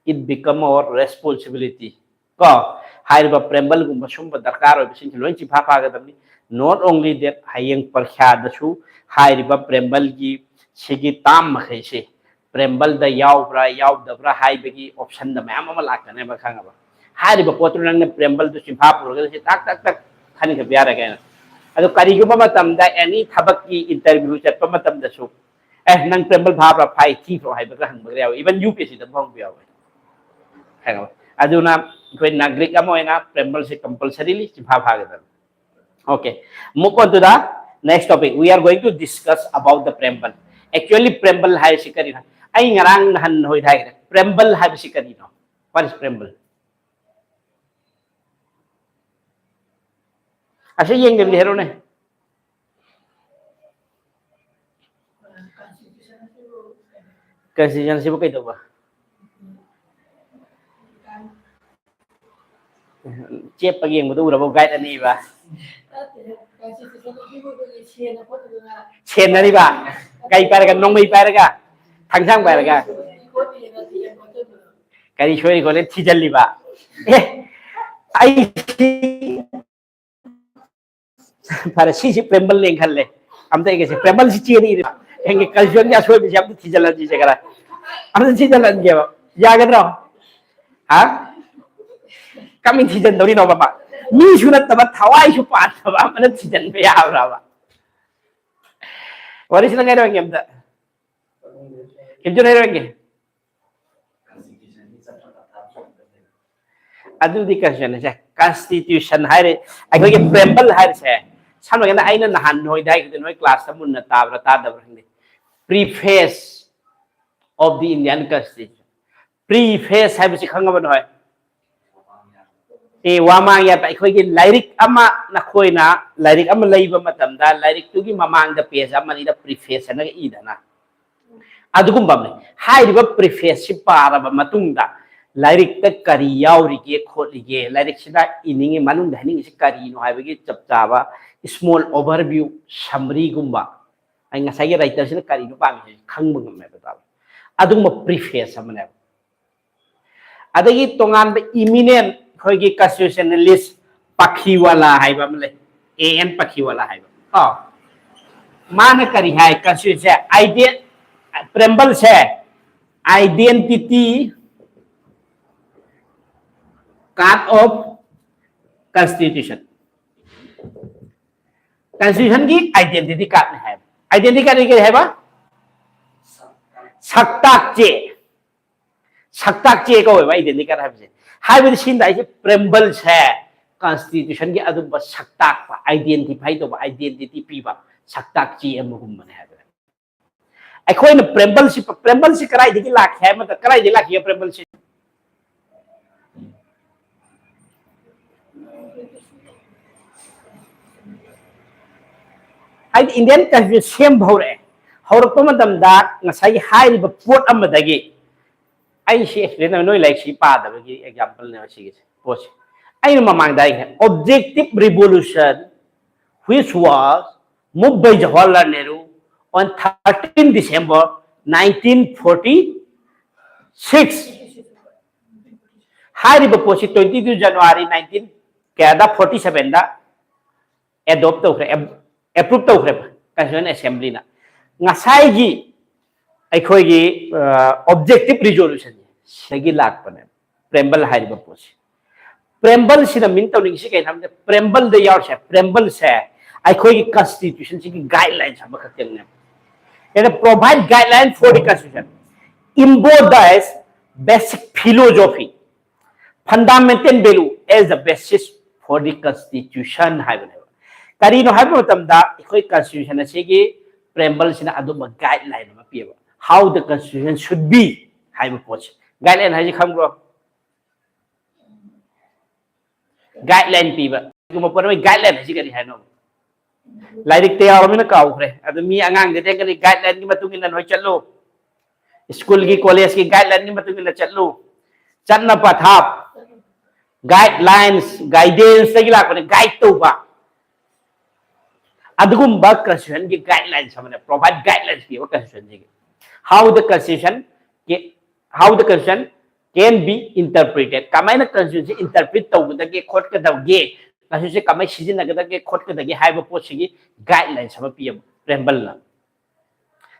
it become our responsibility꯫ ꯀꯣ, ꯍꯥꯏꯔꯤꯕ preamble ꯒꯨꯝꯕ ꯁꯨꯝꯕ ꯗꯔꯀꯥꯔ ꯑꯣꯏꯕꯁꯤꯡꯁꯤ ꯂꯣꯏ ꯆꯤꯐꯥ ꯐꯥꯒꯗꯕꯅꯤ꯫ Not only that, ꯍꯌꯦꯡ ꯄꯔꯤꯈ꯭ꯌꯥꯗꯁꯨ ꯍꯥꯏꯔꯤꯕ preamble ꯒꯤ ꯁꯤꯒꯤ term ꯃꯈꯩꯁꯦ preamble ꯗ ꯌꯥꯎꯕ꯭ꯔꯥ ꯌꯥꯎꯗꯕ꯭ꯔꯥ ꯍꯥꯏꯕꯒꯤ option ꯗ ꯃꯌꯥꯝ ꯑꯃ ꯂꯥꯛꯀꯅꯦꯕ, ꯈꯪꯉꯕ? ꯍꯥꯏꯔꯤꯕ ꯄꯣꯠꯇꯨ ꯅꯪꯅ preamble ꯗꯨ ꯆꯤꯐꯥ ꯄꯨꯔꯒ ꯁꯤ ꯇꯛ ꯇꯛ ꯇꯛ ꯈꯟꯈꯠꯄ ꯌꯥꯔꯦ ꯀꯩꯅꯣ꯫ ꯑꯗꯣ ꯀꯔꯤꯒꯨꯝꯕ ꯃꯇꯝꯗ ꯑꯦꯅꯤ ꯊꯕꯛꯀꯤ ꯏꯟꯇꯔꯚ꯭ꯌꯨ ꯆꯠꯄ ꯃꯇꯝꯗꯁꯨ, "ꯑꯦ, ꯅꯪ ꯄ꯭ꯔꯦꯝꯕꯜ ꯐꯥꯕ꯭ꯔꯥ, ꯐꯥꯏ, ꯊꯤꯕ꯭ꯔꯣ?" ꯍꯥꯏꯕꯒ ꯍꯪꯕꯒ ꯌꯥꯎꯋꯦ꯫ ꯏꯚꯟ ꯌꯨ ꯄꯤ ꯑꯦꯁ ꯁꯤꯗ ꯐꯥꯎ ꯍꯪꯕ ꯌꯥꯎꯋꯦ꯫ ꯈꯪꯉꯕ? ꯑꯗꯨꯅ ꯑꯩꯈꯣꯏ ꯅꯥꯒꯔꯤꯛ ꯑꯃ ꯑꯣꯏꯅ ꯄ꯭ꯔꯦꯝꯕꯜꯁꯤ ꯀꯝꯄꯜꯁꯔꯤꯂꯤ ꯆꯤꯟꯐꯥ ꯐꯥꯒꯗꯕꯅꯤ꯫ Okay, move on to the next topic. We are going to discuss about the preamble. Actually, preamble ꯍꯥꯏꯕꯁꯤ ꯀꯔꯤꯅꯣ? ꯑꯩ ꯉꯔꯥꯡ ꯅꯍꯥꯟ ꯅꯣꯏꯗ ꯍꯥꯏꯈ꯭ꯔꯦ, preamble ꯍꯥꯏꯕꯁꯤ ꯀꯔꯤꯅꯣ? What is preamble? ꯑꯁꯤ ꯌꯦꯡꯗꯕꯗꯤ ꯍꯥꯏꯔꯣꯅꯦ꯫ ꯀꯟꯁꯇꯤꯇ꯭ꯌꯨꯁꯟꯁꯤꯕꯨ ꯀꯩꯗꯧꯕ? ꯆꯦꯞꯄꯒ ꯌꯦꯡꯕꯗꯣ ꯎꯔꯕꯣ? ꯒꯥꯏꯗ ꯑꯅꯤꯕ꯫ ꯁꯦꯟꯅꯔꯤꯕ? ꯀꯩ ꯄꯥꯏꯔꯒ? ꯅꯣꯡꯃꯩ ꯄꯥꯏꯔꯒ? ꯊꯥꯡꯁꯥꯡ ꯄꯥꯏꯔꯒ? ꯀꯔꯤ ꯁꯣꯏꯔꯤ ꯈꯣꯠꯂꯤ ꯊꯤꯖꯤꯜꯂꯤꯕ? ꯑꯦ, ꯑꯩ ꯐꯔꯦ, ꯁꯤꯁꯤ ꯄ꯭ꯔꯦꯝꯕꯜꯅꯦꯅ ꯈꯜꯂꯦ꯫ ꯑꯝꯇ ꯌꯦꯡꯒꯦꯁꯦ, ꯄ꯭ꯔꯦꯝꯕꯜꯁꯤ ꯆꯦꯅꯤ꯫ ꯌꯦꯡꯒꯦ, ꯀꯜꯆꯔꯒꯤ ꯑꯁꯣꯏꯕꯁꯤ ꯑꯝꯇ ꯊꯤꯖꯤꯜꯍꯟꯁꯤꯁꯦ ꯈꯔ꯫ ꯑꯝꯇ ꯊꯤꯖꯤꯜꯍꯟꯒꯦꯕ꯫ ꯌꯥꯒꯗ꯭ꯔꯣ? ꯍꯥ? ꯀꯃꯤ ꯊꯤꯖꯤꯟꯗꯧꯔꯤꯅꯣꯕ ꯃꯥ? ꯃꯤꯁꯨ ꯅꯠꯇꯕ, ꯊꯋꯥꯏꯁꯨ ꯄꯥꯟꯗꯕ ꯑꯃꯅ ꯊꯤꯖꯤꯟꯕ ꯌꯥꯕ꯭ꯔꯕ? ꯋꯥꯔꯤꯁꯤꯅ ꯀꯩꯗꯧꯔꯒꯦ ꯑꯝꯇ? ꯀꯩꯝꯇ ꯂꯩꯔꯣꯏꯒꯦ꯫ ꯑꯗꯨꯗꯤ ꯀꯩꯅꯣꯅꯦ, ꯁꯦ, ꯀꯟꯁꯇꯤꯇ꯭ꯌꯨꯁꯟ ꯍꯥꯏꯔꯦ, ꯑꯩꯈꯣꯏꯒꯤ ꯄ꯭ꯔꯦꯝꯕꯜ ꯍꯥꯏꯔꯤꯁꯦ, ꯁꯝꯅ ꯍꯥꯏꯔꯕꯗ ꯑꯩꯅ ꯅꯍꯥꯟ ꯅꯣꯏꯗ ꯍꯥꯏꯈꯤꯕꯗꯣ, ꯅꯣꯏ ꯀ꯭ꯂꯥꯁꯇ ꯃꯨꯟꯅ ꯇꯥꯕ꯭ꯔꯥ ꯇꯥꯗꯕ꯭ꯔꯥ ꯈꯪꯗꯦ, preface of the Indian Constitution꯫ Preface ꯍꯥꯏꯕꯁꯤ ꯈꯪꯉꯕ ꯅꯣꯏ? ꯑꯦ, ꯋꯥꯃꯥꯡ ꯌꯥꯇ ꯑꯩꯈꯣꯏꯒꯤ ꯂꯥꯏꯔꯤꯛ ꯑꯃ, ꯅꯈꯣꯏꯅ ꯂꯥꯏꯔꯤꯛ ꯑꯃ ꯂꯩꯕ ꯃꯇꯝꯗ ꯂꯥꯏꯔꯤꯛꯇꯨꯒꯤ ꯃꯃꯥꯡꯗ ꯄꯦꯖ ꯑꯃ ꯑꯅꯤꯗ preface ꯍꯥꯏꯅꯒ ꯏꯗꯅ, ꯑꯗꯨꯒꯨꯝꯕ ꯑꯃꯅꯤ꯫ ꯍꯥꯏꯔꯤꯕ preface ꯁꯤ ꯄꯥꯔꯕ ꯃꯇꯨꯡꯗ ꯂꯥꯏꯔꯤꯛꯇ ꯀꯔꯤ ꯌꯥꯎꯔꯤꯒꯦ ꯈꯣꯠꯂꯤꯒꯦ, ꯂꯥꯏꯔꯤꯛꯁꯤꯗ ꯏꯅꯤꯡꯉꯤ, ꯃꯅꯨꯡꯗ ꯍꯥꯏꯅꯤꯡꯉꯤꯁꯤ ꯀꯔꯤꯅꯣ ꯍꯥꯏꯕꯒꯤ ꯆꯞ ꯆꯥꯕ small overview, summary ꯒꯨꯝꯕ, ꯑꯩ ꯉꯁꯥꯏꯒꯤ ꯔꯥꯏꯇꯔꯁꯤꯅ ꯀꯔꯤꯅꯣ ꯄꯥꯝꯃꯤꯁꯦ ꯈꯪꯕ ꯉꯝꯃꯦꯕ ꯇꯥꯕ꯫ ꯑꯗꯨꯒꯨꯝꯕ preface ꯑꯃꯅꯦꯕ꯫ ꯑꯗꯒꯤ ꯇꯣꯉꯥꯟꯕ eminent ꯑꯩꯈꯣꯏꯒꯤ constitutionalist ꯄꯥꯈꯤꯋꯥꯂꯥ ꯍꯥꯏꯕ ꯑꯃ ꯂꯩ, ꯑꯦ ꯑꯦꯟ ꯄꯥꯈꯤꯋꯥꯂꯥ ꯍꯥꯏꯕ꯫ ꯀꯣ, ꯃꯥꯅ ꯀꯔꯤ ꯍꯥꯏ? Constitution say, ꯄ꯭ꯔꯦꯝꯕꯜꯁꯦ identity card of constitution꯫ Constitution ꯒꯤ identity card ꯅꯤ ꯍꯥꯏꯕ꯫ Identity card ꯀꯔꯤ ꯍꯥꯏꯕ? ꯁꯛꯇꯥꯛ ꯆꯦ꯫ ꯁꯛꯇꯥꯛ ꯆꯦ ꯀꯧꯋꯦꯕ identity card ꯍꯥꯏꯕꯁꯦ꯫ ꯍꯥꯏꯕꯗꯤ ꯁꯤꯅ ꯑꯩꯁꯦ preamble ꯁꯦ constitution ꯒꯤ ꯑꯗꯨꯝꯕ ꯁꯛꯇꯥꯛꯄ, identify ꯇꯧꯕ, identity ꯄꯤꯕ ꯁꯛꯇꯥꯛ ꯆꯦ ꯑꯃꯒꯨꯝꯕꯅꯦ ꯍꯥꯏꯕ꯫ ꯑꯩꯈꯣꯏꯅ preamble ꯁꯤ, preamble ꯁꯤ ꯀꯗꯥꯏꯗꯒꯤ ꯂꯥꯛꯈꯤ ꯍꯥꯏꯕ ꯃꯇꯝꯗ, ꯀꯗꯥꯏꯗꯒꯤ ꯂꯥꯛꯈꯤꯒꯦ preamble ꯁꯤ? ꯍꯥꯏꯗꯤ Indian Constitution ꯁꯦꯝꯕ ꯍꯧꯔꯛꯑꯦ꯫ ꯍꯧꯔꯛꯄ ꯃꯇꯝꯗ ꯉꯁꯥꯏꯒꯤ ꯍꯥꯏꯔꯤꯕ ꯄꯣꯠ ꯑꯃꯗꯒꯤ, ꯑꯩ ꯁꯤ explain ꯇꯧ-, ꯅꯣꯏ ꯂꯥꯏꯔꯤꯛꯁꯤ ꯄꯥꯗꯕꯒꯤ example ꯅꯦꯕ ꯁꯤꯒꯤꯁꯦ, ꯄꯣꯠꯁꯦ꯫ ꯑꯩꯅ ꯃꯃꯥꯡꯗ ꯍꯥꯏꯈ꯭ꯔꯦ, objective revolution which was moved by Jawaharlal Nehru on thirteen December nineteen forty-six꯫ ꯍꯥꯏꯔꯤꯕ ꯄꯣꯠꯁꯤ twenty two January nineteen ꯀꯌꯥꯗ, forty seven ꯗ adopt ꯇꯧꯈ꯭ꯔꯦ, approve ꯇꯧꯈ꯭ꯔꯦꯕ Constituent Assembly ꯅ꯫ ꯉꯁꯥꯏꯒꯤ ꯑꯩꯈꯣꯏꯒꯤ, ꯑ, objective resolution ꯁꯤꯗꯒꯤ ꯂꯥꯛꯄꯅꯦ preamble ꯍꯥꯏꯔꯤꯕ ꯄꯣꯠꯁꯦ꯫ Preamble ꯁꯤꯅ mean ꯇꯧꯅꯤꯡꯉꯤꯁꯤ ꯀꯩꯅꯣ ꯍꯥꯏꯕꯗ, preamble ꯗ ꯌꯥꯎꯔꯤꯁꯦ, preamble ꯁꯦ ꯑꯩꯈꯣꯏꯒꯤ constitution ꯁꯤꯒꯤ guidelines ꯑꯃꯈꯛꯇꯪꯅꯦꯕ꯫ It provide guideline for the constitution, embodies basic philosophy, fundamental value as the basis for the constitution ꯍꯥꯏꯕꯅꯦꯕ꯫ ꯀꯔꯤꯅꯣ ꯍꯥꯏꯕ ꯃꯇꯝꯗ, ꯑꯩꯈꯣꯏ constitution ꯑꯁꯤꯒꯤ preamble ꯁꯤꯅ ꯑꯗꯨꯝꯕ guideline ꯑꯃ ꯄꯤꯌꯦꯕ, how the constitution should be ꯍꯥꯏꯕ ꯄꯣꯠꯁꯦ꯫ Guideline ꯍꯥꯏꯁꯦ ꯈꯪꯕ꯭ꯔꯣ? Guideline ꯄꯤꯕ꯫ ꯀꯔꯤꯒꯨꯝꯕ ꯄꯣꯠ ꯑꯃꯒꯤ guideline ꯍꯥꯏꯁꯤ ꯀꯔꯤ ꯍꯥꯏꯅꯣ? ꯂꯥꯏꯔꯤꯛꯇ ꯌꯥꯎꯔꯕꯅꯤꯅ ꯀꯥꯎꯈ꯭ꯔꯦ꯫ ꯑꯗꯨ ꯃꯤ ꯑꯉꯥꯡꯗꯗꯤ ꯀꯔꯤ guideline ꯒꯤ ꯃꯇꯨꯡ ꯏꯟꯅ ꯅꯣꯏ ꯆꯠꯂꯨ, school ꯒꯤ, college ꯀꯤ guideline ꯒꯤ ꯃꯇꯨꯡ ꯏꯟꯅ ꯆꯠꯂꯨ, ꯆꯠꯅ ꯄꯊꯥꯞ, guidelines, guidance ꯇꯒꯤ ꯂꯥꯛꯄꯅꯦ, guide ꯇꯧꯕ꯫ ꯑꯗꯨꯒꯨꯝꯕ constitution ꯒꯤ guidelines ꯑꯃꯅꯦ, provide guidelines ꯄꯤꯕ constitution ꯁꯤꯒꯤ꯫ How the constitution, how the constitution can be interpreted, ꯀꯃꯥꯏꯅ constitution ꯁꯤ interpret ꯇꯧꯒꯗꯒꯦ ꯈꯣꯠꯀꯗꯒꯦ, constitution ꯁꯤ ꯀꯃꯥꯏꯅ ꯁꯤꯖꯤꯟꯅꯒꯗꯒꯦ ꯈꯣꯠꯀꯗꯒꯦ ꯍꯥꯏꯕ ꯄꯣꯠꯁꯤꯒꯤ guidelines ꯑꯃ ꯄꯤꯌꯦꯕ preamble ꯅ꯫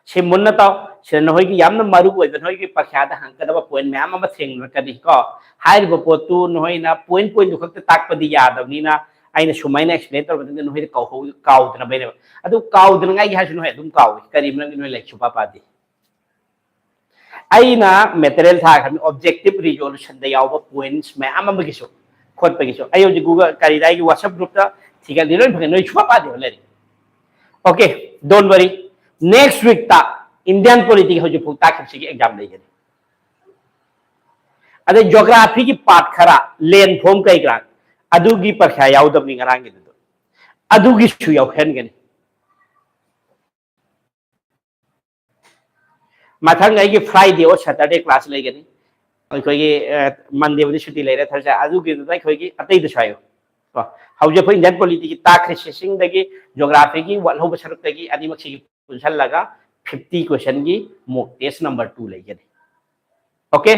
ꯁꯤ ꯃꯨꯟꯅ ꯇꯥꯎ, ꯁꯤꯗ ꯅꯈꯣꯏꯒꯤ ꯌꯥꯝꯅ ꯃꯔꯨ ꯑꯣꯏꯕ, ꯅꯈꯣꯏꯒꯤ ꯄꯔꯤꯈ꯭ꯌꯥꯗ ꯍꯪꯒꯗꯕ point ꯃꯌꯥꯝ ꯑꯃ ꯊꯦꯡꯅꯔꯛꯀꯅꯤ ꯀꯣ꯫ ꯍꯥꯏꯔꯤꯕ ꯄꯣꯠꯇꯨ ꯅꯈꯣꯏꯅ point point ꯇꯨ ꯈꯛꯇ ꯇꯥꯛꯄꯗꯤ ꯌꯥꯗꯕꯅꯤꯅ, ꯑꯩꯅ ꯁꯨꯃꯥꯏꯅ ꯑꯦꯛꯁꯄ꯭ꯂꯦꯟ ꯇꯧꯔꯕ ꯃꯇꯨꯡꯗ ꯅꯈꯣꯏꯗ ꯀꯥꯎꯍꯧ ꯀꯥꯎꯗꯅꯕꯩꯅꯦꯕ꯫ ꯑꯗꯨ ꯀꯥꯎꯗꯅꯉꯥꯏꯒꯤ ꯍꯥꯏꯔꯁꯨ ꯅꯈꯣꯏ ꯑꯗꯨꯝ ꯀꯥꯎꯏ꯫ ꯀꯔꯤ ꯃꯔꯝꯒꯤ? ꯅꯈꯣꯏ ꯂꯥꯏꯔꯤꯛ ꯁꯨꯄꯥ ꯄꯥꯗꯦ꯫ ꯑꯩꯅ ꯃꯦꯇꯔꯤꯌꯦꯜ ꯊꯥꯈ꯭ꯔꯕꯅꯤ, ꯑꯣꯕꯖꯦꯛꯇꯤꯚ ꯔꯤꯖꯣꯂꯨꯁꯟꯗ ꯌꯥꯎꯕ ꯄꯣꯏꯟꯠꯁ ꯃꯌꯥꯝ ꯑꯃꯒꯤꯁꯨ ꯈꯣꯠꯄꯒꯤꯁꯨ꯫ ꯑꯩ ꯍꯧꯖꯤꯛ ꯒꯨꯒꯜ ꯀꯔꯤꯗ ꯑꯩꯒꯤ ꯋꯥꯆꯞ ꯒ꯭ꯔꯨꯞꯇ ꯊꯤꯒꯠꯂꯤ, ꯂꯣꯏ ꯐꯪꯉꯦ꯫ ꯅꯣꯏ ꯁꯨꯄꯥ ꯄꯥꯗꯦꯕ ꯂꯥꯏꯔꯤꯛ꯫ ꯑꯣꯀꯦ, ꯗꯣꯟ ꯋꯥꯔꯤ꯫ ꯅꯦꯛꯁ ꯋꯤꯛꯇ ꯏꯟꯗꯤꯌꯥꯟ ꯄꯣꯂꯤꯇꯤꯒꯤ ꯍꯧꯖꯤꯛ ꯐꯥꯎ ꯇꯥꯛꯈꯤꯕꯁꯤꯒꯤ ꯑꯦꯛꯖꯥꯝ ꯂꯩꯒꯅꯤ꯫ ꯑꯗꯩ ꯖꯣꯒ꯭ꯔꯥꯐꯤꯒꯤ ꯄꯥꯔꯠ ꯈꯔ, ꯂꯦꯟ ꯐꯣꯝ ꯀꯩ ꯀꯔꯥ, ꯑꯗꯨꯒꯤ ꯄꯔꯤꯈ꯭ꯌꯥ ꯌꯥꯎꯗꯕꯅꯤ ꯉꯔꯥꯡꯒꯤꯗꯨꯗ, ꯑꯗꯨꯒꯤꯁꯨ ꯌꯥꯎꯍꯟꯒꯅꯤ꯫ ꯃꯊꯪ ꯑꯩꯒꯤ ꯐ꯭ꯔꯥꯏꯗꯦ ꯑꯣꯔ ꯁꯦꯇꯔꯗꯦ ꯀ꯭ꯂꯥꯁ ꯂꯩꯒꯅꯤ꯫ ꯑꯩꯈꯣꯏꯒꯤ, ꯑ, ꯃꯟꯗꯦꯕꯨꯗꯤ ꯁꯨꯇꯤ ꯂꯩꯔꯦ, ꯊꯔꯁꯗꯦ꯫ ꯑꯗꯨꯒꯤꯗꯨꯗ ꯑꯩꯈꯣꯏꯒꯤ ꯑꯇꯩꯗꯁꯨ ꯍꯥꯏꯌꯨ꯫ ꯀꯣ, ꯍꯧꯖꯤꯛ ꯑꯩꯈꯣꯏ ꯏꯟꯗꯤꯌꯥꯟ ꯄꯣꯂꯤꯇꯤꯒꯤ ꯇꯥꯛꯈ꯭ꯔꯦ, ꯁꯤꯁꯤꯡꯗꯒꯤ ꯖꯣꯒ꯭ꯔꯥꯐꯤꯒꯤ ꯋꯥꯠꯍꯧꯕ ꯁꯔꯨꯛꯇꯒꯤ ꯑꯅꯤꯃꯛꯁꯤꯒꯤ ꯄꯨꯟꯁꯤꯜꯂꯒ ꯐꯤꯐꯇꯤ ꯀꯣꯏꯁꯟꯒꯤ ꯃꯣꯛ ꯇꯦꯁ ꯅꯝꯕꯔ ꯇꯨ ꯂꯩꯒꯅꯤ꯫ ꯑꯣꯀꯦ?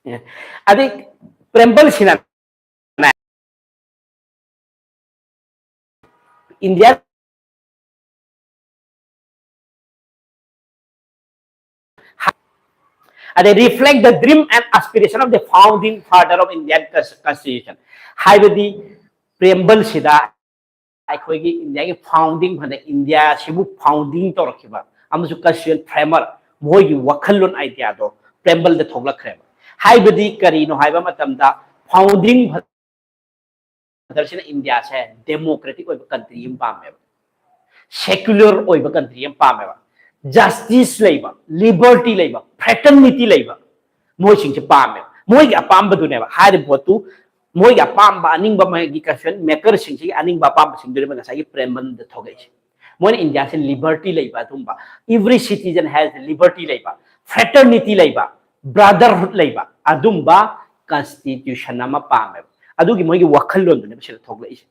ꯑꯦ, ꯑꯗꯩ ꯄ꯭ꯔꯦꯝꯕꯜꯁꯤꯅ ꯏꯟꯗꯤꯌꯥ ꯑꯗꯩ reflect the dream and aspiration of the founding father of Indian Constitution ꯍꯥꯏꯕꯗꯤ ꯄ꯭ꯔꯦꯝꯕꯜꯁꯤꯗ ꯑꯩꯈꯣꯏꯒꯤ ꯏꯟꯗꯤꯌꯥꯒꯤ ꯐꯥꯎꯟꯗꯤꯡ ꯐꯥꯗꯔ, ꯏꯟꯗꯤꯌꯥꯁꯤꯕꯨ ꯐꯥꯎꯟꯗꯤꯡ ꯇꯧꯔꯛꯈꯤꯕ ꯑꯃꯁꯨꯡ ꯀꯟꯁꯇꯤꯇ꯭ꯌꯨꯁꯟ ꯐ꯭ꯔꯦꯃꯔ, ꯃꯣꯏꯒꯤ ꯋꯥꯈꯜꯂꯣꯟ ꯑꯥꯏꯗꯤꯌꯥꯗꯣ ꯄ꯭ꯔꯦꯝꯕꯜꯗ ꯊꯣꯛꯂꯛꯈ꯭ꯔꯦꯕ꯫ ꯍꯥꯏꯕꯗꯤ ꯀꯔꯤꯅꯣ ꯍꯥꯏꯕ ꯃꯇꯝꯗ ꯐꯥꯎꯟꯗꯤꯡ ꯐꯥꯗꯔꯁꯤꯅ ꯏꯟꯗꯤꯌꯥꯁꯦ ꯗꯦꯃꯣꯀ꯭ꯔꯦꯇꯤꯛ ꯑꯣꯏꯕ ꯀꯟꯇ꯭ꯔꯤ ꯑꯃ ꯄꯥꯝꯃꯦꯕ, ꯁꯦꯀꯨꯂꯔ ꯑꯣꯏꯕ ꯀꯟꯇ꯭ꯔꯤ ꯑꯃ ꯄꯥꯝꯃꯦꯕ, ꯖꯁꯇꯤꯁ ꯂꯩꯕ, ꯂꯤꯕꯔꯇꯤ ꯂꯩꯕ, ꯐ꯭ꯔꯦꯇꯔꯅꯤꯇꯤ ꯂꯩꯕ, ꯃꯣꯏꯁꯤꯡꯁꯦ ꯄꯥꯝꯃꯦꯕ꯫ ꯃꯣꯏꯒꯤ ꯑꯄꯥꯝꯕꯗꯨꯅꯦꯕ ꯍꯥꯏꯔꯤꯕ ꯄꯣꯠꯇꯨ, ꯃꯣꯏꯒꯤ ꯑꯄꯥꯝꯕ ꯑꯅꯤꯡꯕ, ꯃꯣꯏꯒꯤ ꯀꯟꯁꯇꯤꯇ꯭ꯌꯨꯁꯟ ꯃꯦꯀꯔꯁꯤꯡꯁꯤꯒꯤ ꯑꯅꯤꯡꯕ ꯑꯄꯥꯝꯕꯁꯤꯡꯗꯨꯅꯦꯕ ꯉꯁꯥꯏꯒꯤ ꯄ꯭ꯔꯦꯝꯕꯜꯗ ꯊꯣꯛꯂꯛꯏꯁꯦ꯫ ꯃꯣꯏꯅ ꯏꯟꯗꯤꯌꯥꯁꯦ ꯂꯤꯕꯔꯇꯤ ꯂꯩꯕ, ꯑꯗꯨꯝꯕ, every citizen has liberty ꯂꯩꯕ, ꯐ꯭ꯔꯦꯇꯔꯅꯤꯇꯤ ꯂꯩꯕ, ꯕ꯭ꯔꯥꯗꯔꯍꯨꯗ ꯂꯩꯕ, ꯑꯗꯨꯝꯕ ꯀꯟꯁꯇꯤꯇ꯭ꯌꯨꯁꯟ ꯑꯃ ꯄꯥꯝꯃꯦꯕ꯫ ꯑꯗꯨꯒꯤ ꯃꯣꯏꯒꯤ ꯋꯥꯈꯜꯂꯣꯟꯗꯨꯅꯦꯕ ꯁꯤꯗ ꯊꯣꯛꯂꯛꯏꯁꯦ꯫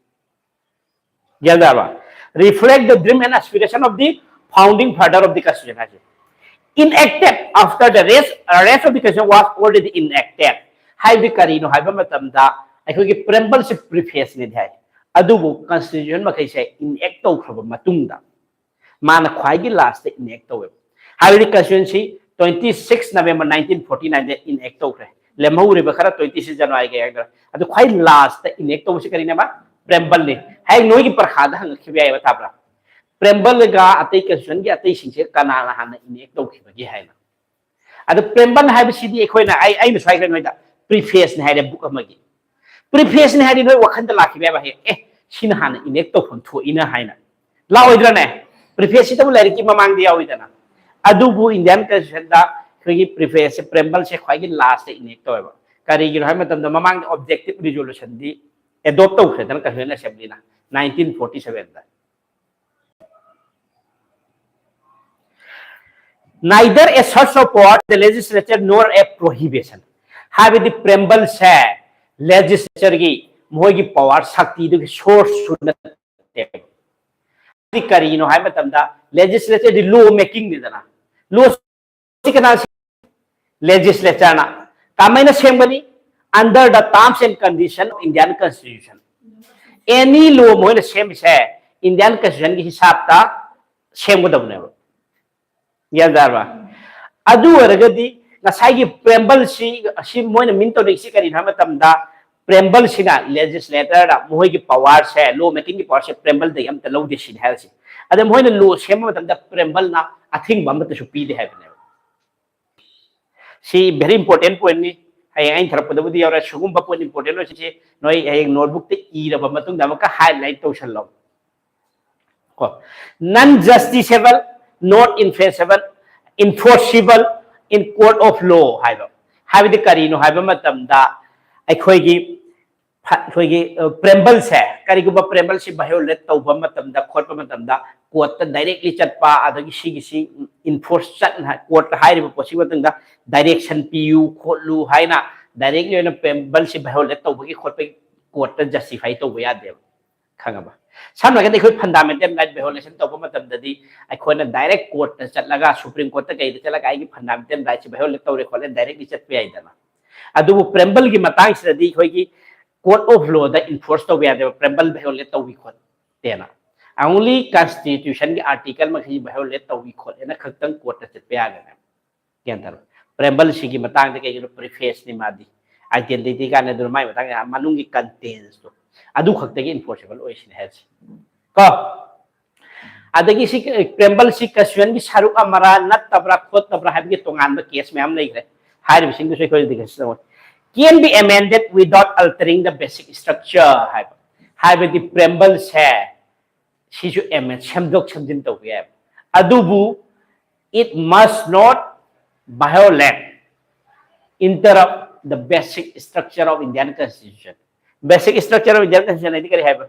ꯒ꯭ꯌꯥꯟ ꯇꯥꯔꯕ? Reflect the dream and aspiration of the founding father of the constitution ꯍꯥꯏꯁꯦ꯫ Enacted after the rest, rest of the constitution was already enacted ꯍꯥꯏꯕꯗꯤ ꯀꯔꯤꯅꯣ ꯍꯥꯏꯕ ꯃꯇꯝꯗ ꯑꯩꯈꯣꯏꯒꯤ ꯄ꯭ꯔꯦꯝꯕꯜꯁꯦ ꯄ꯭ꯔꯤꯐꯦꯁꯅꯦꯗꯤ ꯍꯥꯏ, ꯑꯗꯨꯕꯨ ꯀꯟꯁꯇꯤꯇ꯭ꯌꯨꯁꯟ ꯃꯈꯩꯁꯦ ꯏꯟꯑꯦꯛ ꯇꯧꯈ꯭ꯔꯕ ꯃꯇꯨꯡꯗ ꯃꯥꯅ ꯈ꯭ꯋꯥꯏꯒꯤ ꯂꯥꯁꯇ ꯏꯟꯑꯦꯛ ꯇꯧꯋꯦꯕ꯫ ꯍꯥꯏꯕꯗꯤ ꯀꯟꯁꯇꯤꯇ꯭ꯌꯨꯁꯟꯁꯤ twenty six November nineteen forty nine ꯗ ꯏꯟꯑꯦꯛ ꯇꯧꯈ꯭ꯔꯦ꯫ ꯂꯦꯝꯍꯧꯔꯤꯕ ꯈꯔ ꯇ꯭ꯋꯦꯟꯇꯤ ꯁꯤꯛꯁ ꯖꯅꯋꯥꯔꯤꯒꯤ ꯍꯥꯏꯒꯗ꯭ꯔꯥ, ꯑꯗꯨ ꯈ꯭ꯋꯥꯏ ꯂꯥꯁꯇ ꯏꯅꯦꯛ ꯇꯧꯕꯁꯤ ꯀꯔꯤꯅꯦꯕ? ꯄ꯭ꯔꯦꯝꯕꯜꯅꯤ꯫ ꯍꯌꯦꯡ ꯅꯣꯏꯒꯤ ꯄꯔꯈꯥꯗ ꯍꯪꯉꯛꯈꯤꯕ ꯌꯥꯏꯕ, ꯇꯥꯕ꯭ꯔꯥ? ꯄ꯭ꯔꯦꯝꯕꯜꯒ ꯑꯇꯩ ꯀꯟꯁꯇꯤꯇ꯭ꯌꯨꯁꯟꯒꯤ ꯑꯇꯩꯁꯤꯡꯁꯦ ꯀꯅꯥꯅ ꯍꯥꯟꯅ ꯏꯅꯦꯛ ꯇꯧꯈꯤꯕꯒꯦ ꯍꯥꯏꯅ꯫ ꯑꯗꯣ ꯄ꯭ꯔꯦꯝꯕꯜ ꯍꯥꯏꯕꯁꯤꯗꯤ ꯑꯩꯈꯣꯏꯅ, ꯑꯩ ꯑꯩꯅ ꯁ꯭ꯋꯥꯏꯗ ꯅꯣꯏꯗ ꯄ꯭ꯔꯤꯐꯦꯁꯅꯤ ꯍꯥꯏꯔꯦ, ꯕꯨꯛ ꯑꯃꯒꯤ꯫ ꯄ꯭ꯔꯤꯐꯦꯁꯅꯤ ꯍꯥꯏꯗꯤ ꯅꯣꯏ ꯋꯥꯈꯟꯗ ꯂꯥꯛꯈꯤꯕ ꯌꯥꯏꯕ, ꯍꯌꯦꯡ ꯑꯦ, ꯁꯤꯅ ꯍꯥꯟꯅ ꯏꯅꯦꯛ ꯇꯧꯐꯝ ꯊꯣꯛꯏꯅ ꯍꯥꯏꯅ꯫ ꯂꯥꯛꯑꯣꯏꯗ꯭ꯔꯅꯦ? ꯄ꯭ꯔꯤꯐꯦꯁꯁꯤꯗꯕꯨ ꯂꯥꯏꯔꯤꯛꯀꯤ ꯃꯃꯥꯡꯗ ꯌꯥꯎꯏꯗꯅ꯫ ꯑꯗꯨꯕꯨ ꯏꯟꯗꯤꯌꯥꯟ ꯀꯟꯁꯇꯤꯇ꯭ꯌꯨꯁꯟꯗ ꯑꯩꯈꯣꯏꯒꯤ ꯄ꯭ꯔꯤꯐꯦꯁꯁꯦ, ꯄ꯭ꯔꯦꯝꯕꯜꯁꯦ ꯈ꯭ꯋꯥꯏꯒꯤ ꯂꯥꯁꯇ ꯏꯅꯦꯛ ꯇꯧꯋꯦꯕ꯫ ꯀꯔꯤꯒꯤꯅꯣ ꯍꯥꯏꯕ ꯃꯇꯝꯗ ꯃꯃꯥꯡꯗ ꯑꯣꯕꯖꯦꯛꯇꯤꯚ ꯔꯤꯖꯣꯂꯨꯁꯟꯗꯤ ꯑꯦꯗꯣꯞ ꯇꯧꯈ꯭ꯔꯦꯗꯅ ꯀꯟꯁꯇꯤꯇ꯭ꯌꯨꯁꯟ ꯑꯦꯁꯦꯝꯕ꯭ꯂꯤꯅ ꯅꯥꯏꯟꯇꯤꯟ ꯐꯣꯔꯇꯤ ꯁꯚꯦꯟꯗ꯫ Neither a source of power the legislature nor a prohibition. ꯍꯥꯏꯕꯗꯤ ꯄ꯭ꯔꯦꯝꯕꯜꯁꯦ ꯂꯦꯖꯤꯁꯂꯦꯆꯔꯒꯤ ꯃꯈꯣꯏꯒꯤ ꯄꯋꯥꯔ ꯁꯛꯇꯤꯗꯨꯒꯤ ꯁꯣꯔꯁꯁꯨ ꯅꯠꯇꯦ꯫ ꯀꯔꯤꯅꯣ ꯍꯥꯏꯕ ꯃꯇꯝꯗ ꯂꯦꯖꯤꯁꯂꯦꯆꯔꯗꯤ ꯂꯣ ꯃꯦꯀꯤꯡꯅꯤꯗꯅ꯫ ꯂꯣ ꯁꯤ ꯀꯅꯥ? ꯂꯦꯖꯤꯁꯂꯦꯆꯔꯅ꯫ ꯀꯃꯥꯏꯅ ꯁꯦꯝꯒꯅꯤ? Under the terms and condition of Indian Constitution. Any law ꯃꯣꯏꯅ ꯁꯦꯝꯃꯤꯁꯦ ꯏꯟꯗꯤꯌꯥꯟ ꯀꯟꯁꯇꯤꯇ꯭ꯌꯨꯁꯟꯒꯤ ꯍꯤꯁꯥꯞꯇ ꯁꯦꯝꯒꯗꯕꯅꯦꯕ꯫ ꯒ꯭ꯌꯥꯟ ꯇꯥꯔꯕ? ꯑꯗꯨ ꯑꯣꯏꯔꯒꯗꯤ ꯉꯁꯥꯏꯒꯤ ꯄ꯭ꯔꯦꯝꯕꯜꯁꯤ, ꯑꯁꯤ ꯃꯣꯏꯅ ꯃꯤꯟ ꯇꯧꯔꯤꯁꯤ ꯀꯔꯤꯅꯣ ꯍꯥꯏꯕ ꯃꯇꯝꯗ, ꯄ꯭ꯔꯦꯝꯕꯜꯁꯤꯅ ꯂꯦꯖꯤꯁꯂꯦꯇꯔꯗ ꯃꯈꯣꯏꯒꯤ ꯄꯋꯥꯔꯁꯦ, ꯂꯣ ꯃꯦꯀꯤꯡꯒꯤ ꯄꯋꯥꯔꯁꯦ ꯄ꯭ꯔꯦꯝꯕꯜꯗꯒꯤ ꯑꯝꯇ ꯂꯧꯗꯦ ꯁꯤꯅꯤ ꯍꯥꯏꯔꯤꯁꯤ꯫ ꯑꯗ ꯃꯣꯏꯅ ꯂꯣ ꯁꯦꯝꯕ ꯃꯇꯝꯗ ꯄ꯭ꯔꯦꯝꯕꯜꯅ ꯑꯊꯤꯡꯕ ꯑꯃꯠꯇꯁꯨ ꯄꯤꯗꯦ ꯍꯥꯏꯕꯅꯦꯕ꯫ ꯁꯤ very important pointꯅꯤ꯫ ꯍꯌꯦꯡ ꯑꯩꯅ ꯊꯥꯔꯛꯄꯗꯕꯨꯗꯤ ꯌꯥꯎꯔꯦ꯫ ꯁꯤꯒꯨꯝꯕ point important ꯑꯣꯏꯁꯦ ꯅꯣꯏ ꯍꯌꯦꯡ notebookꯇ ꯏꯔꯕ ꯃꯇꯨꯡꯗ ꯑꯃꯨꯛꯀ highlight ꯇꯧꯁꯜꯂꯣ꯫ ꯀꯣ, non justiciable, not enforceable, enforceable in court of law ꯍꯥꯏꯕ꯫ ꯍꯥꯏꯕꯗꯤ ꯀꯔꯤꯅꯣ ꯍꯥꯏꯕ ꯃꯇꯝꯗ ꯑꯩꯈꯣꯏꯒꯤ ꯐ-, ꯑꯩꯈꯣꯏꯒꯤ, ꯑ, ꯄ꯭ꯔꯦꯝꯕꯜꯁꯦ, ꯀꯔꯤꯒꯨꯝꯕ ꯄ꯭ꯔꯦꯝꯕꯜꯁꯤ violate ꯇꯧꯕ ꯃꯇꯝꯗ, ꯈꯣꯠꯄ ꯃꯇꯝꯗ, ꯀꯣꯔꯠꯇ directly ꯆꯠꯄ, ꯑꯗꯒꯤ ꯁꯤꯒꯤꯁꯤ enforce ꯆꯠꯅ ꯀꯣꯔꯠꯇ ꯍꯥꯏꯔꯤꯕ ꯄꯣꯠꯁꯤꯒꯤ ꯃꯇꯨꯡꯗ direction ꯄꯤꯌꯨ, ꯈꯣꯠꯂꯨ ꯍꯥꯏꯅ directly ꯑꯣꯏꯅ ꯄ꯭ꯔꯦꯝꯕꯜꯁꯤ violate ꯇꯧꯕꯒꯤ ꯈꯣꯠꯄꯒꯤ ꯀꯣꯔꯠꯇ justify ꯇꯧꯕ ꯌꯥꯗꯦꯕ꯫ ꯈꯪꯉꯕ? ꯁꯝꯅ ꯍꯥꯏꯔꯕꯗ ꯑꯩꯈꯣꯏ fundamental right violation ꯇꯧꯕ ꯃꯇꯝꯗꯗꯤ ꯑꯩꯈꯣꯏꯅ direct ꯀꯣꯔꯠꯇ ꯆꯠꯂꯒ, ꯁꯨꯄ꯭ꯔꯤꯝ ꯀꯣꯔꯠꯇ ꯀꯩꯗ ꯆꯠꯂꯒ ꯑꯩꯒꯤ fundamental rightꯁꯤ violate ꯇꯧꯔꯦ ꯈꯣꯠꯂꯦ directly ꯆꯠꯄ ꯌꯥꯏꯗꯅ꯫ ꯑꯗꯨꯕꯨ ꯄ꯭ꯔꯦꯝꯕꯜꯒꯤ ꯃꯇꯥꯡꯁꯤꯗꯗꯤ ꯑꯩꯈꯣꯏꯒꯤ court of lawꯗ enforce ꯇꯧꯕ ꯌꯥꯗꯦꯕ, ꯄ꯭ꯔꯦꯝꯕꯜ violate ꯇꯧꯏ ꯈꯣꯠꯇꯦꯅ꯫ Only constitutionꯒꯤ article ꯃꯈꯩ violate ꯇꯧꯏ ꯈꯣꯠꯂꯦꯅ ꯈꯛꯇꯪ ꯀꯣꯔꯠꯇ ꯆꯠꯄ ꯌꯥꯒꯅꯦꯕ꯫ ꯒ꯭ꯌꯥꯟ ꯇꯥꯔꯕ? ꯄ꯭ꯔꯦꯝꯕꯜꯁꯤꯒꯤ ꯃꯇꯥꯡꯗ ꯀꯩꯒꯤꯅꯣ ꯄ꯭ꯔꯤꯐꯦꯁꯅꯤ ꯃꯥꯗꯤ, ꯑꯥꯏꯗꯦꯟꯇꯤꯇꯤ ꯀꯥꯟꯅ ꯑꯗꯨꯅ ꯃꯥꯏ ꯃꯇꯥꯡꯗ ꯃꯅꯨꯡꯒꯤ ꯀꯟꯇꯦꯟꯁꯇꯣ ꯑꯗꯨ ꯈꯛꯇꯒꯤ ꯏꯟꯐꯣꯔꯁꯦꯕꯜ ꯑꯣꯏꯁꯤꯅꯦ ꯍꯥꯏꯁꯦ ꯀꯣ꯫ ꯑꯗꯒꯤ ꯁꯤ ꯄ꯭ꯔꯦꯝꯕꯜꯁꯤ ꯀꯟꯁꯇꯤꯇ꯭ꯌꯨꯁꯟꯒꯤ ꯁꯔꯨꯛ ꯑꯃꯔꯥ ꯅꯠꯇꯕ꯭ꯔꯥ ꯈꯣꯠꯇꯕ꯭ꯔꯥ ꯍꯥꯏꯕꯒꯤ ꯇꯣꯉꯥꯟꯕ ꯀꯦꯁ ꯃꯌꯥꯝ ꯂꯩꯈ꯭ꯔꯦ꯫ ꯍꯥꯏꯔꯤꯕꯁꯤꯡꯗꯨꯁꯨ ꯑꯩꯈꯣꯏ ꯗꯤꯁꯀꯁ ꯇꯧꯔꯦ꯫ Can be amended without altering the basic structure ꯍꯥꯏꯕ, ꯍꯥꯏꯕꯗꯤ ꯄ꯭ꯔꯦꯝꯕꯜꯁꯦ ꯁꯤꯁꯨ ꯑꯦꯃꯦꯟ ꯁꯦꯝꯗꯣꯛ ꯁꯦꯝꯖꯤꯟ ꯇꯧꯕ ꯌꯥꯏꯕ, ꯑꯗꯨꯕꯨ it must not violate, interrupt the basic structure of Indian Constitution. Basic structure of Indian Constitution ꯍꯥꯏꯗꯤ ꯀꯔꯤ ꯍꯥꯏꯕ?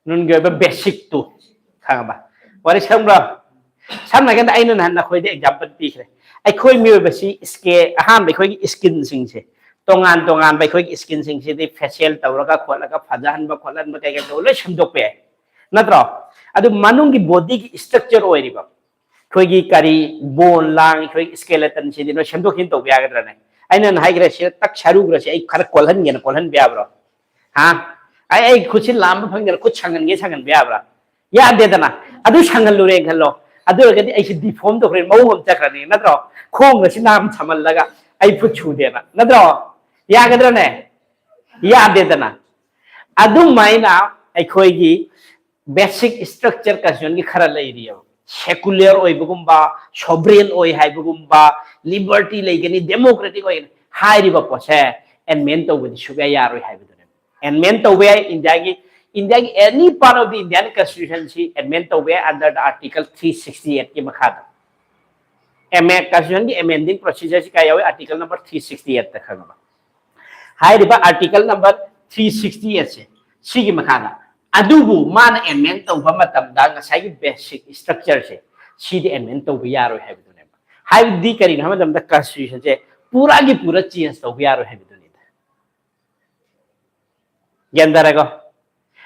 ꯅꯨꯡꯒꯤ ꯑꯣꯏꯕ ꯕꯦꯁꯤꯛꯇꯨ ꯈꯪꯉꯕ? ꯋꯥꯔꯤ ꯈꯪꯕ꯭ꯔꯣ? ꯁꯝꯅ ꯍꯥꯏꯔꯀꯥꯟꯗ ꯑꯩꯅ ꯅꯍꯥꯟ ꯅꯈꯣꯏꯗ ꯑꯦꯛꯖꯥꯝꯄꯜ ꯄꯤꯈ꯭ꯔꯦ꯫ ꯑꯩꯈꯣꯏ ꯃꯤꯑꯣꯏꯕꯁꯤ ꯏꯁꯀꯦ ꯑꯍꯥꯟꯕ ꯑꯩꯈꯣꯏꯒꯤ ꯏꯁꯀꯤꯟꯁꯤꯡꯁꯦ, ꯇꯣꯉꯥꯟ ꯇꯣꯉꯥꯟꯕ ꯑꯩꯈꯣꯏꯒꯤ ꯏꯁꯀꯤꯟꯁꯤꯡꯁꯤꯗꯤ ꯐꯦꯁꯤꯌꯦꯜ ꯇꯧꯔꯒ ꯈꯣꯠꯂꯒ ꯐꯖꯍꯟꯕ ꯈꯣꯠꯍꯟꯕ ꯀꯩꯀꯥ ꯇꯧꯕ ꯂꯣꯏ ꯁꯦꯝꯗꯣꯛꯄ ꯌꯥꯏ, ꯅꯠꯇ꯭ꯔꯣ? ꯑꯗꯨ ꯃꯅꯨꯡꯒꯤ ꯕꯣꯗꯤꯒꯤ ꯏꯁꯇ꯭ꯔꯛꯆꯔ ꯑꯣꯏꯔꯤꯕ ꯑꯩꯈꯣꯏꯒꯤ ꯀꯔꯤ ꯕꯣꯟ ꯂꯥꯡ ꯑꯩꯈꯣꯏꯒꯤ ꯏꯁꯀꯦꯂꯦꯇꯟꯁꯤꯗꯤ ꯅꯣꯏ ꯁꯦꯝꯗꯣꯛ ꯁꯦꯝꯖꯤꯟ ꯇꯧꯕ ꯌꯥꯒꯗ꯭ꯔꯅꯦ? ꯑꯩꯅ ꯍꯥꯏꯈ꯭ꯔꯦ ꯁꯤꯗ ꯇꯛ ꯁꯔꯨꯈ꯭ꯔꯁꯦ ꯑꯩ ꯈꯔ ꯀꯣꯜꯍꯟꯒꯦꯅ ꯀꯣꯜꯍꯟꯕ ꯌꯥꯕ꯭ꯔꯣ? ꯍꯥ? ꯑꯩ ꯑꯩ ꯈꯨꯠꯁꯤ ꯂꯥꯝꯕ ꯐꯪꯗꯅ ꯈꯨꯠ ꯁꯪꯍꯟꯒꯦ ꯁꯪꯍꯟꯕ ꯌꯥꯕ꯭ꯔꯥ? ꯌꯥꯗꯦꯗꯅ꯫ ꯑꯗꯨ ꯁꯪꯍꯜꯂꯨꯔꯦ ꯈꯜꯂꯣ, ꯑꯗꯨ ꯑꯣꯏꯔꯒꯗꯤ ꯑꯩꯁꯦ ꯗꯤꯐꯣꯝ ꯇꯧꯈ꯭ꯔꯦ, ꯃꯑꯣꯡ ꯑꯃ ꯆꯠꯈ꯭ꯔꯅꯤ ꯅꯠꯇ꯭ꯔꯣ? ꯈꯣꯡ ꯑꯁꯤ ꯅꯥꯝ ꯁꯝꯍꯜꯂꯒ ꯑꯩ ꯈꯨꯠ ꯁꯨꯗꯦꯅ ꯅꯠꯇ꯭ꯔꯣ? ꯌꯥꯒꯗ꯭ꯔꯅꯦ? ꯌꯥꯗꯦꯗꯅ꯫ ꯑꯗꯨꯃꯥꯏꯅ ꯑꯩꯈꯣꯏꯒꯤ ꯕꯦꯁꯤꯛ ꯏꯁꯇ꯭ꯔꯛꯆꯔ ꯀꯟꯁꯇꯤꯇ꯭ꯌꯨꯁꯟꯒꯤ ꯈꯔ ꯂꯩꯔꯤꯑꯕ, ꯁꯦꯀꯨꯂꯔ ꯑꯣꯏꯕꯒꯨꯝꯕ, ꯁꯣꯕ꯭ꯔꯦꯟ ꯑꯣꯏ ꯍꯥꯏꯕꯒꯨꯝꯕ, ꯂꯤꯕꯔꯇꯤ ꯂꯩꯒꯅꯤ, ꯗꯦꯃꯣꯀ꯭ꯔꯦꯇꯤꯛ ꯑꯣꯏꯒꯅꯤ ꯍꯥꯏꯔꯤꯕ ꯄꯣꯠꯁꯦ ꯑꯦꯟꯃꯦꯟ ꯇꯧꯕꯗꯤ ꯁꯨꯛꯌꯥ ꯌꯥꯔꯣꯏ ꯍꯥꯏꯕꯗꯨꯅꯦꯕ꯫ ꯑꯦꯟꯃꯦꯟ ꯇꯧꯕ ꯌꯥꯏ, ꯏꯟꯗꯤꯌꯥꯒꯤ ꯏꯟꯗꯤꯌꯥꯒꯤ ꯑꯦꯅꯤ ꯄꯥꯔꯠ ꯑꯣꯐ ꯗꯤ ꯏꯟꯗꯤꯌꯥꯟ ꯀꯟꯁꯇꯤꯇ꯭ꯌꯨꯁꯟꯁꯤ ꯑꯦꯟꯃꯦꯟ ꯇꯧꯕ ꯌꯥꯏ under the article three sixty eight ꯀꯤ ꯃꯈꯥꯗ꯫ ꯑꯦꯝ ꯑꯦ ꯀꯟꯁꯇꯤꯇ꯭ꯌꯨꯁꯟꯒꯤ ꯑꯦꯃꯦꯟꯗꯤꯡ ꯄ꯭ꯔꯣꯁꯤꯖꯔꯁꯤ ꯀꯥꯏ ꯌꯥꯎꯏ? ꯑꯥꯔꯇꯤꯀꯜ ꯅꯝꯕꯔ ꯊ꯭ꯔꯤ ꯁꯤꯛꯁꯇꯤ ꯑꯩꯠꯇ ꯈꯪꯉꯕ? ꯍꯥꯏꯔꯤꯕ ꯑꯥꯔꯇꯤꯀꯜ ꯅꯝꯕꯔ ꯊ꯭ꯔꯤ ꯁꯤꯛꯁꯇꯤ ꯑꯩꯠꯁꯦ ꯁꯤꯒꯤ ꯃꯈꯥꯗ, ꯑꯗꯨꯕꯨ ꯃꯥꯅ ꯑꯦꯟꯃꯦꯟ ꯇꯧꯕ ꯃꯇꯝꯗ ꯉꯁꯥꯏꯒꯤ ꯕꯦꯁꯤꯛ ꯏꯁꯇ꯭ꯔꯛꯆꯔꯁꯦ ꯁꯤꯗꯤ ꯑꯦꯟꯃꯦꯟ ꯇꯧꯕ ꯌꯥꯔꯣꯏ ꯍꯥꯏꯕꯗꯨꯅꯦꯕ꯫ ꯍꯥꯏꯕꯗꯤ ꯀꯔꯤꯅꯣ ꯍꯥꯏꯕ ꯃꯇꯝꯗ ꯀꯟꯁꯇꯤꯇ꯭ꯌꯨꯁꯟꯁꯦ ꯄꯨꯔꯥꯒꯤ ꯄꯨꯔꯥ ꯆꯦꯟꯖ ꯇꯧꯕ ꯌꯥꯔꯣꯏ ꯍꯥꯏꯕꯗꯨꯅꯤꯗ꯫ ꯒ꯭ꯌꯥꯟ ꯇꯥꯔꯦꯀꯣ?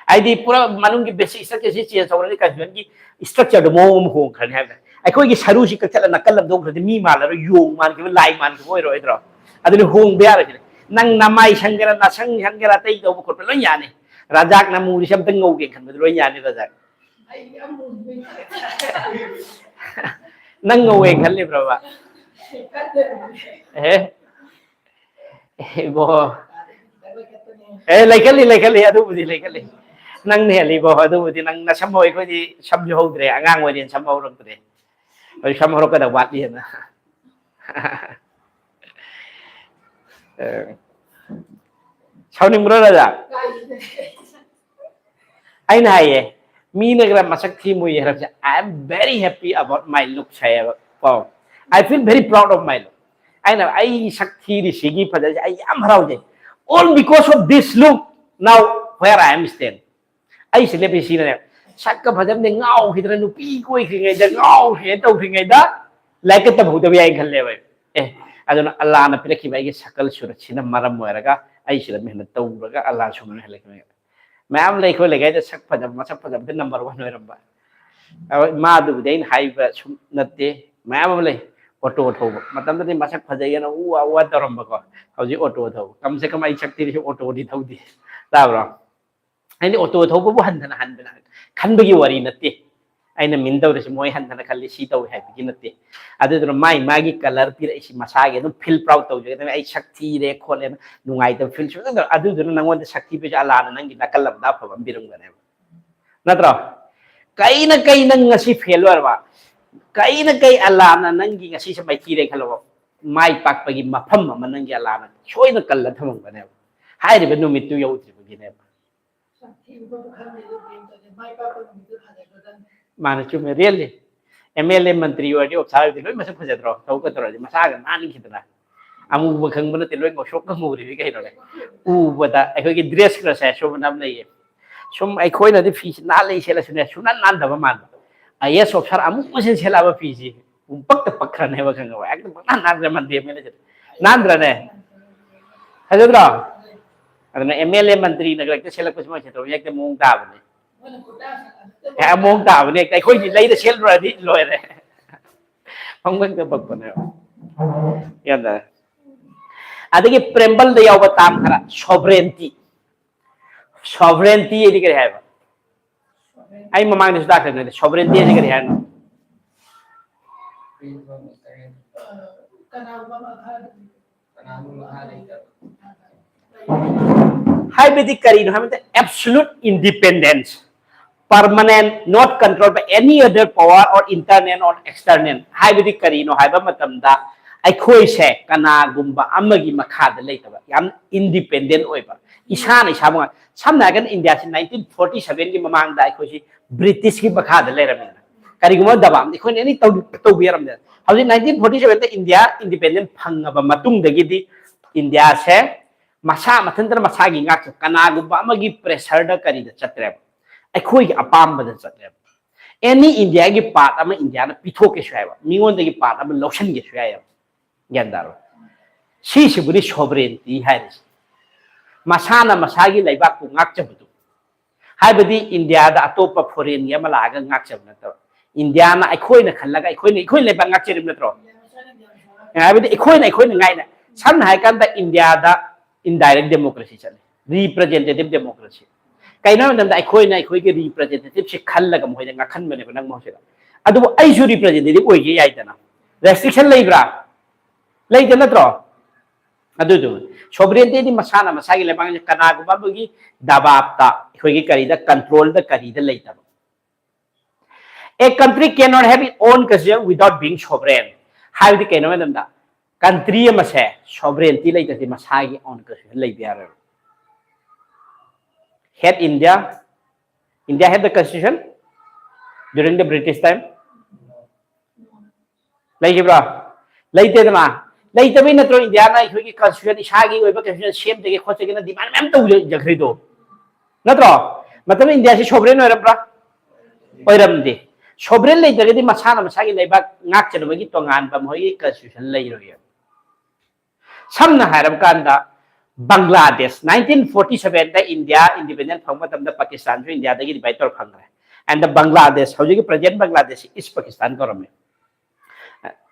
ꯍꯥꯏꯗꯤ ꯄꯨꯔꯥ ꯃꯅꯨꯡꯒꯤ ꯕꯦꯁꯤꯛ ꯏꯁꯇ꯭ꯔꯛꯆꯔꯁꯤ ꯆꯦꯟꯖ ꯇꯧꯔꯗꯤ ꯀꯟꯁꯇꯤꯇ꯭ꯌꯨꯁꯟꯒꯤ ꯏꯁꯇ꯭ꯔꯛꯆꯔꯗꯣ ꯃꯑꯣꯡ ꯑꯃ ꯍꯣꯡꯈ꯭ꯔꯅꯤ ꯍꯥꯏꯕ꯫ ꯑꯩꯈꯣꯏꯒꯤ ꯁꯔꯨꯁꯤ ꯀꯛꯊꯠꯂ ꯅꯥꯀꯜ ꯑꯃꯗ ꯑꯣꯟꯈ꯭ꯔꯗꯤ ꯃꯤ ꯃꯥꯜꯂꯔꯣꯏ, ꯌꯣꯡ ꯃꯥꯟꯈꯤꯕ, ꯂꯥꯏ ꯃꯥꯟꯈꯤꯕ ꯑꯣꯏꯔꯣꯏꯗ꯭ꯔꯣ? ꯑꯗꯨꯅ ꯍꯣꯡꯕ ꯌꯥꯔꯣꯏꯁꯤꯅꯦ꯫ ꯅꯪ ꯅꯃꯥꯏ ꯁꯪꯒꯦꯔꯥ, ꯅꯁꯪ ꯁꯪꯒꯦꯔꯥ, ꯑꯇꯩ ꯇꯧꯕ ꯈꯣꯠꯄ ꯂꯣꯏ ꯌꯥꯅꯤ꯫ ꯔꯥꯖꯥꯛꯅ ꯃꯨꯔꯤꯁꯦ ꯑꯝꯇ ꯉꯧꯒꯦ ꯈꯟꯕꯗ ꯂꯣꯏ ꯌꯥꯅꯤ, ꯔꯥꯖꯥꯛ꯫ ꯑꯩꯗꯤ ꯌꯥꯝ ꯃꯨꯕꯅꯤ꯫ ꯅꯪ ꯉꯧꯋꯦ ꯈꯜꯂꯤꯕ꯭ꯔꯕ? ꯈꯟꯗꯕꯅꯤ꯫ ꯑꯦ? ꯏꯕꯣ꯫ ꯑꯦ, ꯂꯩꯈꯠꯂꯤ, ꯂꯩꯈꯠꯂꯤ, ꯑꯗꯨꯕꯨꯗꯤ ꯂꯩꯈꯠꯂꯤ꯫ ꯅꯪꯅ ꯍꯦꯜꯂꯤꯕꯣ, ꯑꯗꯨꯕꯨꯗꯤ ꯅꯪ ꯅꯁꯝ ꯍꯧ, ꯑꯩꯈꯣꯏꯗꯤ ꯁꯝꯁꯨ ꯍꯧꯗ꯭ꯔꯦ, ꯑꯉꯥꯡ ꯑꯣꯏꯔꯦꯅ ꯁꯝ ꯍꯧꯔꯛꯇ꯭ꯔꯦ꯫ ꯍꯧꯖꯤꯛ ꯁꯝ ꯍꯧꯔꯛꯀꯗꯕ ꯋꯥꯠꯂꯤ ꯍꯦꯟꯅ꯫ ꯑꯦ꯫ ꯁꯥꯎꯅꯤꯡꯕ꯭ꯔꯣ, ꯔꯥꯖꯥ? ꯑꯩꯅ ꯍꯥꯏꯌꯦ, ꯃꯤꯅꯒ ꯃꯁꯛ ꯊꯤ ꯃꯨꯏ ꯍꯥꯏꯔꯛꯄꯁꯦ, "I am very happy about my looks" ꯍꯥꯏꯌꯦꯕ, ꯀꯣ꯫ "I feel very proud of my look." ꯑꯩꯅ, "ꯑꯩ ꯁꯛ ꯊꯤꯔꯤꯁꯤꯒꯤ ꯐꯖꯔꯤꯁꯦ ꯑꯩ ꯌꯥꯝ ꯍꯔꯥꯎꯖꯩ꯫ All because of this look, now where I am stand." ꯑꯩ ꯁꯤ ꯂꯦꯞꯄꯤ ꯁꯤꯅꯅꯦ, ꯁꯛꯀ ꯐꯖꯕꯅꯦ ꯉꯥꯎꯈꯤꯗꯅ, ꯅꯨꯄꯤ ꯀꯣꯏꯈ꯭ꯔꯤꯉꯩꯗ, ꯉꯥꯎꯈ꯭ꯔꯤꯉꯩꯗ, ꯇꯧꯈ꯭ꯔꯤꯉꯩꯗ ꯂꯥꯏꯔꯤꯛꯀ ꯇꯝꯍꯧꯗꯕ ꯌꯥꯏꯅ ꯈꯜꯂꯦꯕ ꯑꯩ꯫ ꯑꯦ, ꯑꯗꯨꯅ ꯑꯜꯂꯥꯅ ꯄꯤꯔꯛꯈꯤꯕ ꯑꯩꯒꯤ ꯁꯀꯜ ꯁꯨꯔꯠꯁꯤꯅ ꯃꯔꯝ ꯑꯣꯏꯔꯒ ꯑꯩ ꯁꯤꯗ ꯃꯦꯍꯅꯠ ꯇꯧꯔꯒ ꯑꯜꯂꯥ ꯁꯨꯃꯥꯏꯅ ꯍꯜꯂꯛꯈꯤꯕꯅꯦ꯫ ꯃꯌꯥꯝ ꯂꯩ ꯑꯩꯈꯣꯏ ꯂꯩꯀꯥꯏꯗ ꯁꯛ ꯐꯖꯕ, ꯃꯁꯛ ꯐꯖꯕꯗ number one ꯑꯣꯏꯔꯝꯕ꯫ ꯑꯗꯣ ꯏꯃꯥꯗꯨꯕꯨꯗꯤ ꯑꯩꯅ ꯍꯥꯏꯕ ꯁꯨꯝ ꯅꯠꯇꯦ, ꯃꯌꯥꯝ ꯑꯃ ꯂꯩ꯫ ꯑꯣꯇꯣ ꯊꯧꯕ ꯃꯇꯝꯗꯗꯤ ꯃꯁꯛ ꯐꯖꯩꯌꯦꯅ ꯎ ꯋꯥ ꯎ ꯋꯥ ꯇꯧꯔꯝꯕꯀꯣ, ꯍꯧꯖꯤꯛ ꯑꯣꯇꯣ ꯊꯧꯕ꯫ ꯀꯝ ꯁꯦ ꯀꯝ ꯑꯩ ꯁꯛ ꯊꯤꯔꯤꯁꯤ ꯑꯣꯇꯣꯗꯤ ꯊꯧꯗꯦ꯫ ꯇꯥꯕ꯭ꯔꯣ? ꯑꯩꯗꯤ ꯑꯣꯇꯣ ꯊꯧꯕꯕꯨ ꯍꯟꯊꯅ ꯍꯟꯕꯅ ꯈꯟꯕꯒꯤ ꯋꯥꯔꯤ ꯅꯠꯇꯦ꯫ ꯑꯩꯅ ꯃꯤꯟ ꯇꯧꯔꯤꯁꯤ ꯃꯣꯏ ꯍꯟꯊꯅ ꯈꯜꯂꯤ, ꯁꯤ ꯇꯧꯏ ꯍꯥꯏꯕꯒꯤ ꯅꯠꯇꯦ꯫ ꯑꯗꯨꯗꯨꯅ ꯃꯥꯏ ꯃꯥꯒꯤ colour ꯄꯤꯔꯛꯏꯁꯤ ꯃꯁꯥꯒꯤ ꯑꯗꯨꯝ feel proud ꯇꯧꯖꯒꯗꯕꯅꯤ꯫ ꯑꯩ ꯁꯛ ꯊꯤꯔꯦ ꯈꯣꯠꯂꯦꯅ ꯅꯨꯡꯉꯥꯏꯇꯕ feel ꯁꯨꯡꯇꯧ ꯇꯧꯔꯣꯏ꯫ ꯑꯗꯨꯗꯨꯅ ꯅꯪꯉꯣꯟꯗ ꯁꯛ ꯊꯤꯕꯁꯦ ꯑꯜꯂꯥꯅ ꯅꯪꯒꯤ ꯅꯥꯀꯜ ꯑꯃꯗ ꯑꯐꯕ ꯑꯃ ꯄꯤꯔꯝꯒꯅꯦꯕ꯫ ꯅꯠꯇ꯭ꯔꯣ? ꯀꯩꯅ ꯀꯩ ꯅꯪ ꯉꯁꯤ fail ꯑꯣꯏꯔꯕ? ꯀꯩꯅ ꯀꯩ ꯑꯜꯂꯥꯅ ꯅꯪꯒꯤ ꯉꯁꯤꯁꯦ ꯃꯥꯏꯊꯤꯔꯦ ꯈꯜꯂꯣꯕ? ꯃꯥꯏ ꯄꯥꯛꯄꯒꯤ ꯃꯐꯝ ꯑꯃ ꯅꯪꯒꯤ ꯑꯜꯂꯥꯅ ꯁꯣꯏꯗꯅ ꯀꯜꯂ ꯊꯝꯃꯝꯒꯅꯦꯕ꯫ ꯍꯥꯏꯔꯤꯕ ꯅꯨꯃꯤꯠꯇꯨ ꯌꯧꯗ꯭ꯔꯤꯕꯒꯤꯅꯦꯕ꯫ ꯃꯥꯅ ꯆꯨꯝꯃꯦ, really꯫ ꯑꯦꯝ ꯑꯦꯜ ꯑꯦ, ꯃꯟꯇ꯭ꯔꯤ ꯑꯣꯏꯔꯗꯤ, ꯑꯣꯐꯤꯁꯥꯔ ꯑꯣꯏꯔꯗꯤ ꯂꯣꯏ ꯃꯁꯛ ꯐꯖꯗ꯭ꯔꯣ? ꯊꯕꯛꯀ ꯇꯧꯔꯗꯤ ꯃꯁꯥꯒ ꯅꯥꯟꯈꯤꯗꯅ꯫ ꯑꯃꯨꯕ ꯈꯪꯕ ꯅꯠꯇꯦ, ꯂꯣꯏ ꯉꯧꯁꯣꯛꯀ ꯃꯨꯔꯤꯕꯤ ꯀꯩꯅꯣꯅꯦ꯫ ꯎꯕꯗ ꯑꯩꯈꯣꯏꯒꯤ dress ꯈꯔ ꯁꯦ ꯁꯨꯝꯕꯅ ꯑꯃ ꯂꯩꯌꯦ꯫ ꯁꯨꯝ ꯑꯩꯈꯣꯏꯅꯗꯤ ꯐꯤꯁꯤ ꯅꯥꯜꯂꯤ ꯁꯦꯠꯂꯁꯨꯅꯦ, ꯁꯨꯡꯅꯥꯟ ꯅꯥꯟꯗꯕ ꯃꯥꯟꯕ꯫ ꯑꯥꯏ ꯑꯦꯁ ꯑꯣꯐꯤꯁꯥꯔ ꯑꯃꯨꯕꯁꯤꯅ ꯁꯦꯠꯂꯛꯑꯕ ꯐꯤꯁꯤ ꯄꯨꯡꯄꯛꯇ ꯄꯛꯈ꯭ꯔꯅꯦꯕ, ꯈꯪꯉꯕ? ꯍꯦꯛꯇ ꯄꯪꯅꯥꯟ ꯅꯥꯟꯈ꯭ꯔꯦ ꯃꯟꯗꯦ ꯑꯃ ꯂꯩꯁꯦ꯫ ꯅꯥꯟꯗ꯭ꯔꯅꯦ? ꯐꯖꯗ꯭ꯔꯣ? ꯑꯗꯨꯅ ꯑꯦꯝ ꯑꯦꯜ ꯑꯦ, ꯃꯟꯇ꯭ꯔꯤꯅꯒ ꯍꯦꯛꯇ ꯁꯦꯠꯂꯛꯄꯁꯤ ꯃꯣꯏ ꯁꯦꯠꯇꯣꯛ ꯍꯦꯛꯇ ꯃꯑꯣꯡ ꯇꯥꯕꯅꯦ꯫ ꯍꯦꯛ ꯃꯑꯣꯡ ꯇꯥꯕꯅꯦ ꯍꯦꯛꯇ꯫ ꯑꯩꯈꯣꯏꯗꯤ ꯂꯩꯔ ꯁꯦꯠꯂꯨꯔꯗꯤ ꯂꯣꯏꯔꯦ꯫ ꯄꯪꯄꯛꯇ ꯄꯛꯄꯅꯦꯕ꯫ ꯒ꯭ꯌꯥꯟ ꯇꯥꯔꯦ? ꯑꯗꯒꯤ ꯄ꯭ꯔꯦꯝꯕꯜꯗ ꯌꯥꯎꯕ ꯇꯥꯝ ꯈꯔ, sovereignty꯫ Sovereignty ꯍꯥꯏꯗꯤ ꯀꯔꯤ ꯍꯥꯏꯕ? ꯑꯩ ꯃꯃꯥꯡꯗꯁꯨ ꯇꯥꯛꯈ꯭ꯔꯦ ꯅꯣꯏꯗ, sovereignty ꯍꯥꯏꯗꯤ ꯀꯔꯤ ꯍꯥꯏꯅꯣ? ꯍꯥꯏꯕꯗꯤ ꯀꯔꯤꯅꯣ ꯍꯥꯏꯕꯗ, absolute independence, permanent, not controlled by any other power or internal or external. ꯍꯥꯏꯕꯗꯤ ꯀꯔꯤꯅꯣ ꯍꯥꯏꯕ ꯃꯇꯝꯗ, ꯑꯩꯈꯣꯏꯁꯦ ꯀꯅꯥꯒꯨꯝꯕ ꯑꯃꯒꯤ ꯃꯈꯥꯗ ꯂꯩꯇꯕ, ꯌꯥꯝ independent ꯑꯣꯏꯕ, ꯏꯁꯥꯅ ꯏꯁꯥꯕꯨ ꯉꯥꯛ-, ꯁꯝꯅ ꯍꯥꯏꯔꯒꯅ ꯏꯟꯗꯤꯌꯥꯁꯤ nineteen forty seven ꯒꯤ ꯃꯃꯥꯡꯗ ꯑꯩꯈꯣꯏꯁꯤ ꯕ꯭ꯔꯤꯇꯤꯁꯀꯤ ꯃꯈꯥꯗ ꯂꯩꯔꯝꯃꯤꯅ, ꯀꯔꯤꯒꯨꯝꯕ ꯗꯕꯥ ꯑꯃꯗꯤ ꯑꯩꯈꯣꯏꯅ ꯑꯦꯅꯤ ꯇꯧ-, ꯇꯧꯕ ꯌꯥꯔꯝꯗꯦ꯫ ꯍꯧꯖꯤꯛ nineteen forty seven ꯗ ꯏꯟꯗꯤꯌꯥ independent ꯐꯪꯉꯕ ꯃꯇꯨꯡꯗꯒꯤꯗꯤ ꯏꯟꯗꯤꯌꯥꯁꯦ ꯃꯁꯥ ꯃꯊꯟꯇꯅ ꯃꯁꯥꯒꯤ ꯉꯥꯛꯆ, ꯀꯅꯥꯒꯨꯝꯕ ꯑꯃꯒꯤ pressureꯗ ꯀꯔꯤꯗ ꯆꯠꯇ꯭ꯔꯦꯕ, ꯑꯩꯈꯣꯏꯒꯤ ꯑꯄꯥꯝꯕꯗ ꯆꯠꯂꯦꯕ꯫ ꯑꯦꯅꯤ ꯏꯟꯗꯤꯌꯥꯒꯤ part ꯑꯃ ꯏꯟꯗꯤꯌꯥꯅ ꯄꯤꯊꯣꯛꯀꯦꯁꯨ ꯌꯥꯏꯕ, ꯃꯤꯉꯣꯟꯗꯒꯤ part ꯑꯃ ꯂꯧꯁꯤꯟꯒꯦꯁꯨ ꯌꯥꯏꯕ꯫ ꯒ꯭ꯌꯥꯟ ꯇꯥꯔꯣ? ꯁꯤꯁꯤꯕꯨꯗꯤ sovereignty ꯍꯥꯏꯔꯤꯁꯦ, ꯃꯁꯥꯅ ꯃꯁꯥꯒꯤ ꯂꯩꯕꯥꯛꯄꯨ ꯉꯥꯛꯆꯕꯗꯨ꯫ ꯍꯥꯏꯕꯗꯤ ꯏꯟꯗꯤꯌꯥꯗ ꯑꯇꯣꯞꯄ foreignꯒꯤ ꯑꯃ ꯂꯥꯛꯑꯒ ꯉꯥꯛꯆꯕ ꯅꯠꯇꯕ, ꯏꯟꯗꯤꯌꯥꯅ ꯑꯩꯈꯣꯏꯅ ꯈꯜꯂꯒ ꯑꯩꯈꯣꯏꯅ, ꯑꯩꯈꯣꯏ ꯂꯩꯕꯥꯛ ꯉꯥꯛꯆꯔꯤꯕ ꯅꯠꯇ꯭ꯔꯣ? ꯍꯥꯏꯕꯗꯤ ꯑꯩꯈꯣꯏꯅ ꯑꯩꯈꯣꯏꯅ ꯉꯥꯏꯅ, ꯁꯝꯅ ꯍꯥꯏꯔꯀꯥꯟꯗ ꯏꯟꯗꯤꯌꯥꯗ indirect democracy ꯆꯠꯂꯤ, representative democracy꯫ ꯀꯩꯅꯣ ꯍꯥꯏꯕ ꯃꯇꯝꯗ ꯑꯩꯈꯣꯏꯅ ꯑꯩꯈꯣꯏꯒꯤ representativeꯁꯤ ꯈꯜꯂꯒ ꯃꯈꯣꯏꯗ ꯉꯥꯛꯍꯟꯕꯅꯦꯕ ꯅꯪ ꯃꯍꯨꯠꯁꯤꯗ꯫ ꯑꯗꯨꯕꯨ ꯑꯩꯁꯨ representative ꯑꯣꯏꯒꯦ ꯌꯥꯏꯗꯅ, restriction ꯂꯩꯕ꯭ꯔꯥ? ꯂꯩꯇꯦ ꯅꯠꯇ꯭ꯔꯣ? ꯑꯗꯨꯗꯨ sovereigntyꯗꯤ ꯃꯁꯥꯅ ꯃꯁꯥꯒꯤ ꯂꯩꯕꯥꯛꯅ ꯀꯅꯥꯒꯨꯝꯕ ꯑꯃꯒꯤ ꯗꯕꯥꯞꯇ, ꯑꯩꯈꯣꯏꯒꯤ ꯀꯔꯤꯗ, controlꯗ ꯀꯔꯤꯗ ꯂꯩꯇꯕ꯫ A country cannot have its own constitution without being sovereign꯫ ꯍꯥꯏꯕꯗꯤ ꯀꯩꯅꯣ ꯍꯥꯏꯕ ꯃꯇꯝꯗ, country ꯑꯃꯁꯦ sovereignty ꯂꯩꯇ꯭ꯔꯗꯤ ꯃꯁꯥꯒꯤ own constitution ꯂꯩꯕ ꯌꯥꯔꯣꯏ꯫ Had India, India had the constitution during the British time? ꯂꯩꯈꯤꯕ꯭ꯔꯥ? ꯂꯩꯇꯦꯗꯅ꯫ ꯂꯩꯇꯕꯩ ꯅꯠꯇ꯭ꯔꯣ ꯏꯟꯗꯤꯌꯥꯅ ꯑꯩꯈꯣꯏꯒꯤ constitution, ꯏꯁꯥꯒꯤ ꯑꯣꯏꯕ constitution ꯁꯦꯝꯖꯒꯦ ꯈꯣꯠꯆꯒꯦꯅ demand ꯃꯌꯥꯝ ꯇꯧꯖꯈ꯭ꯔꯤꯗꯣ? ꯅꯠꯇ꯭ꯔꯣ? ꯃꯇꯝꯗꯨꯗ ꯏꯟꯗꯤꯌꯥꯁꯤ sovereign ꯑꯣꯏꯔꯝꯕ꯭ꯔꯥ? ꯑꯣꯏꯔꯝꯗꯦ꯫ Sovereign ꯂꯩꯇ꯭ꯔꯒꯗꯤ ꯃꯁꯥꯅ ꯃꯁꯥꯒꯤ ꯂꯩꯕꯥꯛ ꯉꯥꯛꯆꯅꯕꯒꯤ ꯇꯣꯉꯥꯟꯕ ꯃꯈꯣꯏꯒꯤ constitution ꯂꯩꯔꯣꯏꯌꯦ꯫ ꯁꯝꯅ ꯍꯥꯏꯔꯕ ꯀꯥꯟꯗ, ꯕꯪꯒ꯭ꯂꯥꯗꯦꯁ, nineteen forty seven ꯗ ꯏꯟꯗꯤꯌꯥ independent ꯐꯪꯕ ꯃꯇꯝꯗ ꯄꯥꯀꯤꯁꯇꯥꯟꯁꯨ ꯏꯟꯗꯤꯌꯥꯗꯒꯤ divide ꯇꯧꯔ ꯐꯪꯈ꯭ꯔꯦ꯫ And the ꯕꯪꯒ꯭ꯂꯥꯗꯦꯁ, ꯍꯧꯖꯤꯛꯀꯤ present Bangladesh is Pakistan ꯀꯧꯔꯝꯃꯦ꯫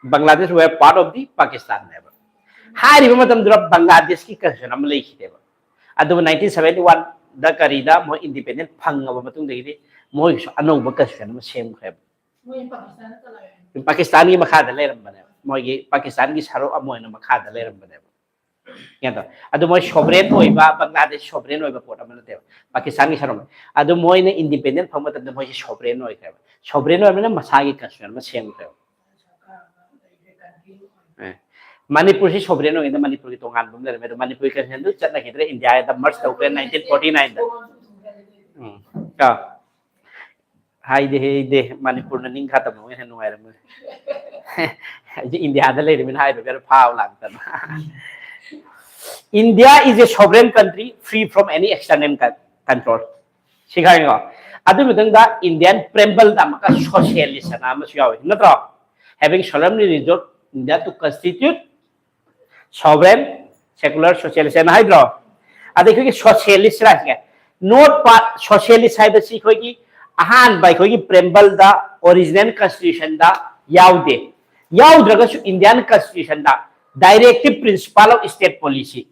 Bangladesh were part of the Pakistan ꯅꯦꯕ꯫ ꯍꯥꯏꯔꯤꯕ ꯃꯇꯝꯗꯨꯗ ꯕꯪꯒ꯭ꯂꯥꯗꯦꯁꯀꯤ constitution ꯑꯃ ꯂꯩꯈꯤꯗꯦꯕ꯫ ꯑꯗꯨꯕꯨ nineteen seventy one ꯗ ꯀꯔꯤꯗ ꯃꯣꯏ ꯏꯟꯗꯤꯄꯦꯟꯗꯦꯟ ꯐꯪꯉꯕ ꯃꯇꯨꯡꯗꯒꯤꯗꯤ ꯃꯣꯏꯒꯤꯁꯨ ꯑꯅꯧꯕ ꯀꯟꯁꯇꯤꯇ꯭ꯌꯨꯁꯟ ꯑꯃ ꯁꯦꯝꯈ꯭ꯔꯦꯕ꯫ ꯄꯥꯀꯤꯁꯇꯥꯟꯒꯤ ꯃꯈꯥꯗ ꯂꯩꯔꯝꯕꯅꯦꯕ, ꯃꯣꯏꯒꯤ ꯄꯥꯀꯤꯁꯇꯥꯟꯒꯤ ꯁꯔꯨꯛ ꯑꯃ ꯑꯣꯏꯅ ꯃꯈꯥꯗ ꯂꯩꯔꯝꯕꯅꯦꯕ꯫ ꯒ꯭ꯌꯥꯟ ꯇꯥ? ꯑꯗꯨ ꯃꯣꯏ ꯁꯣꯕꯔꯦꯟ ꯑꯣꯏꯕ, ꯕꯪꯒ꯭ꯂꯥꯗꯦꯁ ꯁꯣꯕꯔꯦꯟ ꯑꯣꯏꯕ ꯄꯣꯠ ꯑꯃ ꯅꯠꯇꯦꯕ꯫ ꯄꯥꯀꯤꯁꯇꯥꯟꯒꯤ ꯁꯔꯨꯛ ꯑꯃ꯫ ꯑꯗꯨ ꯃꯣꯏꯅ ꯏꯟꯗꯤꯄꯦꯟꯗꯦꯟ ꯐꯪꯕ ꯃꯇꯝꯗ ꯃꯣꯏꯁꯦ ꯁꯣꯕꯔꯦꯟ ꯑꯣꯏꯈ꯭ꯔꯦꯕ꯫ ꯁꯣꯕꯔꯦꯟ ꯑꯣꯏꯕꯅꯤꯅ ꯃꯁꯥꯒꯤ ꯀꯟꯁꯇꯤꯇ꯭ꯌꯨꯁꯟ ꯑꯃ ꯁꯦꯝꯈ꯭ꯔꯦꯕ꯫ ꯑꯦ, ꯃꯅꯤꯄꯨꯔꯁꯤ ꯁꯣꯕꯔꯦꯟ ꯑꯣꯏꯉꯩꯗ ꯃꯅꯤꯄꯨꯔꯒꯤ ꯇꯣꯉꯥꯟꯕ ꯑꯃ ꯂꯩꯔꯝꯃꯦ, ꯑꯗꯣ ꯃꯅꯤꯄꯨꯔꯒꯤ ꯀꯟꯁꯇꯤꯇ꯭ꯌꯨꯁꯟꯗꯨ ꯆꯠꯅꯈꯤꯗ꯭ꯔꯦ, ꯏꯟꯗꯤꯌꯥꯗ ꯃꯔꯖ ꯇꯧꯈ꯭ꯔꯦ ꯅꯥꯏꯟꯇꯤꯟ ꯐꯣꯔꯇꯤ ꯅꯥꯏꯟꯗ꯫ ꯎꯝ, ꯀꯣ? ꯍꯥꯏꯗꯦ, ꯍꯩꯗꯦ, ꯃꯅꯤꯄꯨꯔꯅ ꯅꯤꯡꯈꯥ ꯇꯝꯕ ꯍꯦꯟꯅ ꯅꯨꯡꯉꯥꯏꯔꯝꯃꯅꯤ꯫ ꯑꯩꯁꯦ ꯏꯟꯗꯤꯌꯥꯗ ꯂꯩꯔꯤꯃꯤꯅ ꯍꯥꯏꯕ ꯈꯔ ꯐꯥꯎ ꯂꯥꯛꯇꯅ꯫ India is a sovereign country free from any external con-, control. ꯁꯤ ꯈꯪꯉꯤꯀꯣ? ꯑꯗꯨꯒꯤ ꯃꯇꯨꯡꯗ ꯏꯟꯗꯤꯌꯥꯟ ꯄ꯭ꯔꯦꯝꯕꯜꯗ ꯑꯃꯨꯛꯀ ꯁꯣꯁꯤꯌꯦꯂꯤꯁ ꯑꯅ ꯑꯃꯁꯨ ꯌꯥꯎꯏ, ꯅꯠꯇ꯭ꯔꯣ? Having solemnly resolved India to constitute sovereign secular socialist ꯍꯥꯏꯅ ꯍꯥꯏꯗ꯭ꯔꯣ? ꯑꯗ ꯑꯩꯈꯣꯏꯒꯤ ꯁꯣꯁꯤꯌꯦꯂꯤꯁ ꯍꯥꯏꯁꯦ, ꯅꯣꯠ ꯄꯥꯔꯠ, ꯁꯣꯁꯤꯌꯦꯂꯤꯁ ꯍꯥꯏꯕꯁꯤ ꯑꯩꯈꯣꯏꯒꯤ ꯑꯍꯥꯟꯕ ꯑꯩꯈꯣꯏꯒꯤ ꯄ꯭ꯔꯦꯝꯕꯜꯗ, ꯑꯣꯔꯤꯖꯤꯅꯦꯜ ꯀꯟꯁꯇꯤꯇ꯭ꯌꯨꯁꯟꯗ ꯌꯥꯎꯗꯦ꯫ ꯌꯥꯎꯗ꯭ꯔꯒꯁꯨ Indian ꯀꯟꯁꯇꯤꯇ꯭ꯌꯨꯁꯟꯗ directive principle of state policy,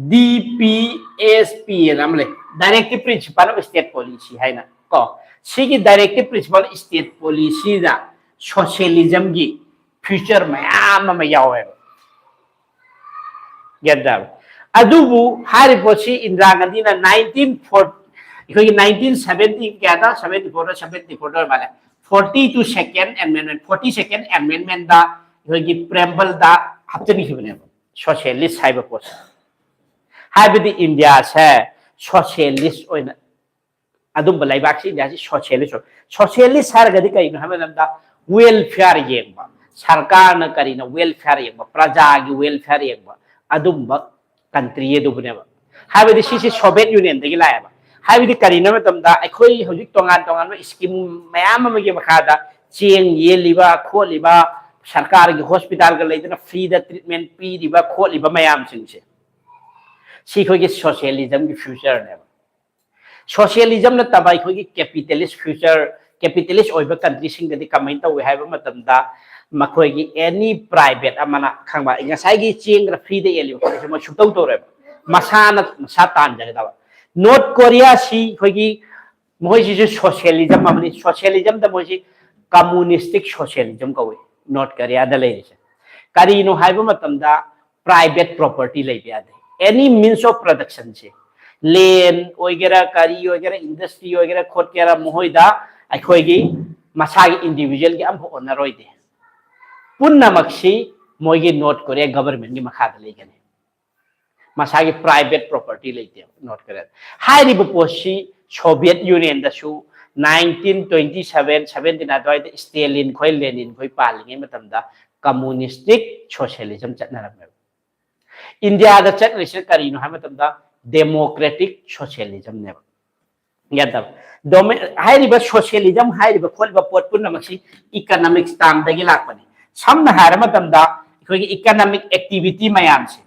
D P S P ꯑꯅ ꯑꯃ ꯂꯩ, directive principle of state policy ꯍꯥꯏꯅ, ꯀꯣ? ꯁꯤꯒꯤ directive principle of state policyꯗ ꯁꯣꯁꯤꯌꯦꯂꯤꯖꯝꯒꯤ ꯐꯤꯆꯔ ꯃꯌꯥꯝ ꯑꯃ ꯌꯥꯎꯋꯦꯕ꯫ ꯒ꯭ꯌꯥꯟ ꯇꯥꯕ꯭ꯔꯥ? ꯑꯗꯨꯕꯨ ꯍꯥꯏꯔꯤꯕ ꯄꯣꯠꯁꯤ ꯏꯟꯗꯤꯔꯥ ꯒꯥꯟꯙꯤꯅ ꯅꯥꯏꯟꯇꯤꯟ ꯐꯣꯔ, ꯑꯩꯈꯣꯏꯒꯤ ꯅꯥꯏꯟꯇꯤꯟ ꯁꯚꯦꯟꯇꯤ ꯀꯌꯥꯗ, ꯁꯚꯦꯟꯇꯤ ꯐꯣꯔꯗ, ꯁꯚꯦꯟꯇꯤ ꯐꯣꯔꯗ ꯑꯣꯏ ꯃꯥꯜꯂꯦ, forty two second amendment, forty second amendmentꯗ ꯑꯩꯈꯣꯏꯒꯤ ꯄ꯭ꯔꯦꯝꯕꯜꯗ ꯍꯥꯞꯆꯤꯟꯈꯤꯕꯅꯦꯕ ꯁꯣꯁꯤꯌꯦꯂꯤꯁ ꯍꯥꯏꯕ ꯄꯣꯠꯁꯦ꯫ ꯍꯥꯏꯕꯗꯤ ꯏꯟꯗꯤꯌꯥꯁꯦ ꯁꯣꯁꯤꯌꯦꯂꯤꯁ ꯑꯣꯏꯅ, ꯑꯗꯨꯝꯕ ꯂꯩꯕꯥꯛꯁꯤ ꯏꯟꯗꯤꯌꯥꯁꯤ ꯁꯣꯁꯤꯌꯦꯂꯤꯁ ꯑꯣꯏ꯫ ꯁꯣꯁꯤꯌꯦꯂꯤꯁ ꯍꯥꯏꯔꯒꯗꯤ ꯀꯩꯅꯣ ꯍꯥꯏꯕ ꯃꯇꯝꯗ ꯋꯦꯜꯐꯤꯌꯔ ꯌꯦꯡꯕ, ꯁꯔꯀꯥꯔꯅ ꯀꯔꯤꯅ ꯋꯦꯜꯐꯤꯌꯔ ꯌꯦꯡꯕ, ꯄ꯭ꯔꯖꯥꯒꯤ ꯋꯦꯜꯐꯤꯌꯔ ꯌꯦꯡꯕ, ꯑꯗꯨꯝꯕ ꯀꯟꯇ꯭ꯔꯤ ꯑꯗꯨꯕꯨꯅꯦꯕ꯫ ꯍꯥꯏꯕꯗꯤ ꯁꯤꯁꯤ ꯁꯣꯚꯤꯌꯦꯠ ꯌꯨꯅꯤꯌꯟꯗꯒꯤ ꯂꯥꯛꯑꯦꯕ꯫ ꯍꯥꯏꯕꯗꯤ ꯀꯔꯤꯅꯣ ꯍꯥꯏꯕ ꯃꯇꯝꯗ ꯑꯩꯈꯣꯏ ꯍꯧꯖꯤꯛ ꯇꯣꯉꯥꯟ ꯇꯣꯉꯥꯟꯕ ꯁ꯭ꯀꯤꯝ ꯃꯌꯥꯝ ꯑꯃꯒꯤ ꯃꯈꯥꯗ ꯆꯦꯡ ꯌꯦꯜꯂꯤꯕ ꯈꯣꯠꯂꯤꯕ, ꯁꯔꯀꯥꯔꯒꯤ ꯍꯣꯁꯄꯤꯇꯥꯜꯒ ꯂꯩꯗꯅ ꯐ꯭ꯔꯤꯗ ꯇ꯭ꯔꯤꯠꯃꯦꯟ ꯄꯤꯔꯤꯕ ꯈꯣꯠꯂꯤꯕ ꯃꯌꯥꯝꯁꯤꯡꯁꯦ, ꯁꯤ ꯑꯩꯈꯣꯏꯒꯤ ꯁꯣꯁꯤꯌꯦꯂꯤꯖꯝꯒꯤ ꯐ꯭ꯌꯨꯆꯔꯅꯦꯕ꯫ ꯁꯣꯁꯤꯌꯦꯂꯤꯖꯝ ꯅꯠꯇꯕ ꯑꯩꯈꯣꯏꯒꯤ ꯀꯦꯄꯤꯇꯦꯂꯤꯁ ꯐ꯭ꯌꯨꯆꯔ, ꯀꯦꯄꯤꯇꯦꯂꯤꯁ ꯑꯣꯏꯕ ꯀꯟꯇ꯭ꯔꯤꯁꯤꯡꯗꯗꯤ ꯀꯃꯥꯏꯅ ꯇꯧꯏ ꯍꯥꯏꯕ ꯃꯇꯝꯗ, ꯃꯈꯣꯏꯒꯤ ꯑꯦꯅꯤ ꯄ꯭ꯔꯥꯏꯚꯦꯠ ꯑꯃꯅ, ꯈꯪꯕ, ꯉꯁꯥꯏꯒꯤ ꯆꯦꯡꯒ ꯐ꯭ꯔꯤꯗ ꯌꯦꯜꯂꯤꯕ ꯈꯣꯠꯂꯤꯁꯦ ꯃꯣꯏ ꯁꯨꯡꯇꯧ ꯇꯧꯔꯣꯏꯕ, ꯃꯁꯥꯅ ꯃꯁꯥ ꯇꯥꯟꯖꯒꯗꯕ꯫ ꯅꯣꯔꯠ ꯀꯣꯔꯤꯌꯥꯁꯤ ꯑꯩꯈꯣꯏꯒꯤ ꯃꯈꯣꯏꯁꯤꯁꯨ ꯁꯣꯁꯤꯌꯦꯂꯤꯖꯝ ꯑꯃꯅꯤ꯫ ꯁꯣꯁꯤꯌꯦꯂꯤꯖꯝꯗ ꯃꯣꯏꯁꯤ ꯀꯝꯃꯨꯅꯤꯁꯇꯤꯛ ꯁꯣꯁꯤꯌꯦꯂꯤꯖꯝ ꯀꯧꯏ꯫ ꯅꯣꯔꯠ ꯀꯣꯔꯤꯌꯥꯗ ꯂꯩꯔꯤꯁꯦ ꯀꯔꯤꯅꯣ ꯍꯥꯏꯕ ꯃꯇꯝꯗ, ꯄ꯭ꯔꯥꯏꯚꯦꯠ ꯄ꯭ꯔꯣꯄꯔꯇꯤ ꯂꯩꯕ ꯌꯥꯗꯦ꯫ ꯑꯦꯅꯤ ꯃꯤꯟꯁ ꯑꯣꯐ ꯄ꯭ꯔꯗꯛꯁꯟꯁꯦ, ꯂꯦꯟ ꯑꯣꯏꯒꯦꯔꯥ, ꯀꯔꯤ ꯑꯣꯏꯒꯦꯔꯥ, ꯏꯟꯗꯁꯇ꯭ꯔꯤ ꯑꯣꯏꯒꯦꯔꯥ, ꯈꯣꯠꯀꯦꯔꯥ, ꯃꯈꯣꯏꯗ ꯑꯩꯈꯣꯏꯒꯤ ꯃꯁꯥꯒꯤ ꯏꯟꯗꯤꯕꯤꯖꯨꯋꯦꯜꯒꯤ ꯑꯃꯐꯥꯎ ꯑꯣꯅꯔ ꯑꯣꯏꯗꯦ꯫ ꯄꯨꯝꯅꯃꯛꯁꯤ ꯃꯣꯏꯒꯤ ꯅꯣꯔꯠ ꯀꯣꯔꯤꯌꯥ ꯒꯕꯔꯃꯦꯟꯒꯤ ꯃꯈꯥꯗ ꯂꯩꯒꯅꯤ꯫ ꯃꯁꯥꯒꯤ ꯄ꯭ꯔꯥꯏꯚꯦꯠ ꯄ꯭ꯔꯣꯄꯔꯇꯤ ꯂꯩꯇꯦꯕ ꯅꯣꯔꯠ ꯀꯣꯔꯤꯌꯥꯗ꯫ ꯍꯥꯏꯔꯤꯕ ꯄꯣꯠꯁꯤ Soviet ꯌꯨꯅꯤꯌꯟꯗꯁꯨ nineteen twenty seven seventeen ꯑꯗꯨꯋꯥꯏꯗ ꯁ꯭ꯇꯦꯂꯤꯟ ꯈꯣꯏ, ꯂꯦꯅꯤꯟ ꯈꯣꯏ ꯄꯥꯜꯂꯤꯉꯩ ꯃꯇꯝꯗ ꯀꯝꯃꯨꯅꯤꯁꯇꯤꯛ ꯁꯣꯁꯤꯌꯦꯂꯤꯖꯝ ꯆꯠꯅꯔꯝꯃꯦꯕ꯫ ꯏꯟꯗꯤꯌꯥꯗ ꯆꯠꯂꯤꯁꯦ ꯀꯔꯤꯅꯣ ꯍꯥꯏꯕ ꯃꯇꯝꯗ ꯗꯦꯃꯣꯀ꯭ꯔꯦꯇꯤꯛ ꯁꯣꯁꯤꯌꯦꯂꯤꯖꯝꯅꯦꯕ꯫ ꯒ꯭ꯌꯥꯟ ꯇꯥꯕ? ꯗꯣꯃꯤ-, ꯍꯥꯏꯔꯤꯕ ꯁꯣꯁꯤꯌꯦꯂꯤꯖꯝ ꯍꯥꯏꯔꯤꯕ ꯈꯣꯠꯂꯤꯕ ꯄꯣꯠ ꯄꯨꯝꯅꯃꯛꯁꯤ ꯏꯀꯅꯣꯃꯤꯛꯁ ꯇꯥꯝꯗꯒꯤ ꯂꯥꯛꯄꯅꯤ꯫ ꯁꯝꯅ ꯍꯥꯏꯔ ꯃꯇꯝꯗ ꯑꯩꯈꯣꯏꯒꯤ ꯏꯀꯅꯣꯃꯤꯛ ꯑꯦꯛꯇꯤꯚꯤꯇꯤ ꯃꯌꯥꯝꯁꯦ,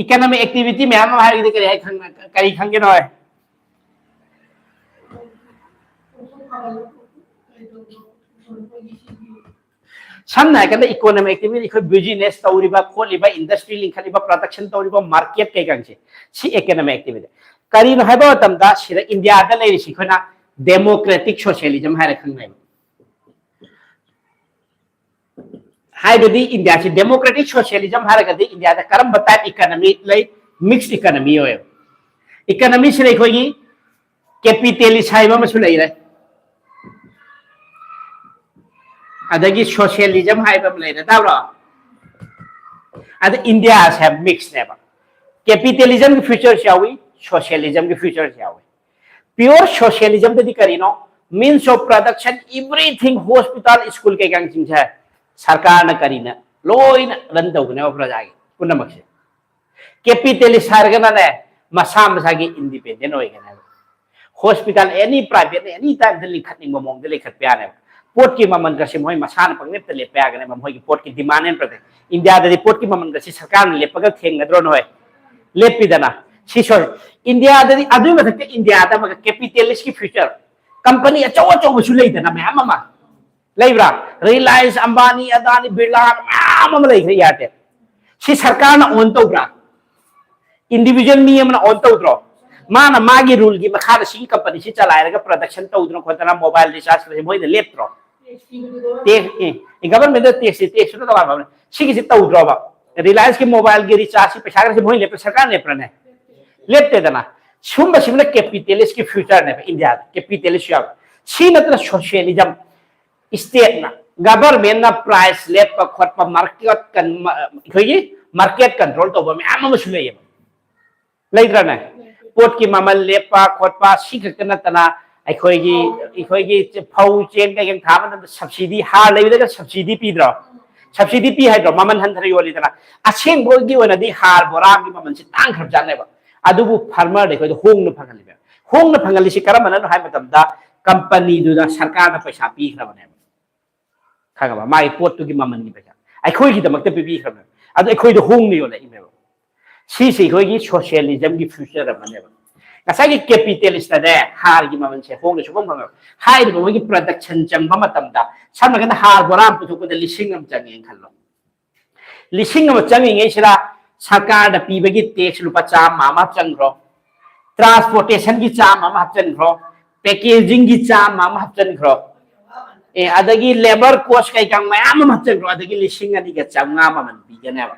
ꯏꯀꯅꯣꯃꯤꯛ ꯑꯦꯛꯇꯤꯚꯤꯇꯤ ꯃꯌꯥꯝ ꯑꯃ ꯍꯥꯏꯔꯒꯗꯤ ꯀꯔꯤ ꯍꯥꯏ ꯈꯪ-, ꯀꯔꯤ ꯈꯪꯒꯦꯅꯣ? ꯁꯝꯅ ꯍꯥꯏꯔꯀꯥꯟꯗ ꯏꯀꯣꯅꯣꯃꯤꯛ ꯑꯦꯛꯇꯤꯚꯤꯇꯤ, ꯑꯩꯈꯣꯏ ꯕꯤꯖꯤꯅꯦꯁ ꯇꯧꯔꯤꯕ ꯈꯣꯠꯂꯤꯕ, ꯏꯟꯗꯁꯇ꯭ꯔꯤ ꯂꯤꯡꯈꯠꯂꯤꯕ, ꯄ꯭ꯔꯗꯛꯁꯟ ꯇꯧꯔꯤꯕ, ꯃꯥꯔꯀꯦꯠ ꯀꯩꯀꯥꯁꯦ, ꯁꯤ ꯏꯀꯣꯅꯣꯃꯤꯛ ꯑꯦꯛꯇꯤꯚꯤꯇꯤ꯫ ꯀꯔꯤꯅꯣ ꯍꯥꯏꯕ ꯃꯇꯝꯗ ꯁꯤꯗ ꯏꯟꯗꯤꯌꯥꯗ ꯂꯩꯔꯤꯁꯤ ꯑꯩꯈꯣꯏꯅ ꯗꯦꯃꯣꯀ꯭ꯔꯦꯇꯤꯛ ꯁꯣꯁꯤꯌꯦꯂꯤꯖꯝ ꯍꯥꯏꯔ ꯈꯪꯅꯩꯕ꯫ ꯍꯥꯏꯕꯗꯤ ꯏꯟꯗꯤꯌꯥꯁꯤ ꯗꯦꯃꯣꯀ꯭ꯔꯦꯇꯤꯛ ꯁꯣꯁꯤꯌꯦꯂꯤꯖꯝ ꯍꯥꯏꯔꯒꯗꯤ ꯏꯟꯗꯤꯌꯥꯗ ꯀꯔꯝꯕ ꯇꯥꯏꯞ ꯏꯀꯅꯃꯤ ꯂꯩ? ꯃꯤꯛꯁ ꯏꯀꯅꯃꯤ ꯑꯣꯏꯌꯦꯕ꯫ ꯏꯀꯅꯃꯤꯁꯤꯗ ꯑꯩꯈꯣꯏꯒꯤ ꯀꯦꯄꯤꯇꯦꯂꯤꯁ ꯍꯥꯏꯕ ꯑꯃꯁꯨ ꯂꯩꯔꯦ, ꯑꯗꯒꯤ ꯁꯣꯁꯤꯌꯦꯂꯤꯖꯝ ꯍꯥꯏꯕ ꯑꯃ ꯂꯩꯔꯦ, ꯇꯥꯕ꯭ꯔꯣ? ꯑꯗ ꯏꯟꯗꯤꯌꯥꯁꯦ ꯃꯤꯛꯁꯅꯦꯕ꯫ ꯀꯦꯄꯤꯇꯦꯂꯤꯖꯝꯒꯤ ꯐ꯭ꯌꯨꯆꯔꯁꯨ ꯌꯥꯎꯏ, ꯁꯣꯁꯤꯌꯦꯂꯤꯖꯝꯒꯤ ꯐ꯭ꯌꯨꯆꯔꯁꯨ ꯌꯥꯎꯏ꯫ ꯄꯤꯌꯣꯔ ꯁꯣꯁꯤꯌꯦꯂꯤꯖꯝꯗꯗꯤ ꯀꯔꯤꯅꯣ? Means of production, everything, hospital, school ꯀꯩꯀꯥꯁꯤꯡꯁꯦ ꯁꯔꯀꯥꯔꯅ ꯀꯔꯤꯅ ꯂꯣꯏꯅ ꯔꯟ ꯇꯧꯒꯅꯦꯕ ꯄ꯭ꯔꯖꯥꯒꯤ ꯄꯨꯝꯅꯃꯛꯁꯦ꯫ ꯀꯦꯄꯤꯇꯦꯂꯤꯁ ꯍꯥꯏꯔꯒꯅꯅꯦ, ꯃꯁꯥ ꯃꯁꯥꯒꯤ ꯏꯟꯗꯤꯄꯦꯟꯗꯦꯟ ꯑꯣꯏꯒꯅꯦꯕ꯫ ꯍꯣꯁꯄꯤꯇꯥꯜ ꯑꯦꯅꯤ ꯄ꯭ꯔꯥꯏꯚꯦꯠꯅ ꯑꯦꯅꯤ ꯇꯥꯏꯝꯗ ꯂꯤꯡꯈꯠꯅꯤꯡꯕ ꯃꯑꯣꯡꯗ ꯂꯤꯡꯈꯠꯄ ꯌꯥꯅꯦꯕ꯫ ꯄꯣꯠꯀꯤ ꯃꯃꯜꯒꯁꯦ ꯃꯣꯏ ꯃꯁꯥꯅ ꯄꯪꯂꯦꯞꯇ ꯂꯦꯞꯄ ꯌꯥꯒꯅꯦꯕ, ꯃꯣꯏꯒꯤ ꯄꯣꯠꯀꯤ ꯗꯤꯃꯥꯟ ꯑꯦꯟ ꯄ꯭ꯔꯗꯛ꯫ ꯏꯟꯗꯤꯌꯥꯗꯗꯤ ꯄꯣꯠꯀꯤ ꯃꯃꯜꯒꯁꯦ ꯁꯔꯀꯥꯔꯅ ꯂꯦꯞꯄꯒ ꯊꯦꯡꯅꯗ꯭ꯔꯣ ꯅꯣꯏ? ꯂꯦꯞꯄꯤꯗꯅ꯫ ꯁꯤ ꯁꯣꯏ꯫ ꯏꯟꯗꯤꯌꯥꯗꯗꯤ ꯑꯗꯨꯒꯤ ꯃꯊꯛꯇ ꯏꯟꯗꯤꯌꯥꯗ ꯑꯃꯒ ꯀꯦꯄꯤꯇꯦꯂꯤꯁꯀꯤ ꯐ꯭ꯌꯨꯆꯔ, ꯀꯝꯄꯅꯤ ꯑꯆꯧ ꯑꯆꯧꯕꯁꯨ ꯂꯩꯗꯅ ꯃꯌꯥꯝ ꯑꯃ꯫ ꯂꯩꯕ꯭ꯔꯥ? ꯔꯤꯂꯥꯌꯟꯁ, ꯑꯝꯕꯥꯅꯤ, ꯑꯗꯥꯅꯤ, ꯕꯤꯔꯂꯥ ꯃꯌꯥꯝ ꯑꯃ ꯂꯩꯈ꯭ꯔꯦ ꯏꯌꯥꯔꯇꯦꯜ꯫ ꯁꯤ ꯁꯔꯀꯥꯔꯅ ꯑꯣꯟ ꯇꯧꯕ꯭ꯔꯥ? ꯏꯟꯗꯤꯚꯤꯖꯨꯋꯦꯜ ꯃꯤ ꯑꯃꯅ ꯑꯣꯟ ꯇꯧꯗ꯭ꯔꯣ? ꯃꯥꯅ ꯃꯥꯒꯤ ꯔꯨꯜꯒꯤ ꯃꯈꯥꯗ ꯁꯤꯒꯤ ꯀꯝꯄꯅꯤꯁꯤ ꯆꯂꯥꯏꯔꯒ ꯄ꯭ꯔꯗꯛꯁꯟ ꯇꯧꯗꯅ ꯈꯣꯠꯇꯅ ꯃꯣꯕꯥꯏꯜ ꯔꯤꯆꯥꯔꯖ ꯃꯣꯏꯅ ꯂꯦꯞꯇ꯭ꯔꯣ? ꯒꯚꯔꯟꯃꯦꯟꯗ ꯇꯦꯛꯁ ꯇꯦꯛꯁꯁꯨ ꯇꯣꯉꯥꯟꯕ ꯑꯃꯅꯤ꯫ ꯁꯤꯒꯤꯁꯤ ꯇꯧꯗ꯭ꯔꯣꯕ? ꯔꯤꯂꯥꯌꯟꯁꯀꯤ ꯃꯣꯕꯥꯏꯜꯒꯤ ꯔꯤꯆꯥꯔꯖꯁꯤ ꯄꯩꯁꯥ ꯈꯔꯁꯤ ꯃꯣꯏ ꯂꯦꯞꯄ, ꯁꯔꯀꯥꯔ ꯂꯦꯞꯄ꯭ꯔꯅꯦ? ꯂꯦꯞꯇꯦꯗꯅ꯫ ꯁꯨꯝꯕꯁꯤꯕꯨꯅ ꯀꯦꯄꯤꯇꯦꯂꯤꯁꯀꯤ ꯐ꯭ꯌꯨꯆꯔꯅꯦꯕ ꯏꯟꯗꯤꯌꯥꯗ꯫ ꯀꯦꯄꯤꯇꯦꯂꯤꯁ ꯌꯥꯎꯕ꯫ ꯁꯤ ꯅꯠꯇꯅ ꯁꯣꯁꯤꯌꯦꯂꯤꯖꯝ, ꯏꯁꯇꯦꯠꯅ, ꯒꯚꯔꯟꯃꯦꯟꯅ ꯄ꯭ꯔꯥꯏꯁ ꯂꯦꯞꯄ ꯈꯣꯠꯄ, ꯃꯥꯔꯀꯦꯠ ꯑꯩꯈꯣꯏꯒꯤ ꯃꯥꯔꯀꯦꯠ ꯀꯟꯇ꯭ꯔꯣꯜ ꯇꯧꯕ ꯃꯌꯥꯝ ꯑꯃꯁꯨ ꯂꯩꯌꯦꯕ꯫ ꯂꯩꯇ꯭ꯔꯅꯦ? ꯄꯣꯠꯀꯤ ꯃꯃꯜ ꯂꯦꯞꯄ ꯈꯣꯠꯄ ꯁꯤ ꯈꯛꯇ ꯅꯠꯇꯅ ꯑꯩꯈꯣꯏꯒꯤ ꯑꯩꯈꯣꯏꯒꯤ ꯐꯧ ꯆꯦꯡ ꯀꯩꯀꯩ ꯊꯥꯕ ꯃꯇꯝꯗ ꯁꯕꯁꯤꯗꯤ, ꯍꯥꯔ ꯂꯩꯕꯗꯒ ꯁꯕꯁꯤꯗꯤ ꯄꯤꯗ꯭ꯔꯣ? ꯁꯕꯁꯤꯗꯤ ꯄꯤ ꯍꯥꯏꯗ꯭ꯔꯣ? ꯃꯃꯜ ꯍꯟꯊꯅ ꯌꯣꯜꯂꯤꯗꯅ꯫ ꯑꯁꯦꯡꯕꯒꯤ ꯑꯣꯏꯅꯗꯤ ꯍꯥꯔ ꯕꯣꯔꯥꯒꯤ ꯃꯃꯜꯁꯦ ꯇꯥꯡꯈ꯭ꯔꯕꯖꯥꯠꯅꯦꯕ꯫ ꯑꯗꯨꯕꯨ ꯐꯥꯔꯃꯔꯗ ꯑꯩꯈꯣꯏꯗ ꯍꯣꯡꯅ ꯐꯪꯍꯜꯂꯤꯕ꯫ ꯍꯣꯡꯅ ꯐꯪꯍꯜꯂꯤꯁꯤ ꯀꯔꯝꯕꯅꯅꯣ ꯍꯥꯏꯕ ꯃꯇꯝꯗ ꯀꯝꯄꯅꯤꯗꯨꯗ ꯁꯔꯀꯥꯔꯅ ꯄꯩꯁꯥ ꯄꯤꯈ꯭ꯔꯕꯅꯦꯕ꯫ ꯈꯪꯉꯕ? ꯃꯥꯒꯤ ꯄꯣꯠꯇꯨꯒꯤ ꯃꯃꯜꯒꯤ ꯄꯩꯁꯥ ꯑꯩꯈꯣꯏꯒꯤꯗꯃꯛꯇ ꯄꯤꯕꯤꯈ꯭ꯔꯕꯅꯦꯕ꯫ ꯑꯗꯨ ꯑꯩꯈꯣꯏꯗ ꯍꯣꯡꯅ ꯌꯣꯜꯂꯛꯏꯅꯦꯕ꯫ ꯁꯤꯁꯦ ꯑꯩꯈꯣꯏꯒꯤ ꯁꯣꯁꯤꯌꯦꯂꯤꯖꯝꯒꯤ ꯐ꯭ꯌꯨꯆꯔ ꯑꯃꯅꯦꯕ꯫ ꯉꯁꯥꯏꯒꯤ ꯀꯦꯄꯤꯇꯦꯂꯤꯁꯇꯅꯦ ꯍꯥꯔꯒꯤ ꯃꯃꯜꯁꯦ ꯍꯣꯡꯅ ꯁꯨꯐꯪ ꯐꯪꯉꯣꯏ꯫ ꯍꯥꯏꯔꯤꯕ ꯃꯣꯏꯒꯤ ꯄ꯭ꯔꯗꯛꯁꯟ ꯆꯪꯕ ꯃꯇꯝꯗ, ꯁꯝꯅ ꯍꯥꯏꯔꯕꯗ ꯍꯥꯔ ꯕꯣꯔꯥ ꯑꯃ ꯄꯨꯊꯣꯛꯄꯗ ꯂꯤꯁꯤꯡ ꯑꯃ ꯆꯪꯉꯦꯅ ꯈꯜꯂꯣ꯫ ꯂꯤꯁꯤꯡ ꯑꯃ ꯆꯪꯉꯤꯉꯩꯁꯤꯗ ꯁꯔꯀꯥꯔꯗ ꯄꯤꯕꯒꯤ ꯇꯦꯛꯁ ꯂꯨꯄꯥ ꯆꯥꯝꯃ ꯑꯃ ꯍꯥꯞꯆꯤꯟꯈ꯭ꯔꯣ, ꯇ꯭ꯔꯥꯟꯁꯄꯣꯔꯇꯦꯁꯟꯒꯤ ꯆꯥꯝꯃ ꯑꯃ ꯍꯥꯞꯆꯤꯟꯈ꯭ꯔꯣ, ꯄꯦꯀꯦꯖꯤꯡꯒꯤ ꯆꯥꯝꯃ ꯑꯃ ꯍꯥꯞꯆꯤꯟꯈ꯭ꯔꯣ꯫ ꯑꯦ, ꯑꯗꯒꯤ ꯂꯦꯕꯔ ꯀꯣꯁ ꯀꯩꯀꯥ ꯃꯌꯥꯝ ꯑꯃ ꯍꯥꯞꯆꯤꯟꯈ꯭ꯔꯣ, ꯑꯗꯒꯤ ꯂꯤꯁꯤꯡ ꯑꯅꯤꯒ ꯆꯥꯝꯃꯉꯥ ꯃꯃꯜ ꯄꯤꯒꯅꯦꯕ꯫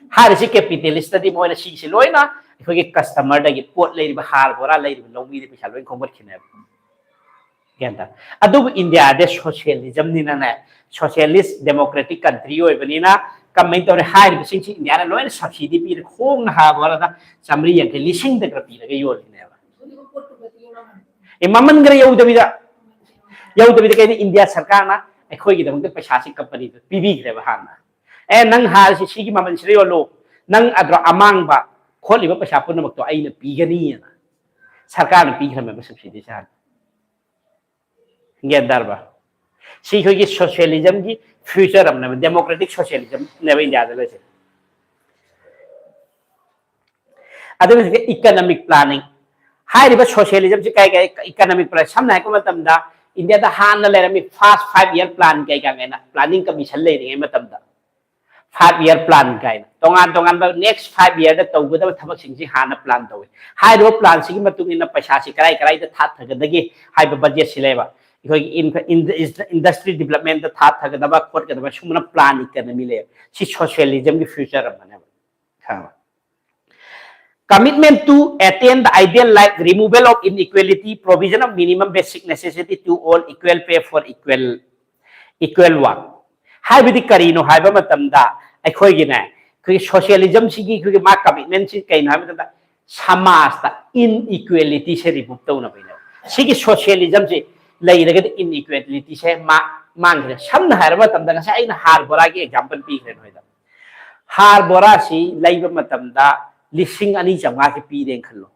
ꯍꯥꯏꯔꯤꯁꯤ ꯀꯦꯄꯤꯇꯦꯂꯤꯁꯇꯗꯤ ꯃꯣꯏꯅ ꯁꯤꯁꯤ ꯂꯣꯏꯅ ꯑꯩꯈꯣꯏꯒꯤ ꯀꯁꯇꯃꯔꯗꯒꯤ, ꯄꯣꯠ ꯂꯩꯔꯤꯕ ꯍꯥꯔ ꯕꯣꯔꯥ ꯂꯩꯔꯤꯕ ꯂꯧꯃꯤꯗ ꯄꯩꯁꯥ ꯂꯣꯏ ꯈꯣꯝꯒꯠꯈꯤꯅꯦꯕ꯫ ꯒ꯭ꯌꯥꯟ ꯇꯥ? ꯑꯗꯨꯕꯨ ꯏꯟꯗꯤꯌꯥꯗꯤ ꯁꯣꯁꯤꯌꯦꯂꯤꯖꯝꯅꯤꯅꯅꯦ, ꯁꯣꯁꯤꯌꯦꯂꯤꯁ ꯗꯦꯃꯣꯀ꯭ꯔꯦꯇꯤꯛ ꯀꯟꯇ꯭ꯔꯤ ꯑꯣꯏꯕꯅꯤꯅ ꯀꯃꯥꯏꯅ ꯇꯧꯔꯦ? ꯍꯥꯏꯔꯤꯕꯁꯤꯡꯁꯤ ꯏꯟꯗꯤꯌꯥꯅ ꯂꯣꯏꯅ ꯁꯕꯁꯤꯗꯤ ꯄꯤꯔꯦ, ꯈꯣꯡꯅ ꯍꯥꯕ ꯋꯥꯔꯗ ꯆꯥꯝꯃꯔꯤ ꯌꯥꯡꯈꯩ, ꯂꯤꯁꯤꯡꯗ ꯈꯔ ꯄꯤꯔꯒ ꯌꯣꯜꯂꯤꯅꯦꯕ꯫ ꯑꯦ, ꯃꯃꯟ ꯈꯔ ꯌꯧꯗꯕꯤꯗ, ꯌꯧꯗꯕꯤꯗ ꯀꯩꯗ ꯏꯟꯗꯤꯌꯥ ꯁꯔꯀꯥꯔꯅ ꯑꯩꯈꯣꯏꯒꯤꯗꯃꯛꯇ ꯄꯩꯁꯥꯁꯤ ꯀꯝꯄꯅꯤꯗ ꯄꯤꯕꯤꯈ꯭ꯔꯦꯕ ꯍꯥꯟꯅ꯫ ꯑꯦ, ꯅꯪ ꯍꯥꯔꯁꯤ ꯁꯤꯒꯤ ꯃꯃꯜꯁꯤꯗ ꯌꯣꯜꯂꯨ, ꯅꯪ ꯑꯗ꯭ꯔꯣ ꯑꯃꯥꯡꯕ ꯈꯣꯠꯂꯤꯕ ꯄꯩꯁꯥ ꯄꯨꯝꯅꯃꯛꯇꯣ ꯑꯩꯅ ꯄꯤꯒꯅꯤꯅ ꯁꯔꯀꯥꯔꯅ ꯄꯤꯈ꯭ꯔꯝꯃꯦꯕ ꯁꯕꯁꯤꯗꯤꯁꯦ ꯍꯥꯟꯅ꯫ ꯒ꯭ꯌꯥꯟ ꯇꯥꯔꯕ? ꯁꯤ ꯑꯩꯈꯣꯏꯒꯤ ꯁꯣꯁꯤꯌꯦꯂꯤꯖꯝꯒꯤ ꯐ꯭ꯌꯨꯆꯔ ꯑꯃꯅꯦꯕ, ꯗꯦꯃꯣꯀ꯭ꯔꯦꯇꯤꯛ ꯁꯣꯁꯤꯌꯦꯂꯤꯖꯝꯅꯦꯕ ꯏꯟꯗꯤꯌꯥꯗ ꯂꯩꯁꯦ꯫ ꯑꯗꯨꯒ ꯍꯧꯖꯤꯛ ꯏꯀꯅꯣꯃꯤꯛ ꯄ꯭ꯂꯥꯅꯤꯡ ꯍꯥꯏꯔꯤꯕ ꯁꯣꯁꯤꯌꯦꯂꯤꯖꯝꯁꯤ ꯀꯩ ꯀꯩ ꯏꯀꯅꯣꯃꯤꯛ ꯄ꯭ꯂꯥꯅꯤꯡ, ꯁꯝꯅ ꯍꯥꯏꯔꯛꯄ ꯃꯇꯝꯗ ꯏꯟꯗꯤꯌꯥꯗ ꯍꯥꯟꯅ ꯂꯩꯔꯝꯃꯤ ꯐꯥꯁ ꯐꯥꯏꯚ ꯏꯌꯔ ꯄ꯭ꯂꯥꯟ ꯀꯩꯀꯥ ꯀꯥꯏꯅ ꯄ꯭ꯂꯥꯅꯤꯡ ꯀꯃꯤꯁꯟ ꯂꯩꯔꯤꯉꯩ ꯃꯇꯝꯗ Five year plan ꯀꯥꯏꯅ ꯇꯣꯉꯥꯟ ꯇꯣꯉꯥꯟꯕ next five year ꯗ ꯇꯧꯒꯗꯕ ꯊꯕꯛꯁꯤꯡꯁꯤ ꯍꯥꯟꯅ plan ꯇꯧꯏ꯫ ꯍꯥꯏꯔꯤꯕ plan ꯁꯤꯒꯤ ꯃꯇꯨꯡ ꯏꯟꯅ ꯄꯩꯁꯥꯁꯤ ꯀꯔꯥꯏ ꯀꯔꯥꯏꯗ ꯊꯥꯊꯒꯗꯒꯦ ꯍꯥꯏꯕ budget ꯁꯤ ꯂꯩꯕ꯫ ꯑꯩꯈꯣꯏꯒꯤ industry development ꯇ ꯊꯥꯊꯒꯗꯕ ꯈꯣꯠꯀꯗꯕ ꯁꯨꯝꯕꯅ plan economy ꯂꯩꯌꯦꯕ꯫ ꯁꯤ socialism ꯒꯤ future ꯑꯃꯅꯦꯕ꯫ ꯈꯪꯉꯕ? Commitment to attain the ideal life, removal of inequality, provision of minimum basic necessity to all, equal pay for equal equal work. ꯍꯥꯏꯕꯗꯤ ꯀꯔꯤꯅꯣ ꯍꯥꯏꯕ ꯃꯇꯝꯗ ꯑꯩꯈꯣꯏꯒꯤꯅꯦ, ꯑꯩꯈꯣꯏꯒꯤ socialism ꯁꯤꯒꯤ ꯑꯩꯈꯣꯏꯒꯤ ꯃꯥ commitment ꯁꯤ ꯀꯩꯅꯣ ꯍꯥꯏꯕ ꯃꯇꯝꯗ ꯁꯃꯥꯖꯇ inequality ꯁꯦ remove ꯇꯧꯅꯕꯩꯅꯦꯕ꯫ ꯁꯤꯒꯤ socialism ꯁꯤ ꯂꯩꯔꯒꯗꯤ inequality ꯁꯦ ꯃꯥ ꯃꯥꯡꯈ꯭ꯔꯦ꯫ ꯁꯝꯅ ꯍꯥꯏꯔꯕ ꯃꯇꯝꯗ ꯉꯁꯥꯏ ꯑꯩꯅ ꯍꯥꯔ ꯕꯣꯔꯥꯒꯤ example ꯄꯤꯈ꯭ꯔꯦ ꯅꯣꯏꯗ꯫ ꯍꯥꯔ ꯕꯣꯔꯥꯁꯤ ꯂꯩꯕ ꯃꯇꯝꯗ ꯂꯤꯁꯤꯡ ꯑꯅꯤ ꯆꯥꯝꯃꯉꯥꯁꯤ ꯄꯤꯔꯦꯅ ꯈꯜꯂꯣ꯫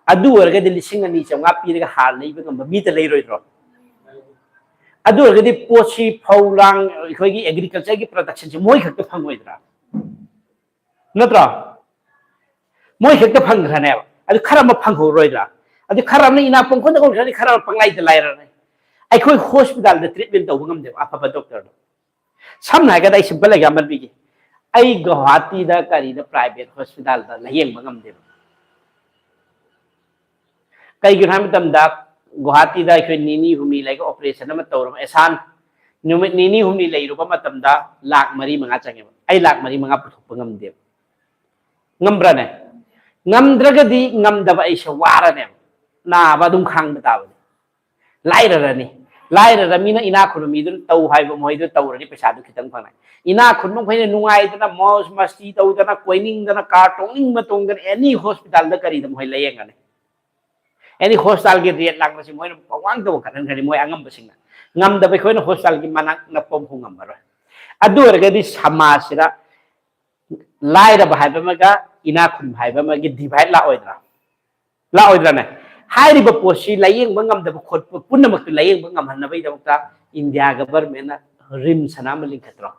ꯑꯗꯨ ꯑꯣꯏꯔꯒꯗꯤ ꯂꯤꯁꯤꯡ ꯑꯅꯤ ꯆꯥꯝꯃꯉꯥ ꯄꯤꯔꯒ ꯍꯥꯔ ꯂꯩꯕ ꯉꯝꯕ ꯃꯤꯗ ꯂꯩꯔꯣꯏꯗ꯭ꯔꯣ? ꯑꯗꯨ ꯑꯣꯏꯔꯒꯗꯤ ꯄꯣꯠꯁꯤ ꯐꯧ ꯂꯥꯡ ꯑꯩꯈꯣꯏꯒꯤ agriculture ꯒꯤ production ꯁꯦ ꯃꯣꯏ ꯈꯛꯇ ꯐꯪꯉꯣꯏꯗ꯭ꯔꯥ? ꯅꯠꯇ꯭ꯔꯣ? ꯃꯣꯏ ꯈꯛꯇ ꯐꯪꯈ꯭ꯔꯅꯦꯕ꯫ ꯑꯗꯨ ꯈꯔ ꯑꯃ ꯐꯪꯍꯧꯔꯣꯏꯗ꯭ꯔꯥ? ꯑꯗꯨ ꯈꯔ ꯑꯃꯅ ꯏꯅꯥꯛ ꯄꯪꯈꯨꯟꯗ ꯈꯨꯟꯈ꯭ꯔꯅꯤ, ꯈꯔ ꯑꯃ ꯄꯪꯂꯥꯏꯗ ꯂꯥꯏꯔꯅꯤ꯫ ꯑꯩꯈꯣꯏ hospital ꯗ treatment ꯇꯧꯕ ꯉꯝꯗꯦꯕ ꯑꯐꯕ doctor ꯗꯣ꯫ ꯁꯝꯅ ꯍꯥꯏꯔꯒꯗ ꯑꯩ simple example ꯄꯤꯒꯦ꯫ ꯑꯩ ꯒꯧꯍꯥꯇꯤꯗ ꯀꯔꯤꯗ private hospital ꯗ ꯂꯥꯌꯦꯡꯕ ꯉꯝꯗꯦꯕ꯫ ꯀꯩꯒꯤꯅꯣ ꯍꯥꯏꯕ ꯃꯇꯝꯗ ꯒꯧꯍꯥꯇꯤꯗ ꯑꯩꯈꯣꯏ ꯅꯤꯅꯤ ꯍꯨꯝꯅꯤ ꯂꯩꯒ operation ꯑꯃ ꯇꯧꯔꯕ ꯑꯦꯁꯥꯟ ꯅꯨꯃꯤꯠ ꯅꯤꯅꯤ ꯍꯨꯝꯅꯤ ꯂꯩꯔꯨꯕ ꯃꯇꯝꯗ ꯂꯥꯛ ꯃꯔꯤ ꯃꯉꯥ ꯆꯪꯉꯦꯕ꯫ ꯑꯩ ꯂꯥꯛ ꯃꯔꯤ ꯃꯉꯥ ꯄꯨꯊꯣꯛꯄ ꯉꯝꯗꯦꯕ꯫ ꯉꯝꯕ꯭ꯔꯥꯅꯦ? ꯉꯝꯗ꯭ꯔꯒꯗꯤ ꯉꯝꯗꯕ ꯑꯩꯁꯦ ꯋꯥꯔꯅꯦꯕ꯫ ꯅꯥꯕ ꯑꯗꯨꯝ ꯈꯥꯡꯕ ꯇꯥꯕꯅꯤ꯫ ꯂꯥꯏꯔꯔꯅꯤ꯫ ꯂꯥꯏꯔꯔ ꯃꯤꯅ ꯏꯅꯥꯛ ꯈꯨꯟꯕ ꯃꯤꯗꯨꯅ ꯇꯧ ꯍꯥꯏꯕ ꯃꯣꯏꯗꯨ ꯇꯧꯔꯅꯤ, ꯄꯩꯁꯥꯗꯨ ꯈꯤꯇꯪ ꯐꯪꯉꯦ꯫ ꯏꯅꯥꯛ ꯈꯨꯟꯕ ꯃꯈꯩꯅ ꯅꯨꯡꯉꯥꯏꯗꯅ ꯃꯧꯖ ꯃꯁꯇꯤ ꯇꯧꯗꯅ, ꯀꯣꯏꯅꯤꯡꯗꯅ, car ꯇꯣꯡꯅꯤꯡꯕ ꯇꯣꯡꯗꯅ, any hospital ꯗ ꯀꯔꯤꯗ ꯃꯣꯏ ꯂꯥꯌꯦꯡꯒꯅꯤ꯫ Any hospital ꯒꯤ rate ꯂꯥꯡꯕꯁꯤ ꯃꯣꯏꯅ ꯄꯪꯋꯥꯡꯗ ꯋꯥꯡꯈꯠꯍꯟꯈ꯭ꯔꯅꯤ ꯃꯣꯏ ꯑꯉꯝꯕꯁꯤꯡꯅ꯫ ꯉꯝꯗꯕ ꯑꯩꯈꯣꯏꯅ hospital ꯒꯤ ꯃꯅꯥꯛ ꯅꯛꯄ ꯑꯃꯐꯥꯎ ꯉꯝꯃꯔꯣꯏ꯫ ꯑꯗꯨ ꯑꯣꯏꯔꯒꯗꯤ ꯁꯃꯥꯖꯁꯤꯗ ꯂꯥꯏꯔꯕ ꯍꯥꯏꯕ ꯑꯃꯒ ꯏꯅꯥꯛ ꯈꯨꯟꯕ ꯍꯥꯏꯕ ꯑꯃꯒꯤ divide ꯂꯥꯛꯑꯣꯏꯗ꯭ꯔꯥ? ꯂꯥꯛꯑꯣꯏꯗ꯭ꯔꯥꯅꯦ? ꯍꯥꯏꯔꯤꯕ ꯄꯣꯠꯁꯤ ꯂꯥꯌꯦꯡꯕ ꯉꯝꯗꯕ ꯈꯣꯠꯄ ꯄꯨꯝꯅꯃꯛꯇꯨ ꯂꯥꯌꯦꯡꯕ ꯉꯝꯍꯟꯅꯕꯒꯤꯗꯃꯛꯇ India government ꯅ RIMS ꯑꯅ ꯑꯃ ꯂꯤꯡꯈꯠꯇ꯭ꯔꯣ?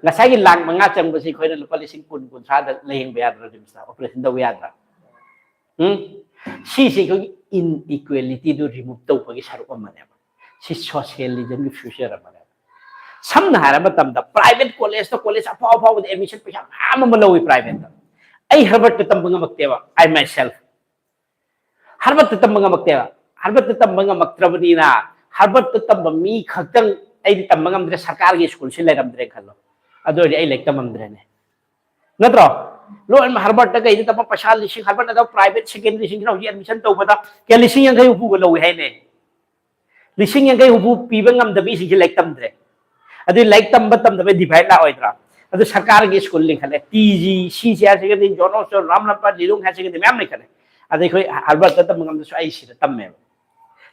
ꯉꯁꯥꯏꯒꯤ ꯂꯥꯛ ꯃꯉꯥ ꯆꯪꯕꯁꯤ ꯑꯩꯈꯣꯏꯅ ꯂꯨꯄꯥ ꯂꯤꯁꯤꯡ ꯀꯨꯟ, ꯀꯨꯟꯊ꯭ꯔꯥꯗ ꯂꯥꯌꯦꯡꯕ ꯌꯥꯗ꯭ꯔꯣ? RIMS ꯇ operation ꯇꯧꯕ ꯌꯥꯗ꯭ꯔꯥ? ꯎꯝ? ꯁꯤꯁꯤ ꯑꯩꯈꯣꯏꯒꯤ inequality ꯗꯨ remove ꯇꯧꯕꯒꯤ ꯁꯔꯨꯛ ꯑꯃꯅꯦꯕ꯫ ꯁꯤ socialism ꯒꯤ future ꯑꯃꯅꯦꯕ꯫ ꯁꯝꯅ ꯍꯥꯏꯔ ꯃꯇꯝꯗ private college ꯇ, college ꯑꯐꯥꯎ ꯑꯐꯥꯎꯕꯗ admission ꯄꯩꯁꯥ ꯃꯌꯥꯝ ꯑꯃ ꯂꯧꯏ private ꯇ꯫ ꯑꯩ Harvard ꯇ ꯇꯝꯕ ꯉꯝꯃꯛꯇꯦꯕ, I myself꯫ Harvard ꯇ ꯇꯝꯕ ꯉꯝꯃꯛꯇꯦꯕ꯫ Harvard ꯇ ꯇꯝꯕ ꯉꯝꯃꯛꯇ꯭ꯔꯕꯅꯤꯅ, Harvard ꯇ ꯇꯝꯕ ꯃꯤ ꯈꯛꯇꯪ ꯑꯩꯗꯤ ꯇꯝꯕ ꯉꯝꯗ꯭ꯔꯦ, ꯁꯔꯀꯥꯔꯒꯤ school ꯁꯤ ꯂꯩꯔꯝꯗ꯭ꯔꯦ ꯈꯜꯂꯣ꯫ ꯑꯗꯨ ꯑꯣꯏꯔꯗꯤ ꯑꯩ ꯂꯥꯏꯔꯤꯛ ꯇꯝꯃꯝꯗ꯭ꯔꯦꯅꯦ꯫ ꯅꯠꯇ꯭ꯔꯣ? ꯂꯣꯏꯅꯃꯛ Harvard ꯇ ꯀꯩꯗ ꯇꯝꯕ ꯄꯩꯁꯥ ꯂꯤꯁꯤꯡ, Harvard ꯇ private secondary ꯁꯤꯡꯁꯤꯅ ꯍꯧꯖꯤꯛ admission ꯇꯧꯕꯗ ꯀꯌꯥ, ꯂꯤꯁꯤꯡ ꯌꯥꯡꯈꯩ ꯍꯨꯝꯐꯨꯒ ꯂꯧꯏ ꯍꯥꯏꯅꯦ꯫ ꯂꯤꯁꯤꯡ ꯌꯥꯡꯈꯩ ꯍꯨꯝꯐꯨ ꯄꯤꯕ ꯉꯝꯗꯕ ꯃꯤꯁꯤꯡꯁꯦ ꯂꯥꯏꯔꯤꯛ ꯇꯝꯗ꯭ꯔꯦ꯫ ꯑꯗꯨꯗꯤ ꯂꯥꯏꯔꯤꯛ ꯇꯝꯕ ꯇꯝꯗꯕ divide ꯂꯥꯛꯑꯣꯏꯗ꯭ꯔꯥ? ꯑꯗꯨ ꯁꯔꯀꯥꯔꯒꯤ school ꯂꯤꯡꯈꯠꯂꯦ, T G, C C higher secondary, John Rochester, Ramlampa, Lilong higher secondary ꯃꯌꯥꯝ ꯂꯩꯈꯠꯂꯦ꯫ ꯑꯗ ꯑꯩꯈꯣꯏ Harvard ꯇ ꯇꯝꯕ ꯉꯝꯗꯁꯨ ꯑꯩ ꯁꯤꯗ ꯇꯝꯃꯦꯕ꯫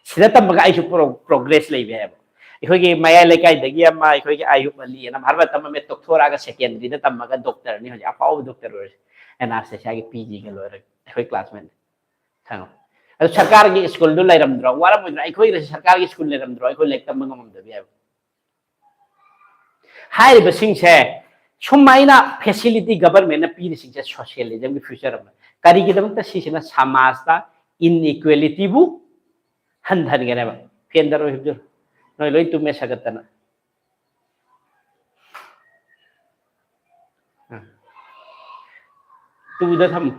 ꯁꯤꯗ ꯇꯝꯃꯒ ꯑꯩꯁꯨ pro-, progress ꯂꯩꯕ ꯌꯥꯏꯕ꯫ ꯑꯩꯈꯣꯏꯒꯤ ꯃꯌꯥꯏ ꯂꯩꯀꯥꯏꯗꯒꯤ ꯑꯃ, ꯑꯩꯈꯣꯏꯒꯤ ꯑꯌꯨꯕ ꯑꯂꯤ ꯑꯅ Harvard ꯇꯝꯃꯝꯃꯦ, ꯇꯣꯛꯊꯣꯔꯛꯑꯒ secondary ꯗ ꯇꯝꯃꯒ doctor ꯅꯤ ꯍꯧꯖꯤꯛ, ꯑꯐꯥꯎꯕ doctor ꯑꯣꯏꯔꯦ꯫ Anastasia ꯒꯤ P G ꯒ ꯂꯣꯏꯔꯒ ꯑꯩꯈꯣꯏ classmate ꯅꯤ꯫ ꯈꯪꯉꯣ꯫ ꯑꯗꯨ ꯁꯔꯀꯥꯔꯒꯤ school ꯗꯨ ꯂꯩꯔꯝꯗ꯭ꯔꯣ? ꯋꯥꯔꯝꯃꯣꯏꯗ꯭ꯔꯣ? ꯑꯩꯈꯣꯏꯗꯁꯨ ꯁꯔꯀꯥꯔꯒꯤ school ꯂꯩꯔꯝꯗ꯭ꯔꯣ? ꯑꯩꯈꯣꯏ ꯂꯥꯏꯔꯤꯛ ꯇꯝꯕ ꯉꯝꯃꯝꯗꯕ ꯌꯥꯏꯕ꯫ ꯍꯥꯏꯔꯤꯕꯁꯤꯡꯁꯦ ꯁꯨꯃꯥꯏꯅ facility government ꯅ ꯄꯤꯔꯤꯁꯤꯡꯁꯦ socialism ꯒꯤ future ꯑꯃ꯫ ꯀꯔꯤꯒꯤꯗꯃꯛꯇ? ꯁꯤꯁꯤꯅ ꯁꯃꯥꯖꯇ inequality ꯕꯨ ꯍꯟꯊꯍꯟꯒꯅꯦꯕ꯫ Fan ꯗ ꯂꯣꯏ ꯍꯨꯞꯆꯤꯜꯂꯨ꯫ ꯅꯣꯏ ꯂꯣꯏ ꯇꯨꯝꯃꯦ ꯁꯥꯒꯠꯇꯅ꯫ ꯑ꯫ Two ꯗ ꯊꯝꯃꯨ꯫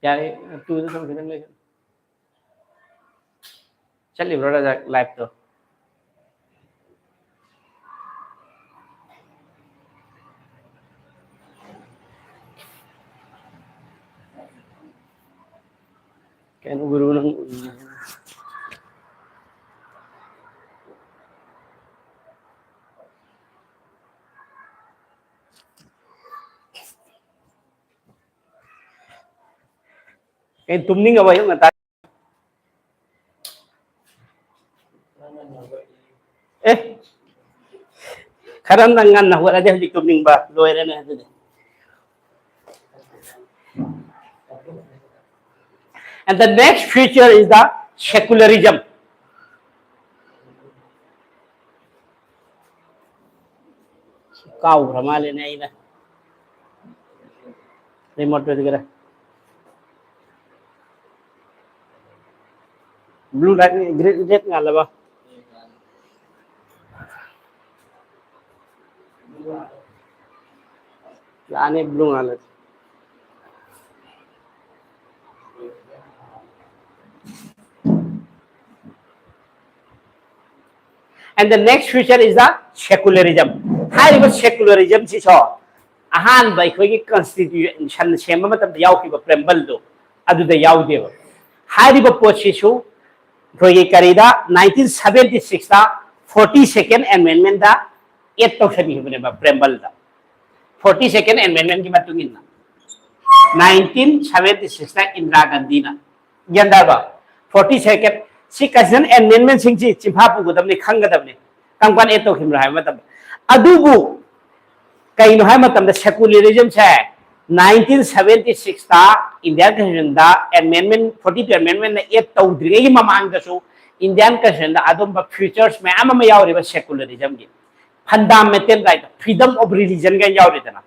ꯌꯥꯔꯦ, two ꯗ ꯊꯝꯃꯨ, ꯈꯤꯇꯪ ꯂꯩ꯫ ꯆꯠꯂꯤꯕ꯭ꯔꯣ ꯔꯖꯥꯛ live ꯇꯣ? ꯀꯩꯅꯣ ꯒꯨꯔꯨ ꯅꯪ? ꯀꯩꯅꯣ ꯇꯨꯝꯅꯤꯡꯉꯕ ꯑꯌꯨꯛ ꯉꯟꯇꯥ? ꯑꯦ, ꯈꯔ ꯑꯃꯅ ꯉꯟꯅ ꯍꯧꯒꯠꯂꯗꯤ ꯍꯧꯖꯤꯛ ꯇꯨꯝꯅꯤꯡꯕ ꯂꯣꯏꯔꯦꯅꯦ ꯑꯗꯨꯗꯤ꯫ And the next feature is the secularism. ꯀꯥꯎꯈ꯭ꯔ ꯃꯥꯜꯂꯦꯅꯦ ꯑꯩꯅ꯫ Remote ꯇꯨꯗꯤ ꯈꯔ꯫ Blue light, green, red ꯉꯥꯜꯂꯕ? ꯂꯥꯛꯑꯅꯤ blue ꯉꯥꯜꯂꯗꯤ꯫ And the next feature is the secularism. ꯍꯥꯏꯔꯤꯕ secularism ꯁꯤꯁꯨ ꯑꯍꯥꯟꯕ ꯑꯩꯈꯣꯏꯒꯤ constitution ꯁꯦꯝꯕ ꯃꯇꯝꯗ ꯌꯥꯎꯈꯤꯕ preamble ꯗꯣ ꯑꯗꯨꯗ ꯌꯥꯎꯗꯦꯕ꯫ ꯍꯥꯏꯔꯤꯕ ꯄꯣꯠꯁꯤꯁꯨ ꯑꯩꯈꯣꯏꯒꯤ ꯀꯔꯤꯗ nineteen seventy six ꯇ forty second amendment ꯗ add ꯇꯧꯁꯟꯈꯤꯕꯅꯦꯕ preamble ꯗ꯫ Forty second amendment ꯀꯤ ꯃꯇꯨꯡ ꯏꯟꯅ nineteen seventy six ꯇ ꯏꯟꯗꯤꯔꯥ ꯒꯥꯟꯙꯤꯅ, ꯒ꯭ꯌꯥꯟ ꯇꯥꯔꯕ? Forty second ꯁꯤ constitutional amendment ꯁꯤꯡꯁꯤ ꯆꯤꯟꯐꯥ ꯄꯨꯒꯗꯕꯅꯤ, ꯈꯪꯒꯗꯕꯅꯤ꯫ ꯀꯔꯝ ꯀꯥꯟꯗ add ꯇꯧꯈꯤꯕꯅꯣ ꯍꯥꯏꯕ ꯃꯇꯝꯗ꯫ ꯑꯗꯨꯕꯨ ꯀꯩꯅꯣ ꯍꯥꯏꯕ ꯃꯇꯝꯗ secularism ꯁꯦ nineteen seventy six ꯇ Indian constitution ꯗ amendment, forty two amendment ꯅ add ꯇꯧꯗ꯭ꯔꯤꯉꯩꯒꯤ ꯃꯃꯥꯡꯗꯁꯨ Indian constitution ꯗ ꯑꯗꯨꯝꯕ features ꯃꯌꯥꯝ ꯑꯃ ꯌꯥꯎꯔꯤꯕ secularism ꯒꯤ꯫ Fundamental right, freedom of religion ꯒ ꯌꯥꯎꯔꯤꯗꯅ꯫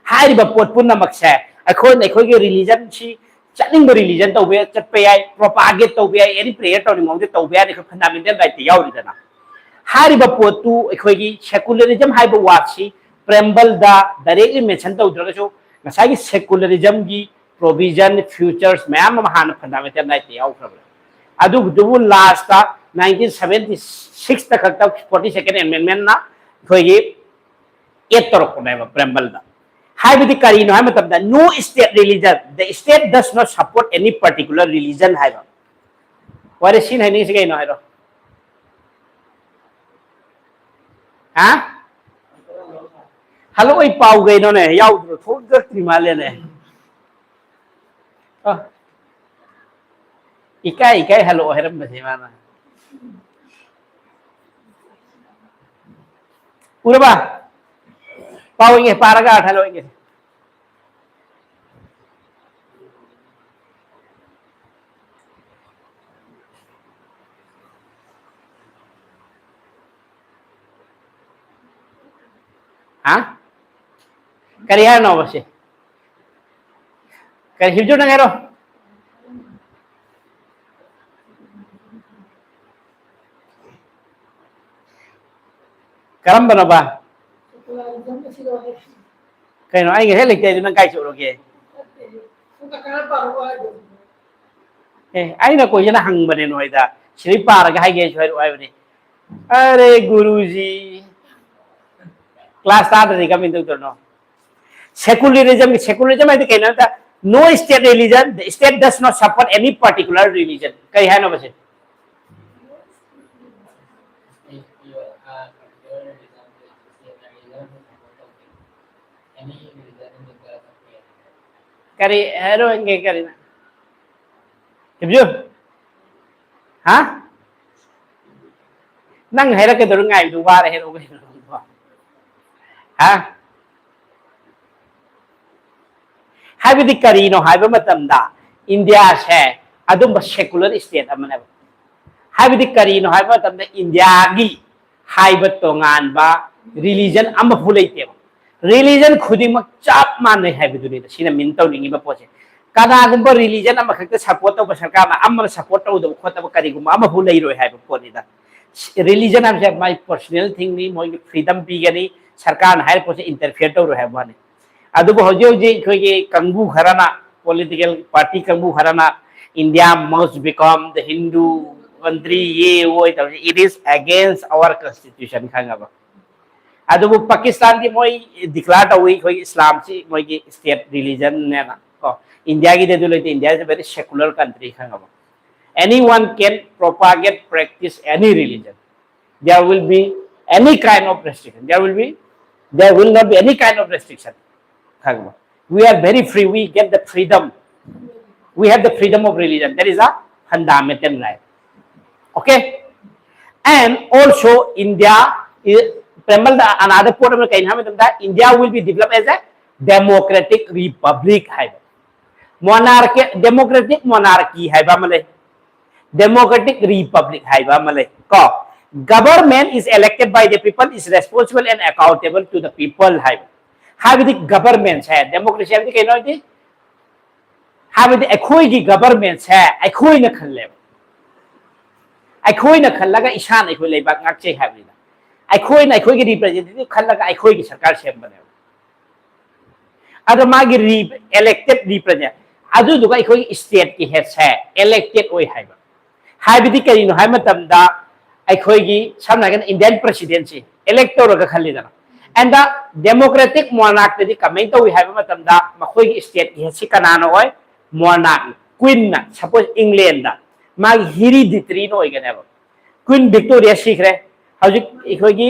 ꯍꯥꯏꯔꯤꯕ ꯄꯣꯠ ꯄꯨꯝꯅꯃꯛꯁꯦ ꯑꯩꯈꯣꯏꯅ ꯑꯩꯈꯣꯏꯒꯤ religion ꯁꯤ ꯆꯠꯅꯤꯡꯕ religion ꯇꯧꯕ ꯌꯥꯏ, ꯆꯠꯄ ꯌꯥꯏ, propagate ꯇꯧꯕ ꯌꯥꯏ, any prayer ꯇꯧꯅꯤꯡꯕ ꯃꯑꯣꯡꯗ ꯇꯧꯕ ꯌꯥꯏ, ꯑꯩꯈꯣꯏ fundamental right ꯇ ꯌꯥꯎꯔꯤꯗꯅ꯫ ꯍꯥꯏꯔꯤꯕ ꯄꯣꯠꯇꯨ ꯑꯩꯈꯣꯏꯒꯤ secularism ꯍꯥꯏꯕ word ꯁꯤ preamble ꯗ directly mention ꯇꯧꯗ꯭ꯔꯒꯁꯨ ꯉꯁꯥꯏꯒꯤ secularism ꯒꯤ provision, features ꯃꯌꯥꯝ ꯑꯃ ꯍꯥꯟꯅ fundamental right ꯇ ꯌꯥꯎꯈ꯭ꯔꯕꯅꯤ꯫ ꯑꯗꯨꯕꯨ last ꯇ nineteen seventy six ꯇ ꯈꯛꯇ forty second amendment ꯅ ꯑꯩꯈꯣꯏꯒꯤ add ꯇꯧꯔꯛꯄꯅꯦꯕ preamble ꯗ꯫ ꯍꯥꯏꯕꯗꯤ ꯀꯔꯤꯅꯣ ꯍꯥꯏꯕ ꯃꯇꯝꯗ, "No state religion, the state does not support any particular religion" ꯍꯥꯏꯕ꯫ ꯋꯥꯔꯦ, ꯁꯤꯅ ꯍꯥꯏꯅꯤꯡꯉꯤꯁꯤ ꯀꯩꯅꯣ ꯍꯥꯏꯔꯣ? ꯍꯥ? ꯍꯜꯂꯣ, ꯑꯩ ꯄꯥꯎ ꯀꯩꯅꯣꯅꯦ? ꯌꯥꯎꯗ꯭ꯔꯣ? ꯊꯣꯛꯂꯛꯇ꯭ꯔꯤ ꯃꯥꯜꯂꯦꯅꯦ꯫ ꯑ꯫ ꯏꯀꯥꯏ ꯏꯀꯥꯏ ꯍꯜꯂꯛꯑꯣ ꯍꯥꯏꯔꯝꯕꯁꯦ ꯃꯥꯅ꯫ ꯎꯔꯕ? ꯄꯥꯎ ꯏꯒꯦ, ꯄꯥꯔꯒ ꯑꯥꯔꯊ ꯍꯜꯂꯛꯑꯣ ꯏꯒꯦ꯫ ꯍꯥ? ꯀꯔꯤ ꯍꯥꯏꯔꯤꯅꯣꯕ ꯁꯤ? ꯀꯔꯤ, ꯍꯤꯞꯖꯨ ꯅꯪ ꯍꯥꯏꯔꯣ? ꯀꯔꯝꯕꯅꯣꯕ? ꯀꯩꯅꯣ, ꯑꯩꯒ ꯍꯦꯛ ꯂꯩꯇꯦ ꯍꯥꯏꯗꯨ ꯅꯪ ꯀꯥꯏ ꯆꯠꯂꯨꯒꯦ? ꯑꯦ, ꯑꯩꯅ ꯀꯣꯏꯁꯟ ꯍꯪꯕꯅꯦ ꯅꯣꯏꯗ, ꯁꯤꯗꯩ ꯄꯥꯔꯒ ꯍꯥꯏꯒꯦ ꯍꯥꯏꯁꯨ ꯍꯥꯏꯔꯛꯑꯣ ꯍꯥꯏꯕꯅꯦ꯫ ꯑꯔꯦ ꯒꯨꯔꯨꯖꯤ, ꯀ꯭ꯂꯥꯁ ꯇꯥꯗ꯭ꯔꯗꯤ ꯀꯃꯥꯏꯅ ꯇꯧꯗꯣꯏꯅꯣ? Secularism, secularism ꯍꯥꯏꯗꯤ ꯀꯩꯅꯣ ꯍꯥꯏꯕꯗ, no state religion, the state does not support any particular religion. ꯀꯩ ꯍꯥꯏꯅꯣꯕ ꯁꯤ? ꯀꯔꯤ ꯍꯥꯏꯔꯣꯏꯒꯦ ꯀꯔꯤꯅ? ꯍꯤꯕꯤꯌꯨ꯫ ꯍꯥ? ꯅꯪ ꯍꯥꯏꯔꯛꯀꯗꯧꯔ ꯉꯥꯏꯕꯗꯨ ꯋꯥꯔꯦ, ꯍꯥꯏꯔꯛꯑꯣ ꯀꯩꯅꯣ? ꯍꯥ? ꯍꯥꯏꯕꯗꯤ ꯀꯔꯤꯅꯣ ꯍꯥꯏꯕ ꯃꯇꯝꯗ, ꯏꯟꯗꯤꯌꯥꯁꯦ ꯑꯗꯨꯝꯕ secular state ꯑꯃꯅꯦꯕ꯫ ꯍꯥꯏꯕꯗꯤ ꯀꯔꯤꯅꯣ ꯍꯥꯏꯕ ꯃꯇꯝꯗ, ꯏꯟꯗꯤꯌꯥꯒꯤ ꯍꯥꯏꯕ ꯇꯣꯉꯥꯟꯕ religion ꯑꯃꯐꯥꯎ ꯂꯩꯇꯦꯕ꯫ Religion ꯈꯨꯗꯤꯡꯃꯛ ꯆꯞ ꯃꯥꯟꯅꯩ ꯍꯥꯏꯕꯗꯨꯅꯤꯗ ꯁꯤꯅ mean ꯇꯧꯅꯤꯡꯉꯤꯕ ꯄꯣꯠꯁꯦ꯫ ꯀꯅꯥꯒꯨꯝꯕ religion ꯑꯃꯈꯛꯇ support ꯇꯧꯕ ꯁꯔꯀꯥꯔꯅ ꯑꯃꯅ support ꯇꯧꯗꯕ ꯈꯣꯠꯇꯕ ꯀꯔꯤꯒꯨꯝꯕ ꯑꯃꯐꯥꯎ ꯂꯩꯔꯣꯏ ꯍꯥꯏꯕ ꯄꯣꯠꯅꯤꯗ꯫ Religion ꯍꯥꯏꯕꯁꯦ my personal thingꯅꯤ, ꯃꯣꯏꯒꯤ freedom ꯄꯤꯒꯅꯤ, ꯁꯔꯀꯥꯔꯅ ꯍꯥꯏꯔꯤꯕ ꯄꯣꯠꯁꯦ interfere ꯇꯧꯔꯣꯏ ꯍꯥꯏꯕ ꯋꯥꯅꯤ꯫ ꯑꯗꯨꯕꯨ ꯍꯧꯖꯤꯛ ꯍꯧꯖꯤꯛ ꯑꯩꯈꯣꯏꯒꯤ ꯀꯥꯡꯕꯨ ꯈꯔꯅ, political party ꯀꯥꯡꯕꯨ ꯈꯔꯅ India must become the Hindu country, ꯌꯦ ꯑꯣꯏ ꯇꯧꯔꯤ, it is against our constitution, ꯈꯪꯉꯕ? ꯑꯗꯨꯕꯨ ꯄꯥꯀꯤꯁꯇꯥꯟꯗꯤ ꯃꯣꯏ declare ꯇꯧꯏ ꯑꯩꯈꯣꯏꯒꯤ ꯏꯁꯂꯥꯝꯁꯤ ꯃꯣꯏꯒꯤ state religionꯅꯦꯅ ꯀꯣ꯫ ꯏꯟꯗꯤꯌꯥꯒꯤꯗꯤ ꯑꯗꯨ ꯂꯩꯇꯦ, India is a very secular country, ꯈꯪꯉꯕ? Anyone can propagate, practice any religion. There will be any kind of restriction. There will be, there will not be any kind of restriction. ꯈꯪꯉꯕ? We are very free. We get the freedom. We have the freedom of religion. That is a fundamental right. Okay? And also India is, ꯄ꯭ꯔꯦꯃꯜꯗ another point ꯑꯃꯅ ꯀꯩꯅꯣ ꯍꯥꯏꯕ ꯃꯇꯝꯗ, India will be developed as a democratic republic ꯍꯥꯏꯕ꯫ Monarchy, democratic monarchy ꯍꯥꯏꯕ ꯑꯃ ꯂꯩ, democratic republic ꯍꯥꯏꯕ ꯑꯃ ꯂꯩ ꯀꯣ꯫ Government is elected by the people, is responsible and accountable to the people ꯍꯥꯏꯕ꯫ ꯍꯥꯏꯕꯗꯤ governmentꯁꯦ, democracy ꯍꯥꯏꯕꯗꯤ ꯀꯩꯅꯣ ꯍꯥꯏꯗꯤ, ꯍꯥꯏꯕꯗꯤ ꯑꯩꯈꯣꯏꯒꯤ governmentꯁꯦ ꯑꯩꯈꯣꯏꯅ ꯈꯜꯂꯦꯕ꯫ ꯑꯩꯈꯣꯏꯅ ꯈꯜꯂꯒ ꯏꯁꯥꯅ ꯑꯩꯈꯣꯏ ꯂꯩꯕꯥꯛ ꯉꯥꯛꯆꯩ ꯍꯥꯏꯕꯅꯤꯗ꯫ ꯑꯩꯈꯣꯏꯅ ꯑꯩꯈꯣꯏꯒꯤ ꯔꯤꯄ꯭ꯔꯖꯦꯟꯇꯦꯇꯤꯚ ꯈꯜꯂꯒ ꯑꯩꯈꯣꯏꯒꯤ ꯁꯔꯀꯥꯔ ꯁꯦꯝꯕꯅꯦꯕ꯫ ꯑꯗꯣ ꯃꯥꯒꯤ ꯔꯤ ꯑꯦꯂꯦꯛꯇꯦꯠ ꯔꯤꯄ꯭ꯔꯖꯦꯟ ꯑꯗꯨꯗꯨꯒ ꯑꯩꯈꯣꯏꯒꯤ ꯁ꯭ꯇꯦꯠꯀꯤ ꯍꯦꯠꯁꯦ ꯑꯦꯂꯦꯛꯇꯦꯠ ꯑꯣꯏ ꯍꯥꯏꯕ꯫ ꯍꯥꯏꯕꯗꯤ ꯀꯔꯤꯅꯣ ꯍꯥꯏꯕ ꯃꯇꯝꯗ, ꯑꯩꯈꯣꯏꯒꯤ ꯁꯝꯅ ꯍꯥꯏꯔꯒꯅ ꯏꯟꯗꯤꯌꯥꯟ ꯄ꯭ꯔꯦꯁꯤꯗꯦꯟꯁꯤ ꯑꯦꯂꯦꯛ ꯇꯧꯔꯒ ꯈꯜꯂꯤꯗꯅ꯫ ꯑꯦꯟ ꯗ ꯗꯦꯃꯣꯀ꯭ꯔꯦꯇꯤꯛ ꯃꯣꯅꯥꯔꯛꯇꯗꯤ ꯀꯃꯥꯏꯅ ꯇꯧꯏ ꯍꯥꯏꯕ ꯃꯇꯝꯗ, ꯃꯈꯣꯏꯒꯤ ꯁ꯭ꯇꯦꯠꯀꯤ ꯍꯦꯠꯁꯤ ꯀꯅꯥꯅ ꯑꯣꯏ? ꯃꯣꯅꯥꯔꯛꯅ, ꯀ꯭ꯋꯤꯟꯅ꯫ ꯁꯄꯣꯁ ꯏꯪꯂꯦꯟꯗ ꯃꯥꯒꯤ ꯍꯤꯔꯤꯗꯤꯇꯔꯤꯅ ꯑꯣꯏꯒꯅꯦꯕ꯫ ꯀ꯭ꯋꯤꯟ ꯚꯤꯛꯇꯣꯔꯤꯌꯥ ꯁꯤꯈ꯭ꯔꯦ, ꯍꯧꯖꯤꯛ ꯑꯩꯈꯣꯏꯒꯤ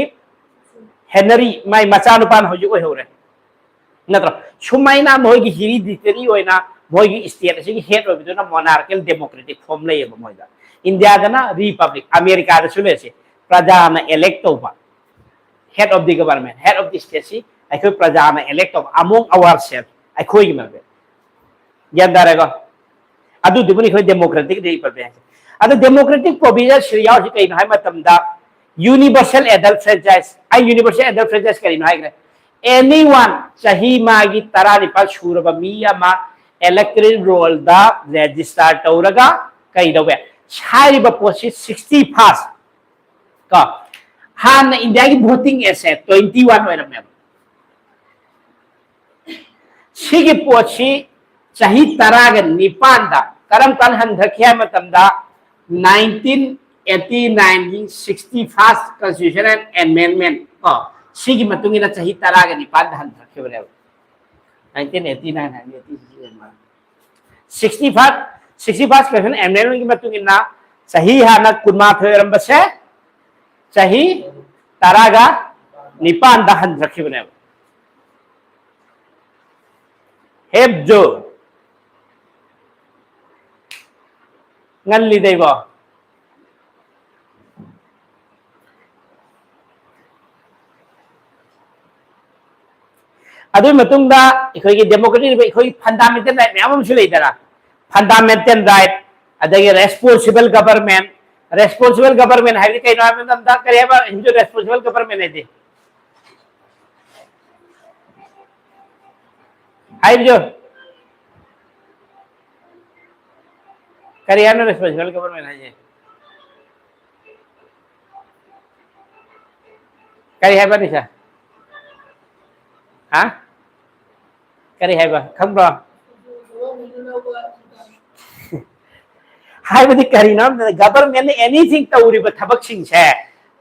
ꯍꯦꯅꯔꯤ ꯃꯥꯏ ꯃꯆꯥꯅꯨꯄꯥꯅ ꯍꯧꯖꯤꯛ ꯑꯣꯏꯍꯧꯔꯦ, ꯅꯠꯇ꯭ꯔꯣ? ꯁꯨꯃꯥꯏꯅ ꯃꯣꯏꯒꯤ ꯍꯤꯔꯤꯗꯤꯇꯔꯤ ꯑꯣꯏꯅ ꯃꯣꯏꯒꯤ ꯁ꯭ꯇꯦꯠ ꯑꯁꯤꯒꯤ ꯍꯦꯠ ꯑꯣꯏꯕꯗꯨꯅ ꯃꯣꯅꯥꯔꯀꯦꯜ ꯗꯦꯃꯣꯀ꯭ꯔꯦꯇꯤꯛ ꯐꯣꯝ ꯂꯩꯌꯦꯕ ꯃꯣꯏꯗ꯫ ꯏꯟꯗꯤꯌꯥꯗꯅ ꯔꯤꯄꯕ꯭ꯂꯤꯛ, ꯑꯃꯦꯔꯤꯀꯥꯗꯁꯨ ꯂꯩꯔꯁꯤ, ꯄ꯭ꯔꯖꯥꯅ ꯑꯦꯂꯦꯛ ꯇꯧꯕ head of the government, head of the ꯁ꯭ꯇꯦꯠꯁꯤ ꯑꯩꯈꯣꯏ ꯄ꯭ꯔꯖꯥꯅ ꯑꯦꯂꯦꯛ ꯇꯧꯕ ꯑꯃꯣꯡ ꯑꯋꯥꯔ ꯁꯦꯜ, ꯑꯩꯈꯣꯏꯒꯤ ꯃꯔꯛꯇ꯫ ꯒ꯭ꯌꯥꯟ ꯇꯥꯔꯦꯀꯣ? ꯑꯗꯨꯗꯨꯕꯨꯅꯤ ꯑꯩꯈꯣꯏ ꯗꯦꯃꯣꯀ꯭ꯔꯦꯇꯤꯛ ꯔꯤꯄꯕ꯭ꯂꯤꯛ ꯍꯥꯏꯁꯦ꯫ ꯑꯗꯣ ꯗꯦꯃꯣꯀ꯭ꯔꯦꯇꯤꯛ ꯄ꯭ꯔꯣꯚꯤꯖꯟ ꯁꯤꯗ ꯌꯥꯎꯔꯤꯁꯤ ꯀꯩꯅꯣ ꯍꯥꯏꯕ ꯃꯇꯝꯗ, ꯌꯨꯅꯤꯚꯔꯁꯦꯜ ꯑꯦꯗꯜꯠ ꯐ꯭ꯔꯦꯟꯆꯥꯏꯁ꯫ ꯑꯩ ꯌꯨꯅꯤꯚꯔꯁꯦꯜ ꯑꯦꯗꯜꯠ ꯐ꯭ꯔꯦꯟꯆꯥꯏꯁ ꯀꯔꯤꯅꯣ ꯍꯥꯏꯈ꯭ꯔꯦ? ꯑꯦꯅꯤ ꯋꯥꯟ, ꯆꯍꯤ ꯃꯥꯒꯤ ꯇꯔꯥꯅꯤꯄꯥꯜ ꯁꯨꯔꯕ ꯃꯤ ꯑꯃ ꯏꯂꯦꯛꯇꯣꯔꯦꯜ ꯔꯣꯜꯗ ꯔꯦꯖꯤꯁꯇꯥꯔ ꯇꯧꯔꯒ ꯀꯩꯗꯧꯕ ꯌꯥꯏ? ꯍꯥꯏꯔꯤꯕ ꯄꯣꯠꯁꯤ ꯁꯤꯛꯁꯇꯤ ꯐꯥꯁ ꯀꯣ, ꯍꯥꯟꯅ ꯏꯟꯗꯤꯌꯥꯒꯤ ꯚꯣꯇꯤꯡ ꯑꯦꯖꯁꯦ ꯇ꯭ꯋꯦꯟꯇꯤ ꯋꯥꯟ ꯑꯣꯏꯔꯝꯃꯦꯕ꯫ ꯁꯤꯒꯤ ꯄꯣꯠꯁꯤ ꯆꯍꯤ ꯇꯔꯥꯒ ꯅꯤꯄꯥꯟꯗ ꯀꯔꯝ ꯀꯥꯟ ꯍꯟꯊꯔꯛꯈꯤ ꯍꯥꯏꯕ ꯃꯇꯝꯗ, ꯅꯥꯏꯟꯇꯤꯟ ꯑꯦꯠꯇꯤ ꯅꯥꯏꯟꯒꯤ ꯁꯤꯛꯁꯇꯤ ꯐꯥꯁ ꯀꯟꯁꯇꯤꯇ꯭ꯌꯨꯁꯟ ꯑꯦꯟ ꯑꯦꯃꯦꯟꯃꯦꯟ ꯀꯣ, ꯁꯤꯒꯤ ꯃꯇꯨꯡ ꯏꯟꯅ ꯆꯍꯤ ꯇꯔꯥꯒ ꯅꯤꯄꯥꯟꯗ ꯍꯟꯊꯔꯛꯈꯤꯕꯅꯦꯕ꯫ ꯅꯥꯏꯟꯇꯤꯟ ꯑꯦꯠꯇꯤ ꯅꯥꯏꯟ ꯍꯥꯏꯗꯤ sixty five, sixty five constitution ꯑꯦꯃꯦꯟꯃꯦꯟꯒꯤ ꯃꯇꯨꯡ ꯏꯟꯅ ꯆꯍꯤ ꯍꯥꯟꯅ ꯀꯨꯟꯃꯥꯊꯣꯏ ꯑꯣꯏꯔꯝꯕꯁꯦ ꯆꯍꯤ ꯇꯔꯥꯒ ꯅꯤꯄꯥꯟꯗ ꯍꯟꯊꯔꯛꯈꯤꯕꯅꯦꯕ꯫ ꯍꯦꯞꯖꯣ, ꯉꯜꯂꯤꯗꯩꯕꯣ꯫ ꯑꯗꯨꯒꯤ ꯃꯇꯨꯡꯗ ꯑꯩꯈꯣꯏꯒꯤ ꯗꯦꯃꯣꯀ꯭ꯔꯦꯇꯤꯛ ꯑꯩꯈꯣꯏꯒꯤ ꯐꯟꯗꯥꯃꯦꯟꯇꯦꯜ ꯔꯥꯏꯠ ꯃꯌꯥꯝ ꯑꯃꯁꯨ ꯂꯩꯗꯅ, ꯐꯟꯗꯥꯃꯦꯟꯇꯦꯜ ꯔꯥꯏꯠ, ꯑꯗꯒꯤ ꯔꯦꯁꯄꯣꯟꯁꯤꯕꯜ ꯒꯕꯔꯃꯦꯟ꯫ ꯔꯦꯁꯄꯣꯟꯁꯤꯕꯜ ꯒꯕꯔꯃꯦꯟ ꯍꯥꯏꯕꯗꯤ ꯀꯩꯅꯣ ꯍꯥꯏꯕ ꯃꯇꯝꯗ ꯀꯔꯤ ꯍꯥꯏꯕ? ꯔꯦꯁꯄꯣꯟꯁꯤꯕꯜ ꯒꯕꯔꯃꯦꯟ ꯍꯥꯏꯗꯤ ꯍꯥꯏꯕꯤꯌꯨ, ꯀꯔꯤ ꯍꯥꯏꯅꯣ ꯔꯦꯁꯄꯣꯟꯁꯤꯕꯜ ꯒꯕꯔꯃꯦꯟ ꯍꯥꯏꯁꯦ? ꯀꯔꯤ ꯍꯥꯏꯕ, ꯅꯤꯁꯥ? ꯍꯥ? ꯀꯔꯤ ꯍꯥꯏꯕ? ꯈꯪꯕ꯭ꯔꯣ? ꯍꯥꯏꯕꯗꯤ ꯀꯔꯤꯅꯣ ꯍꯥꯏꯕꯗ, ꯒꯚꯔꯟꯃꯦꯟꯠꯅ ꯑꯦꯅꯤꯊꯤꯡ ꯇꯧꯔꯤꯕ ꯊꯕꯛꯁꯤꯡꯁꯦ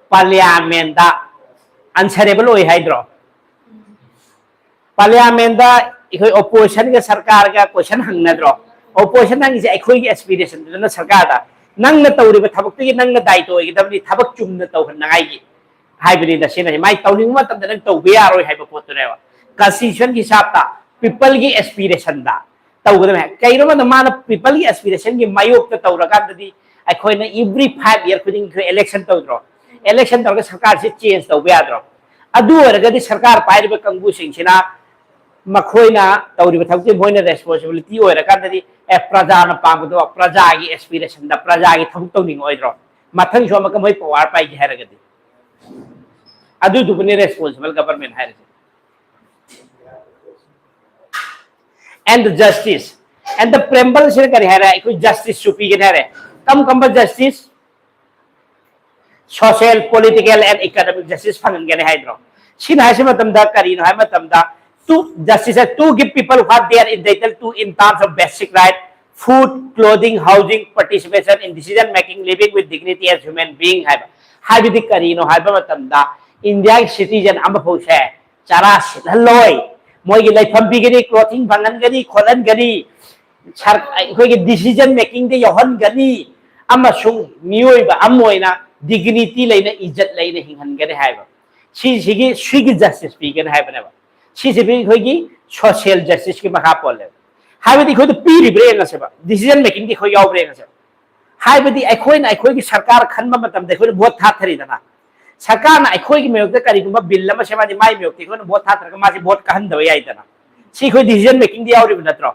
ꯄꯥꯔꯂꯤꯌꯥꯃꯦꯟꯗ ꯑꯟꯁꯔꯦꯕꯜ ꯑꯣꯏ ꯍꯥꯏꯗ꯭ꯔꯣ? ꯄꯥꯔꯂꯤꯌꯥꯃꯦꯟꯗ ꯑꯩꯈꯣꯏ ꯑꯣꯄꯣꯖꯤꯁꯟꯒ ꯁꯔꯀꯥꯔꯒ ꯀꯣꯏꯁꯟ ꯍꯪꯅꯗ꯭ꯔꯣ? ꯑꯣꯄꯣꯖꯤꯁꯟ ꯍꯪꯉꯤꯁꯦ ꯑꯩꯈꯣꯏꯒꯤ ꯑꯦꯁꯄꯤꯔꯦꯁꯟꯗꯨꯅ ꯁꯔꯀꯥꯔꯗ, "ꯅꯪꯅ ꯇꯧꯔꯤꯕ ꯊꯕꯛꯇꯨꯒꯤ ꯅꯪꯅ ꯗꯥꯏꯇ ꯑꯣꯏꯒꯗꯕꯅꯤ, ꯊꯕꯛ ꯆꯨꯝꯅ ꯇꯧꯍꯟꯅꯉꯥꯏꯒꯤ" ꯍꯥꯏꯕꯅꯤꯗ꯫ ꯁꯤꯅ ꯃꯥꯏ ꯇꯧꯅꯤꯡꯕ ꯃꯇꯝꯗ ꯅꯪ ꯇꯧꯕ ꯌꯥꯔꯣꯏ ꯍꯥꯏꯕ ꯄꯣꯠꯇꯨꯅꯦꯕ꯫ ꯀꯟꯁꯇꯤꯇ꯭ꯌꯨꯁꯟꯒꯤ ꯍꯤꯁꯥꯞꯇ, ꯄꯤꯄꯜꯒꯤ ꯑꯦꯁꯄꯤꯔꯦꯁꯟꯗ ꯇꯧꯒꯗꯕꯅꯤ꯫ ꯀꯩꯒꯤꯅꯣ ꯍꯥꯏꯕꯗ ꯃꯥꯅ ꯄꯤꯄꯜꯒꯤ ꯑꯦꯁꯄꯤꯔꯦꯁꯟꯒꯤ ꯃꯥꯌꯣꯛꯇ ꯇꯧꯔꯀꯥꯟꯗꯗꯤ ꯑꯩꯈꯣꯏꯅ every five year ꯈꯨꯗꯤꯡꯒꯤ ꯑꯩꯈꯣꯏ ꯏꯂꯦꯛꯁꯟ ꯇꯧꯗ꯭ꯔꯣ? ꯏꯂꯦꯛꯁꯟ ꯇꯧꯔꯒ ꯁꯔꯀꯥꯔꯁꯤ ꯆꯦꯟꯖ ꯇꯧꯕ ꯌꯥꯗ꯭ꯔꯣ? ꯑꯗꯨ ꯑꯣꯏꯔꯒꯗꯤ ꯁꯔꯀꯥꯔ ꯄꯥꯏꯔꯤꯕ ꯀꯥꯡꯕꯨꯁꯤꯡꯁꯤꯅ ꯃꯈꯣꯏꯅ ꯇꯧꯔꯤꯕ ꯊꯕꯛꯁꯤ ꯃꯣꯏꯅ ꯔꯦꯁꯄꯣꯟꯁꯤꯕꯤꯂꯤꯇꯤ ꯑꯣꯏꯔꯀꯥꯟꯗꯗꯤ, ꯑꯦ, ꯄ꯭ꯔꯖꯥꯅ ꯄꯥꯝꯕꯗꯣ, ꯄ꯭ꯔꯖꯥꯒꯤ ꯑꯦꯁꯄꯤꯔꯦꯁꯟꯗ ꯄ꯭ꯔꯖꯥꯒꯤ ꯊꯕꯛ ꯇꯧꯅꯤꯡꯉꯣꯏꯗ꯭ꯔꯣ? ꯃꯊꯪꯁꯨ ꯑꯃꯨꯛꯀ ꯃꯣꯏ ꯄꯋꯥꯔ ꯄꯥꯏꯒꯦ ꯍꯥꯏꯔꯒꯗꯤ꯫ ꯑꯗꯨꯗꯨꯕꯨꯅꯦ ꯔꯦꯁꯄꯣꯟꯁꯤꯕꯜ ꯒꯚꯔꯟꯃꯦꯟꯠ ꯍꯥꯏꯔꯤꯁꯦ꯫ And the justice, and the preamble ꯁꯤꯅ ꯀꯔꯤ ꯍꯥꯏꯔꯦ? ꯑꯩꯈꯣꯏ ꯖꯁꯇꯤꯁꯁꯨ ꯄꯤꯒꯅꯤ ꯍꯥꯏꯔꯦ꯫ ꯀꯔꯝ ꯀꯔꯝꯕ justice? Social, political and economic justice ꯐꯪꯍꯟꯒꯅꯤ ꯍꯥꯏꯗ꯭ꯔꯣ? ꯁꯤꯅ ꯍꯥꯏꯁꯤ ꯃꯇꯝꯗ ꯀꯔꯤꯅꯣ ꯍꯥꯏꯕ ꯃꯇꯝꯗ, to justice, to give people what they are entitled to in terms of basic right, food, clothing, housing, participation in decision making, living with dignity as human being ꯍꯥꯏꯕ꯫ ꯍꯥꯏꯕꯗꯤ ꯀꯔꯤꯅꯣ ꯍꯥꯏꯕ ꯃꯇꯝꯗ, ꯏꯟꯗꯤꯌꯥꯒꯤ ꯁꯤꯇꯤꯖꯟ ꯑꯃꯐꯥꯎꯁꯦ ꯆꯔꯥ ꯁꯤꯠꯍꯜꯂꯣꯏ꯫ ꯃꯣꯏꯒꯤ ꯂꯩꯐꯝ ꯄꯤꯒꯅꯤ, ꯀ꯭ꯂꯣꯊꯤꯡ ꯐꯪꯍꯟꯒꯅꯤ, ꯈꯣꯠꯍꯟꯒꯅꯤ, ꯁꯔ-, ꯑꯩꯈꯣꯏꯒꯤ ꯗꯤꯁꯤꯖꯟ ꯃꯦꯀꯤꯡꯗ ꯌꯥꯎꯍꯟꯒꯅꯤ, ꯑꯃꯁꯨꯡ ꯃꯤꯑꯣꯏꯕ ꯑꯃ ꯑꯣꯏꯅ ꯗꯤꯒꯅꯤꯇꯤ ꯂꯩꯅ, ꯏꯖꯠ ꯂꯩꯅ ꯍꯤꯡꯍꯟꯒꯅꯤ ꯍꯥꯏꯕ꯫ ꯁꯤꯁꯤꯒꯤ, ꯁꯤꯒꯤ ꯖꯁꯇꯤꯁ ꯄꯤꯒꯅꯤ ꯍꯥꯏꯕꯅꯦꯕ꯫ ꯁꯤꯁꯤꯗꯤ ꯑꯩꯈꯣꯏꯒꯤ ꯁꯣꯁꯤꯌꯦꯜ ꯖꯁꯇꯤꯁꯀꯤ ꯃꯈꯥ ꯄꯣꯜꯂꯦꯕ꯫ ꯍꯥꯏꯕꯗꯤ ꯑꯩꯈꯣꯏꯗ ꯄꯤꯔꯤꯕ꯭ꯔꯥ ꯌꯦꯡꯉꯁꯦꯕ, ꯗꯤꯁꯤꯖꯟ ꯃꯦꯀꯤꯡꯗꯤ ꯑꯩꯈꯣꯏ ꯌꯥꯎꯕ꯭ꯔꯥ ꯌꯦꯡꯉꯁꯦꯕ꯫ ꯍꯥꯏꯕꯗꯤ ꯑꯩꯈꯣꯏꯅ ꯑꯩꯈꯣꯏꯒꯤ ꯁꯔꯀꯥꯔ ꯈꯟꯕ ꯃꯇꯝꯗ ꯑꯩꯈꯣꯏꯅ ꯚꯣꯠ ꯊꯥꯊꯔꯤꯗꯅ, ꯁꯔꯀꯥꯔꯅ ꯑꯩꯈꯣꯏꯒꯤ ꯃꯥꯌꯣꯛꯇ ꯀꯔꯤꯒꯨꯝꯕ ꯕꯤꯜ ꯑꯃ ꯁꯦꯝꯃꯗꯤ ꯃꯥꯏ ꯃꯥꯌꯣꯛꯇ ꯑꯩꯈꯣꯏꯅ ꯚꯣꯠ ꯊꯥꯊꯔꯒ ꯃꯥꯁꯦ ꯚꯣꯠ ꯀꯥꯍꯟꯗꯕ ꯌꯥꯏꯗꯅ꯫ ꯁꯤ ꯑꯩꯈꯣꯏ ꯗꯤꯁꯤꯖꯟ ꯃꯦꯀꯤꯡꯗꯤ ꯌꯥꯎꯔꯤꯕ ꯅꯠꯇ꯭ꯔꯣ?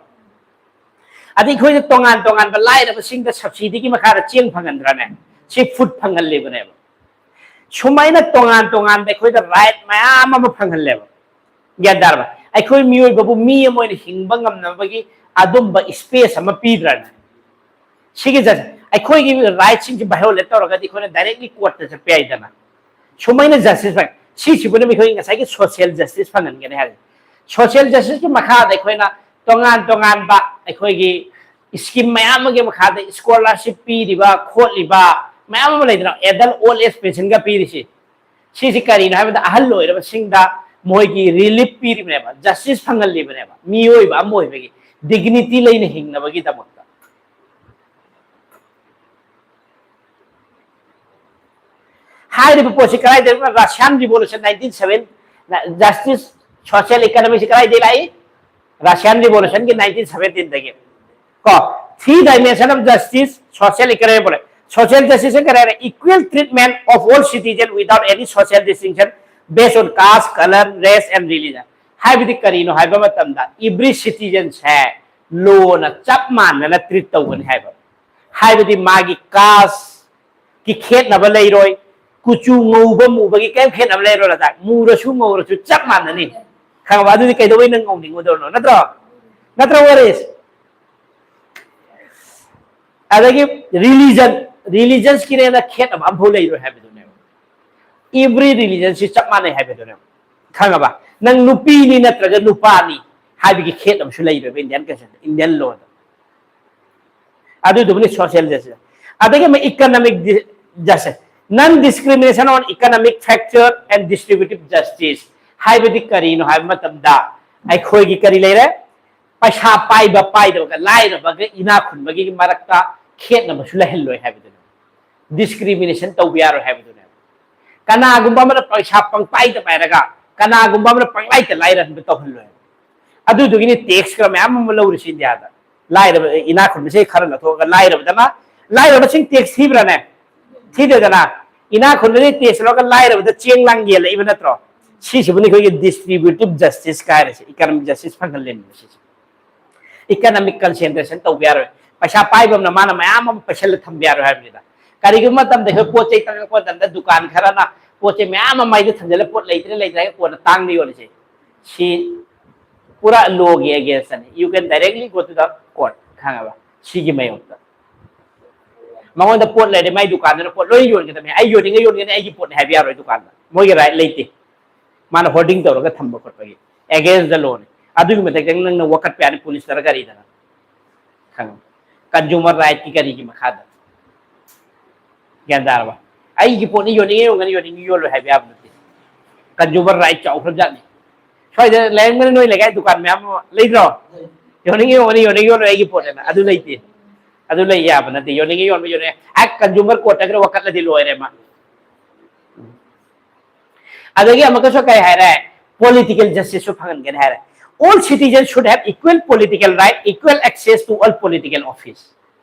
ꯑꯗꯩ ꯑꯩꯈꯣꯏꯅ ꯇꯣꯉꯥꯟ ꯇꯣꯉꯥꯟꯕ ꯂꯥꯏꯔꯕꯁꯤꯡꯗ ꯁꯕꯁꯤꯗꯤꯒꯤ ꯃꯈꯥꯗ ꯆꯦꯡ ꯐꯪꯍꯟꯗ꯭ꯔꯅꯦ? ꯁꯤ ꯐꯨꯗ ꯐꯪꯍꯜꯂꯤꯕꯅꯦꯕ꯫ ꯁꯨꯃꯥꯏꯅ ꯇꯣꯉꯥꯟ ꯇꯣꯉꯥꯟꯕ ꯑꯩꯈꯣꯏꯗ ꯔꯥꯏꯠ ꯃꯌꯥꯝ ꯑꯃ ꯐꯪꯍꯜꯂꯦꯕ꯫ ꯒ꯭ꯌꯥꯟ ꯇꯥꯔꯕ? ꯑꯩꯈꯣꯏ ꯃꯤꯑꯣꯏꯕꯕꯨ ꯃꯤ ꯑꯃ ꯑꯣꯏꯅ ꯍꯤꯡꯕ ꯉꯝꯅꯕꯒꯤ ꯑꯗꯨꯝꯕ ꯁ꯭ꯄꯦꯁ ꯑꯃ ꯄꯤꯗ꯭ꯔꯅꯦ? ꯁꯤꯒꯤ ꯖꯁ-, ꯑꯩꯈꯣꯏꯒꯤ ꯔꯥꯏꯠꯁꯤꯡꯁꯤ ꯚꯥꯏꯑꯣꯂꯦꯠ ꯇꯧꯔꯒꯗꯤ ꯑꯩꯈꯣꯏꯅ ꯗꯥꯏꯔꯦꯛꯂꯤ ꯀꯣꯔꯠꯇ ꯆꯠꯄ ꯌꯥꯏꯗꯅ꯫ ꯁꯨꯃꯥꯏꯅ ꯖꯁꯇꯤꯁ ꯐꯪ-, ꯁꯤꯁꯤꯕꯨꯅ ꯑꯩꯈꯣꯏ ꯉꯁꯥꯏꯒꯤ social justice ꯐꯪꯍꯟꯒꯅꯤ ꯍꯥꯏꯔꯤ꯫ Social justiceꯀꯤ ꯃꯈꯥꯗ ꯑꯩꯈꯣꯏꯅ ꯇꯣꯉꯥꯟ ꯇꯣꯉꯥꯟꯕ ꯑꯩꯈꯣꯏꯒꯤ scheme ꯃꯌꯥꯝ ꯑꯃꯒꯤ ꯃꯈꯥꯗ scholarship ꯄꯤꯔꯤꯕ ꯈꯣꯠꯂꯤꯕ ꯃꯌꯥꯝ ꯑꯃ ꯂꯩꯗꯅ, adult old age pensionꯒ ꯄꯤꯔꯤꯁꯤ꯫ ꯁꯤꯁꯤ ꯀꯔꯤꯅꯣ ꯍꯥꯏꯕꯗ ꯑꯍꯜ ꯑꯣꯏꯔꯕꯁꯤꯡꯗ ꯃꯣꯏꯒꯤ relief ꯄꯤꯔꯤꯕꯅꯦꯕ, justice ꯐꯪꯍꯜꯂꯤꯕꯅꯦꯕ, ꯃꯤꯑꯣꯏꯕ ꯑꯃ ꯑꯣꯏꯕꯒꯤ dignity ꯂꯩꯅ ꯍꯤꯡꯅꯕꯒꯤꯗꯃꯛꯇ꯫ ꯍꯥꯏꯔꯤꯕ ꯄꯣꯠꯁꯤ ꯀꯗꯥꯏꯗ? Russian Revolution nineteen seven, justice, social economyꯁꯤ ꯀꯗꯥꯏꯗꯒꯤ ꯂꯥꯛꯏ? Russian Revolutionꯒꯤ nineteen seventeenꯗꯒꯤ꯫ ꯀꯣ, three dimension of justice, social economic, social justice ꯀꯔꯤ ꯍꯥꯏꯔꯦ? Equal treatment of all citizens without any social distinction based on caste, color, race and religion꯫ ꯍꯥꯏꯕꯗꯤ ꯀꯔꯤꯅꯣ ꯍꯥꯏꯕ ꯃꯇꯝꯗ every citizenꯁꯦ lawꯅ ꯆꯞ ꯃꯥꯟꯅꯅ treat ꯇꯧꯒꯅꯤ ꯍꯥꯏꯕ꯫ ꯍꯥꯏꯕꯗꯤ ꯃꯥꯒꯤ casteꯀꯤ ꯈꯦꯠꯅꯕ ꯂꯩꯔꯣꯏ, ꯀꯨꯆꯨ ꯉꯧꯕ ꯃꯨꯕꯒꯤ ꯀꯔꯤꯝ ꯈꯦꯠꯅꯕ ꯂꯩꯔꯣꯏ꯫ ꯂꯗꯥꯛ ꯃꯨꯔꯁꯨ ꯉꯧꯔꯁꯨ ꯆꯞ ꯃꯥꯟꯅꯅꯤ꯫ ꯈꯪꯉꯕ? ꯑꯗꯨꯗꯤ ꯀꯩꯗꯧꯕꯩ ꯅꯪ ꯉꯧꯅꯤꯡꯉꯨꯗꯧꯅꯣ? ꯅꯠꯇ꯭ꯔꯣ? ꯅꯠꯇ꯭ꯔꯣ ꯋꯥꯔꯤꯁ? ꯑꯗꯒꯤ religion, religionsꯀꯤꯅꯦꯅ ꯈꯦꯠꯅꯕ ꯑꯝꯐꯥꯎ ꯂꯩꯔꯣꯏ ꯍꯥꯏꯕꯗꯨꯅꯦꯕ꯫ Every religionꯁꯤ ꯆꯞ ꯃꯥꯟꯅꯩ ꯍꯥꯏꯕꯗꯨꯅꯦꯕ꯫ ꯈꯪꯉꯕ? ꯅꯪ ꯅꯨꯄꯤꯅꯤ ꯅꯠꯇ꯭ꯔꯒ ꯅꯨꯄꯥꯅꯤ ꯍꯥꯏꯕꯒꯤ ꯈꯦꯠꯅꯕꯁꯨ ꯂꯩꯔꯣꯏꯕ Indian constitution, Indian lawꯗ꯫ ꯑꯗꯨꯗꯨꯕꯨꯅꯤ social justice꯫ ꯑꯗꯒꯤ ꯑꯃꯨꯛ economic justice, non discrimination on economic factor and distributive justice꯫ ꯍꯥꯏꯕꯗꯤ ꯀꯔꯤꯅꯣ ꯍꯥꯏꯕ ꯃꯇꯝꯗ ꯑꯩꯈꯣꯏꯒꯤ ꯀꯔꯤ ꯂꯩꯔꯦ? ꯄꯩꯁꯥ ꯄꯥꯏꯕ ꯄꯥꯏꯗꯕꯒ, ꯂꯥꯏꯔꯕꯒ ꯏꯅꯥꯛ ꯈꯨꯟꯕꯒꯤ ꯃꯔꯛꯇ ꯈꯦꯠꯅꯕꯁꯨ ꯂꯩꯍꯜꯂꯣꯏ ꯍꯥꯏꯕꯗꯨꯅꯦ꯫ Discrimination ꯇꯧꯕ ꯌꯥꯔꯣꯏ ꯍꯥꯏꯕꯗꯨꯅꯦ꯫ ꯀꯅꯥꯒꯨꯝꯕ ꯑꯃꯅ ꯄꯩꯁꯥ ꯄꯪꯄꯥꯏꯗ ꯄꯥꯏꯔꯒ ꯀꯅꯥꯒꯨꯝꯕ ꯑꯃꯅ ꯄꯪꯂꯥꯏꯇ ꯂꯥꯏꯔꯍꯟꯕ ꯇꯧꯍꯜꯂꯣꯏ꯫ ꯑꯗꯨꯗꯨꯒꯤꯅꯤ tax ꯈꯔ ꯃꯌꯥꯝ ꯑꯃ ꯂꯧꯔꯤꯁꯤ Indiaꯗ꯫ ꯂꯥꯏꯔꯕ, ꯏꯅꯥꯛ ꯈꯨꯟꯕꯁꯦ ꯈꯔ ꯂꯧꯊꯣꯛꯑꯒ ꯂꯥꯏꯔꯕꯗꯅ, ꯂꯥꯏꯔꯕꯁꯤꯡ tax ꯊꯤꯕ꯭ꯔꯥꯅꯦ? ꯊꯤꯗꯦꯗꯅ꯫ ꯏꯅꯥꯛ ꯈꯨꯟꯕꯗꯤ tax ꯂꯧꯔꯒ ꯂꯥꯏꯔꯕꯗ ꯆꯦꯡ ꯂꯥꯡ ꯌꯦꯜꯂꯛꯏꯕ ꯅꯠꯇ꯭ꯔꯣ? ꯁꯤꯁꯤꯕꯨꯅꯤ ꯑꯩꯈꯣꯏꯒꯤ distributive justice ꯀꯥꯏꯔꯤꯁꯦ, economic justice ꯐꯪꯍꯜꯂꯤꯕꯅꯤ ꯁꯤꯁꯦ꯫ Economic concentration ꯇꯧꯕ ꯌꯥꯔꯣꯏ꯫ ꯄꯩꯁꯥ ꯄꯥꯏꯕ ꯑꯃꯅ ꯃꯥꯅ ꯃꯌꯥꯝ ꯑꯃ ꯄꯩꯁꯜꯂ ꯊꯝꯕ ꯌꯥꯔꯣꯏ ꯍꯥꯏꯕꯅꯤꯗ꯫ ꯀꯔꯤꯒꯨꯝꯕ ꯃꯇꯝꯗ ꯑꯩꯈꯣꯏ ꯄꯣꯠ ꯆꯩ ꯇꯥꯡꯉꯛꯄ ꯃꯇꯝꯗ ꯗꯨꯀꯥꯟ ꯈꯔꯅ ꯄꯣꯠ ꯆꯩ ꯃꯌꯥꯝ ꯑꯃ ꯃꯩꯗ ꯊꯝꯖꯤꯜꯂ ꯄꯣꯠ ꯂꯩꯇ꯭ꯔꯦ ꯂꯩꯇ꯭ꯔꯦ ꯍꯥꯏꯔꯒ ꯀꯣꯟꯅ ꯇꯥꯡꯅ ꯌꯣꯜꯂꯤꯁꯦ, ꯁꯤ ꯄꯨꯔꯥ lawꯒꯤ againstꯅꯤ꯫ You can directly go to the court, ꯈꯪꯉꯕ? ꯁꯤꯒꯤ ꯃꯥꯌꯣꯛꯇ꯫ ꯃꯉꯣꯟꯗ ꯄꯣꯠ ꯂꯩꯔꯦ, ꯃꯥꯏ ꯗꯨꯀꯥꯟꯗꯨꯅ ꯄꯣꯠ ꯂꯣꯏ ꯌꯣꯟꯒꯗꯕꯅꯤ꯫ ꯑꯩ ꯌꯣꯟꯅꯤꯡꯉꯦ ꯌꯣꯟꯒꯅꯤ, ꯑꯩꯒꯤ ꯄꯣꯠꯅꯤ ꯍꯥꯏꯕ ꯌꯥꯔꯣꯏ ꯗꯨꯀꯥꯟꯗ꯫ ꯃꯣꯏꯒꯤ ꯔꯥꯏꯠ ꯂꯩꯇꯦ꯫ ꯃꯥꯅ ꯍꯣꯔꯗꯤꯡ ꯇꯧꯔꯒ ꯊꯝꯕ ꯈꯣꯠꯄꯒꯤ ꯑꯦꯒꯦꯟꯁꯇ ꯂꯣꯅꯤ꯫ ꯑꯗꯨꯒꯤ ꯃꯊꯛꯇ ꯅꯪꯅ ꯋꯥꯀꯠꯄ ꯌꯥꯅꯤ ꯄꯨꯂꯤꯁꯇꯔ ꯀꯔꯤꯗꯅ꯫ ꯈꯪꯉꯣ꯫ ꯀꯟꯖꯨꯃꯔ ꯔꯥꯏꯠꯀꯤ ꯀꯔꯤꯒꯤ ꯃꯈꯥꯗ? ꯒ꯭ꯌꯥꯟ ꯇꯥꯔꯕ? ꯑꯩꯒꯤ ꯄꯣꯠꯅꯤ, ꯌꯣꯟꯅꯤꯡꯉꯦ ꯌꯣꯟꯒꯅꯤ, ꯌꯣꯟꯅꯤꯡꯉꯤ ꯌꯣꯜꯂꯣꯏ ꯍꯥꯏꯕ ꯌꯥꯕ ꯅꯠꯇꯦ꯫ ꯀꯟꯖꯨꯃꯔ ꯔꯥꯏꯠ ꯆꯥꯎꯈ꯭ꯔꯕꯖꯥꯠꯅꯤ꯫ ꯁ꯭ꯋꯥꯏꯗ ꯂꯩꯔꯝꯒꯅꯤ ꯅꯣꯏ ꯂꯩꯀꯥꯏ ꯗꯨꯀꯥꯟ ꯃꯌꯥꯝ ꯑꯃ, ꯂꯩꯇ꯭ꯔꯣ? ꯌꯣꯟꯅꯤꯡꯉꯤ ꯌꯣꯟꯒꯅꯤ, ꯌꯣꯟꯅꯤꯡꯉꯤ ꯌꯣꯜꯂꯣꯏ ꯑꯩꯒꯤ ꯄꯣꯠꯅꯦꯅ꯫ ꯑꯗꯨ ꯂꯩꯇꯦ꯫ ꯑꯗꯨ ꯂꯩ ꯌꯥꯕ ꯅꯠꯇꯦ꯫ ꯌꯣꯟꯅꯤꯡꯉꯤ ꯌꯣꯟꯕ ꯌꯣꯟꯅꯤꯡꯉꯤ꯫ ꯑ, ꯀꯟꯖꯨꯃꯔ ꯀꯣꯔꯠꯇ ꯈꯔ ꯋꯥꯀꯠꯂꯗꯤ ꯂꯣꯏꯔꯦ ꯃꯥ꯫ ꯑꯗꯒꯤ ꯑꯃꯨꯛꯀꯁꯨ ꯀꯩ ꯍꯥꯏꯔꯦ? ꯄꯣꯂꯤꯇꯤꯀꯦꯜ ꯖꯁꯇꯤꯁꯁꯨ ꯐꯪꯍꯟꯒꯅꯤ ꯍꯥꯏꯔꯦ꯫ All citizens should have equal political right, equal access to all political office꯫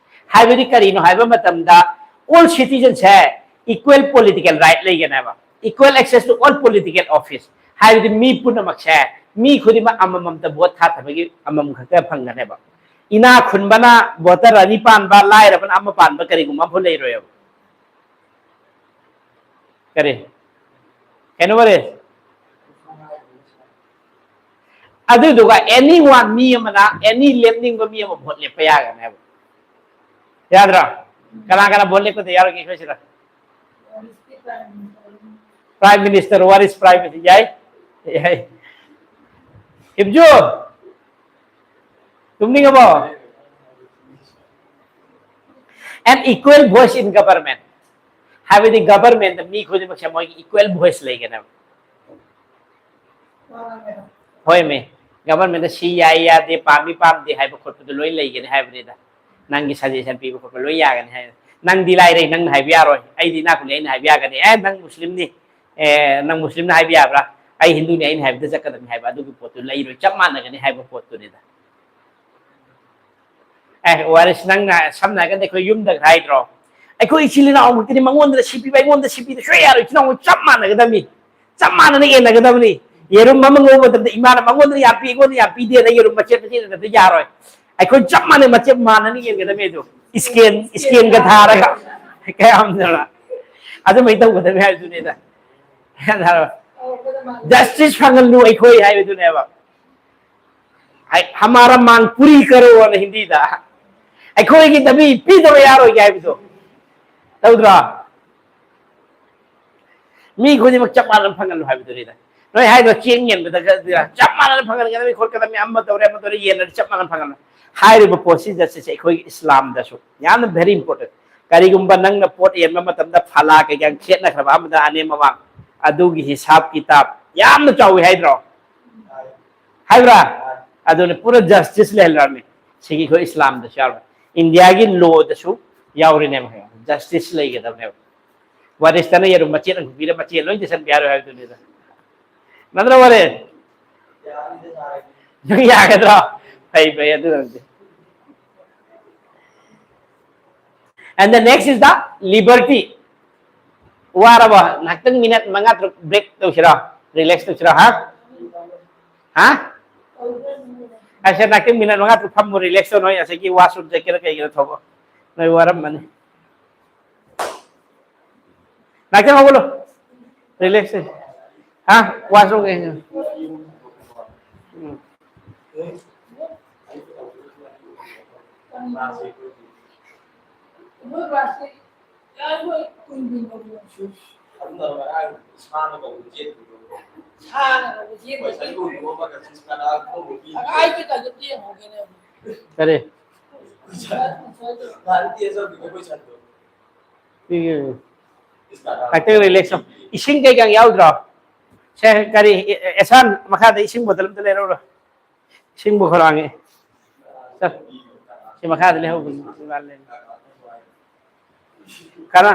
ꯍꯥꯏꯕꯗꯤ ꯀꯔꯤꯅꯣ ꯍꯥꯏꯕ ꯃꯇꯝꯗ, all citizens say equal political right ꯂꯩꯒꯅꯦꯕ, equal access to all political office꯫ ꯍꯥꯏꯕꯗꯤ ꯃꯤ ꯄꯨꯝꯅꯃꯛꯁꯦ, ꯃꯤ ꯈꯨꯗꯤꯡꯃꯛ ꯑꯃꯃꯝꯇ ꯚꯣꯠ ꯊꯥꯗꯕꯒꯤ ꯑꯃꯃꯝ ꯈꯛꯇ ꯐꯪꯒꯅꯦꯕ꯫ ꯏꯅꯥ ꯈꯨꯟꯕꯅ ꯚꯣꯇꯔ ꯑꯅꯤ ꯄꯥꯟꯕ, ꯂꯥꯏꯔꯕꯅ ꯑꯃ ꯄꯥꯟꯕ ꯀꯔꯤꯒꯨꯝꯕ ꯑꯃꯐꯥꯎ ꯂꯩꯔꯣꯏꯕ꯫ ꯀꯔꯤ? ꯀꯩꯅꯣ ꯃꯔꯦ? ꯑꯗꯨꯗꯨꯒ ꯑꯦꯅꯤ ꯋꯥꯟ, ꯃꯤ ꯑꯃꯅ ꯑꯦꯅꯤ ꯂꯦꯞꯅꯤꯡꯕ ꯃꯤ ꯑꯃ ꯚꯣꯠ ꯂꯦꯞꯄ ꯌꯥꯒꯅꯦꯕ꯫ ꯌꯥꯗ꯭ꯔꯥ? ꯀꯅꯥ ꯀꯅꯥ ꯚꯣꯠ ꯂꯦꯞꯄꯗ ꯌꯥꯔꯣꯏꯒꯦ ꯑꯩꯈꯣꯏ ꯁꯤꯗ? Prime Minister, what is Prime Minister? ꯌꯥꯏ? ꯌꯥꯏ꯫ ꯏꯕꯖꯨ, ꯇꯨꯝꯅꯤꯡꯉꯕꯣ? An equal voice in government꯫ ꯍꯥꯏꯕꯗꯤ ꯒꯕꯔꯃꯦꯟꯗ ꯃꯤ ꯈꯨꯗꯤꯡꯃꯛꯁꯦ ꯃꯣꯏꯒꯤ ꯏꯀ꯭ꯋꯦꯜ ꯚꯣꯏꯁ ꯂꯩꯒꯅꯦꯕ꯫ ꯍꯣꯏ ꯃꯤ, ꯒꯕꯔꯃꯦꯟꯗ ꯁꯤ ꯌꯥꯏ ꯌꯥꯗꯦ, ꯄꯥꯝꯃꯤ ꯄꯥꯝꯗꯦ ꯍꯥꯏꯕ ꯈꯣꯠꯄꯗꯨ ꯂꯣꯏ ꯂꯩꯒꯅꯤ ꯍꯥꯏꯕꯅꯤꯗ꯫ ꯅꯪꯒꯤ ꯁꯖꯦꯁꯟ ꯄꯤꯕ ꯈꯣꯠꯄ ꯂꯣꯏ ꯌꯥꯒꯅꯤ ꯍꯥꯏ꯫ ꯅꯪꯗꯤ ꯂꯥꯏꯔꯩ, ꯅꯪꯅ ꯍꯥꯏꯕ ꯌꯥꯔꯣꯏ꯫ ꯑꯩꯗꯤ ꯏꯅꯥꯛ ꯈꯨꯜꯂꯤ, ꯑꯩꯅ ꯍꯥꯏꯕ ꯌꯥꯒꯅꯤ꯫ ꯑꯦ, ꯅꯪ ꯃꯨꯁꯂꯤꯝꯅꯤ, ꯑꯦ, ꯅꯪ ꯃꯨꯁꯂꯤꯝꯅ ꯍꯥꯏꯕ ꯌꯥꯕ꯭ꯔꯥ? ꯑꯩ ꯍꯤꯟꯗꯨꯅꯤ, ꯑꯩꯅ ꯍꯥꯏꯕꯗ ꯆꯠꯀꯗꯕꯅꯤ ꯍꯥꯏꯕ ꯑꯗꯨꯒꯤ ꯄꯣꯠꯇꯨ ꯂꯩꯔꯣꯏ, ꯆꯞ ꯃꯥꯟꯅꯒꯅꯤ ꯍꯥꯏꯕ ꯄꯣꯠꯇꯨꯅꯤꯗ꯫ ꯑꯦ, ꯋꯥꯔꯤꯁ, ꯅꯪꯅ ꯁꯝꯅ ꯍꯥꯏꯔꯒꯗꯤ ꯑꯩꯈꯣꯏ ꯌꯨꯝꯗ ꯍꯥꯏꯗ꯭ꯔꯣ? ꯑꯩꯈꯣꯏ ꯏꯆꯤꯜ ꯏꯅꯥꯎꯃꯛꯇꯅꯤ, ꯃꯉꯣꯟꯗ ꯁꯤ ꯄꯤꯕ, ꯑꯩꯉꯣꯟꯗ ꯁꯤ ꯄꯤꯕ ꯁꯨꯡꯌꯥ ꯌꯥꯔꯣꯏ꯫ ꯏꯆꯤꯜ ꯏꯅꯥꯎ ꯆꯞ ꯃꯥꯟꯅꯒꯗꯕꯅꯤ, ꯆꯞ ꯃꯥꯟꯅꯅ ꯌꯦꯟꯅꯒꯗꯕꯅꯤ꯫ ꯌꯦꯔꯨꯝ ꯑꯃ ꯉꯧꯕ ꯃꯇꯝꯗ ꯏꯃꯥꯅ ꯃꯉꯣꯟꯗ ꯌꯥꯝ ꯄꯤ, ꯑꯩꯉꯣꯟꯗ ꯌꯥꯝ ꯄꯤꯗꯦꯅ ꯌꯦꯔꯨꯝ ꯃꯆꯦꯠ ꯃꯆꯦꯠ ꯌꯦꯟꯅꯗ ꯌꯥꯔꯣꯏ꯫ ꯑꯩꯈꯣꯏ ꯆꯞ ꯃꯥꯟꯅꯩ, ꯃꯆꯦꯠ ꯃꯥꯟꯅꯅ ꯌꯦꯟꯒꯗꯕꯅꯤ꯫ ꯑꯗꯨ ꯏꯁꯀꯦꯟ, ꯏꯁꯀꯦꯟꯒ ꯊꯥꯔꯒ ꯀꯌꯥꯝ ꯑꯗꯨꯃꯥꯏꯅ ꯇꯧꯒꯗꯕꯅꯤ ꯍꯥꯏꯕꯗꯨꯅꯤꯗ꯫ ꯖꯁꯇꯤꯁ ꯐꯪꯍꯜꯂꯨ ꯑꯩꯈꯣꯏ ꯍꯥꯏꯕꯗꯨꯅꯦꯕ꯫ ꯍꯥꯏ, "ꯍꯃꯥꯔꯥ ꯃꯥꯡ ꯄꯨꯔꯤ ꯀꯔꯣ" ꯑꯅ ꯍꯤꯟꯗꯤꯗ꯫ ꯑꯩꯈꯣꯏꯒꯤ ꯗꯥꯕꯤ ꯄꯤꯗꯕ ꯌꯥꯔꯣꯏꯒꯦ ꯍꯥꯏꯕꯗꯣ꯫ ꯇꯧꯗ꯭ꯔꯣ? ꯃꯤ ꯈꯨꯗꯤꯡꯃꯛ ꯆꯞ ꯃꯥꯟꯅꯅ ꯐꯪꯍꯜꯂꯨ ꯍꯥꯏꯕꯗꯨꯅꯤꯗ꯫ ꯅꯣꯏ ꯍꯥꯏꯗ꯭ꯔꯣ, ꯆꯦꯡ ꯌꯦꯟꯕꯗ ꯆꯞ ꯃꯥꯟꯅꯅ ꯐꯪꯍꯟꯒꯗꯕꯅꯤ ꯈꯣꯠꯀꯗꯕꯅꯤ, ꯑꯃ ꯇꯧꯔꯦ ꯑꯃ ꯇꯧꯔꯦ, ꯌꯦꯟꯅꯔꯗꯤ ꯆꯞ ꯃꯥꯟꯅꯅ ꯐꯪꯍꯟꯕ꯫ ꯍꯥꯏꯔꯤꯕ ꯄꯣꯠꯁꯤꯗ ꯁꯤꯁꯦ ꯑꯩꯈꯣꯏꯒꯤ ꯏꯁꯂꯥꯝꯗꯁꯨ ꯌꯥꯝꯅ very important꯫ ꯀꯔꯤꯒꯨꯝꯕ ꯅꯪꯅ ꯄꯣꯠ ꯌꯦꯟꯕ ꯃꯇꯝꯗ ꯐꯂꯥ ꯀꯩꯀꯥ ꯈꯦꯠꯅꯈ꯭ꯔꯕ ꯑꯃꯗ ꯑꯅꯦꯝ ꯑꯋꯥꯡ, ꯑꯗꯨꯒꯤ ꯍꯤꯁꯥꯕ ꯀꯤꯇꯥꯕ ꯌꯥꯝꯅ ꯆꯥꯎꯋꯤ ꯍꯥꯏꯗ꯭ꯔꯣ? ꯍꯥꯏꯕ꯭ꯔꯥ? ꯑꯗꯨꯅ ꯄꯨꯔꯥ ꯖꯁꯇꯤꯁ ꯂꯩꯍꯜꯂꯝꯃꯤ꯫ ꯁꯤꯒꯤ ꯑꯩꯈꯣꯏ ꯏꯁꯂꯥꯝꯗꯁꯨ ꯌꯥꯎꯔꯦ, ꯏꯟꯗꯤꯌꯥꯒꯤ ꯂꯣꯗꯁꯨ ꯌꯥꯎꯔꯤꯅꯦꯕ꯫ ꯖꯁꯇꯤꯁ ꯂꯩꯒꯗꯕꯅꯦꯕ꯫ ꯋꯥꯔꯤꯁꯇꯅ ꯌꯦꯔꯨꯝ ꯃꯆꯦꯠ ꯑꯃ ꯄꯤꯔ ꯃꯆꯦꯠ ꯂꯣꯏ ꯆꯦꯁꯟꯕ ꯌꯥꯔꯣꯏ ꯍꯥꯏꯕꯗꯨꯅꯤꯗ꯫ ꯅꯠꯇ꯭ꯔ ꯋꯥꯔꯤ? ꯅꯪ ꯌꯥꯒꯗ꯭ꯔꯣ? ꯐꯩ, ꯐꯩ, ꯑꯗꯨ ꯑꯣꯏꯔꯗꯤ꯫ And the next is the liberty. ꯋꯥꯔꯕꯣ? ꯉꯥꯏꯍꯥꯛꯇꯪ ꯃꯤꯅꯠ ꯃꯉꯥ ꯇꯔꯨꯛ ꯕ꯭ꯔꯦꯛ ꯇꯧꯁꯤꯔꯣ? ꯔꯤꯂꯦꯛꯁ ꯇꯧꯁꯤꯔꯣ? ꯍꯥ? ꯍꯥ? ꯑꯁꯦ, ꯉꯥꯏꯍꯥꯛꯇꯪ ꯃꯤꯅꯠ ꯃꯉꯥ ꯇꯔꯨꯛ ꯐꯝꯃꯨ, ꯔꯤꯂꯦꯛꯁ ꯇꯧ꯫ ꯅꯣꯏ ꯑꯁꯤꯒꯤ ꯋꯥꯁꯔꯨꯝ ꯆꯠꯀꯦꯔꯥ ꯀꯩꯒꯤꯅꯣ ꯊꯣꯛꯑꯣ꯫ ꯅꯣꯏ ꯋꯥꯔꯝꯃꯅꯤ꯫ ꯉꯥꯏꯍꯥꯛꯇꯪ ꯍꯧꯒꯠꯂꯣ꯫ ꯔꯤꯂꯦꯛꯁ꯫ ꯍꯥ? ꯋꯥꯁꯔꯨꯝ ꯀꯩ? ꯎꯝ꯫ ꯀꯔꯤ? ꯁꯤꯒꯤ ꯉꯥꯛꯇꯪ ꯔꯤꯂꯦꯛꯁ ꯇꯧ꯫ ꯏꯁꯤꯡ ꯀꯩꯀꯥ ꯌꯥꯎꯗ꯭ꯔꯣ? ꯁꯦ, ꯀꯔꯤ, ꯑꯦ-, ꯑꯦꯁꯥꯟ, ꯃꯈꯥꯗ ꯏꯁꯤꯡ ꯕꯣꯇꯜ ꯑꯝꯇ ꯂꯩꯔꯛꯎꯔꯣ꯫ ꯏꯁꯤꯡꯕꯨ ꯈꯧꯔꯥꯡꯉꯦ꯫ ꯆꯠ꯫ ꯁꯤ ꯃꯈꯥꯗ ꯂꯩꯍꯧꯕꯅꯤ꯫ ꯁꯤ ꯃꯥ ꯂꯩ꯫ ꯀꯅꯥ?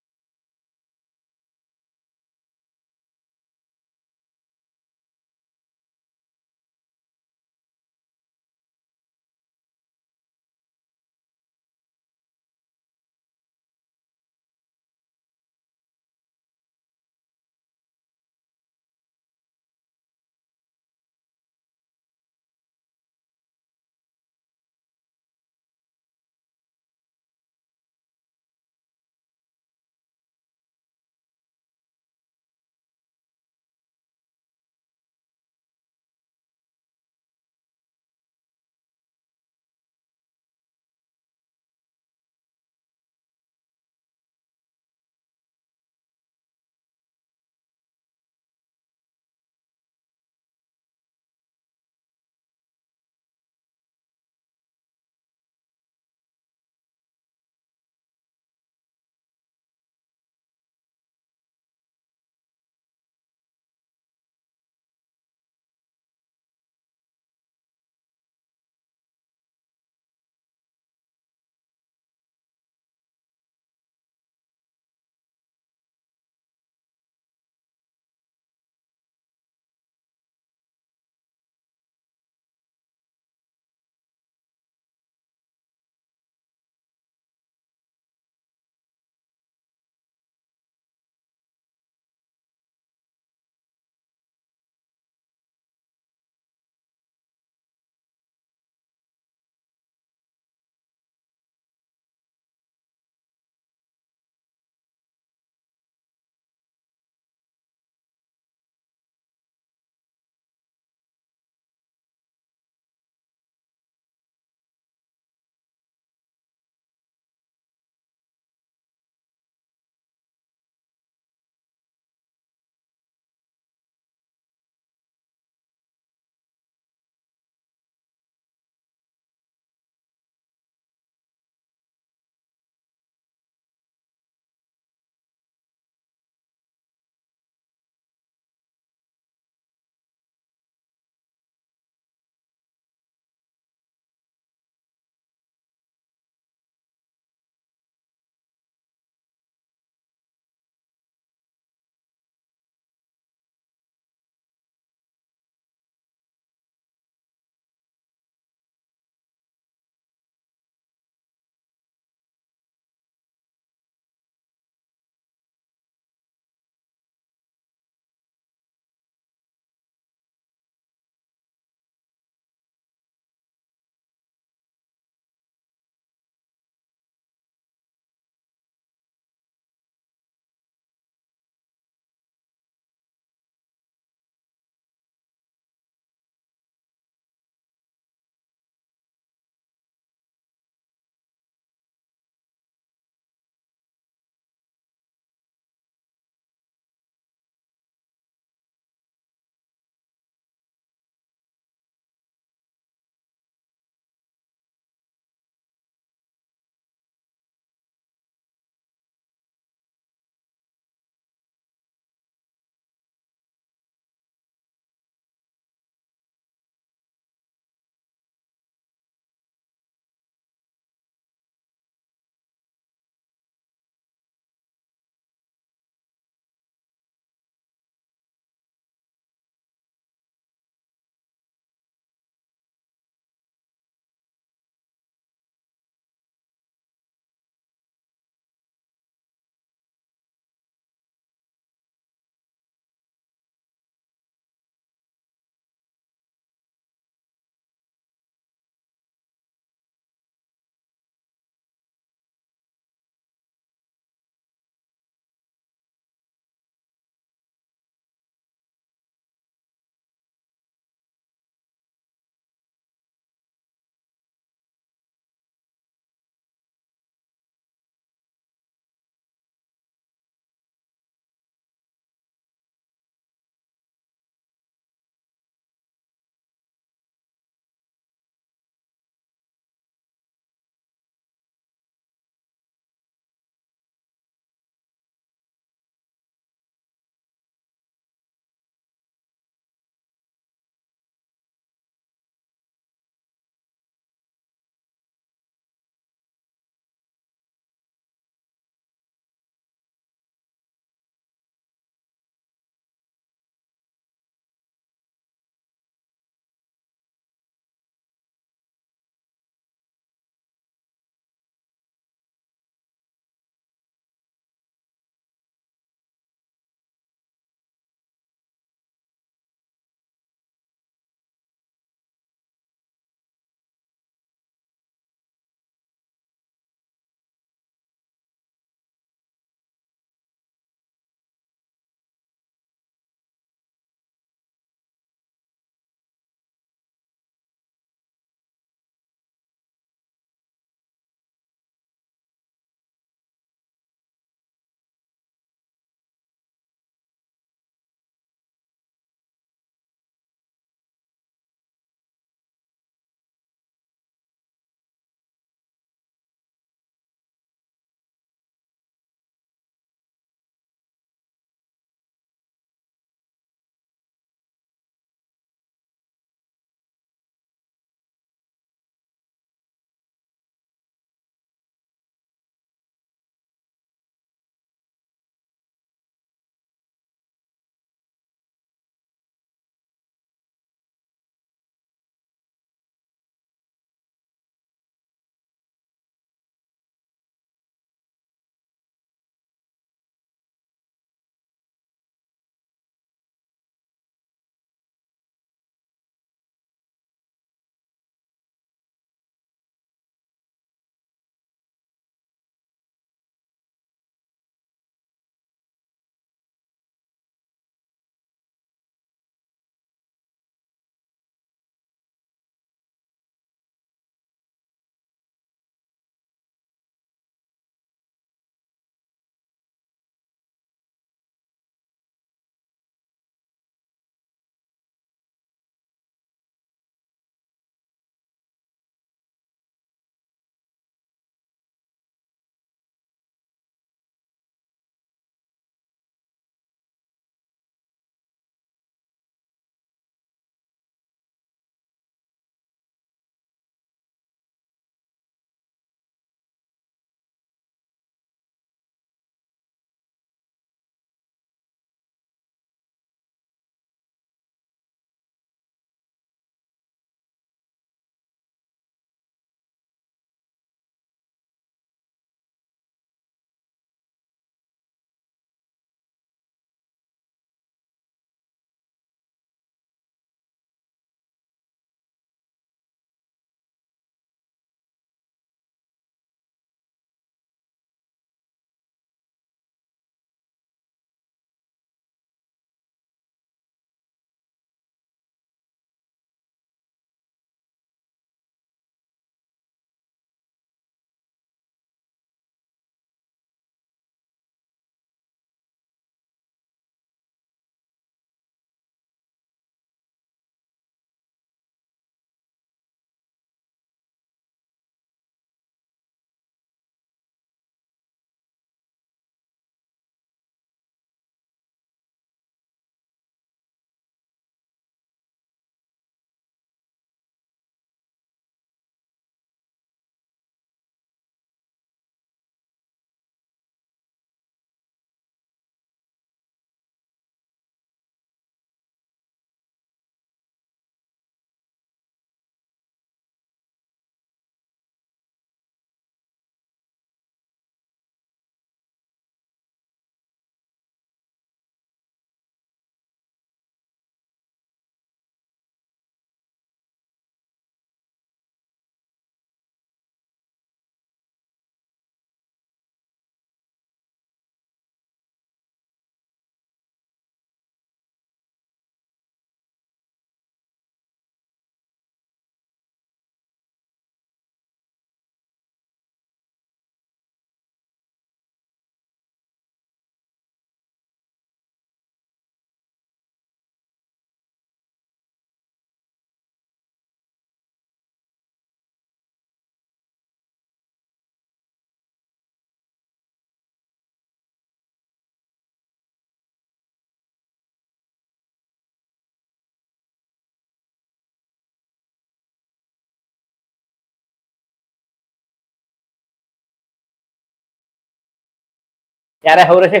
ꯌꯥꯔꯦ, ꯍꯧꯔꯁꯦ꯫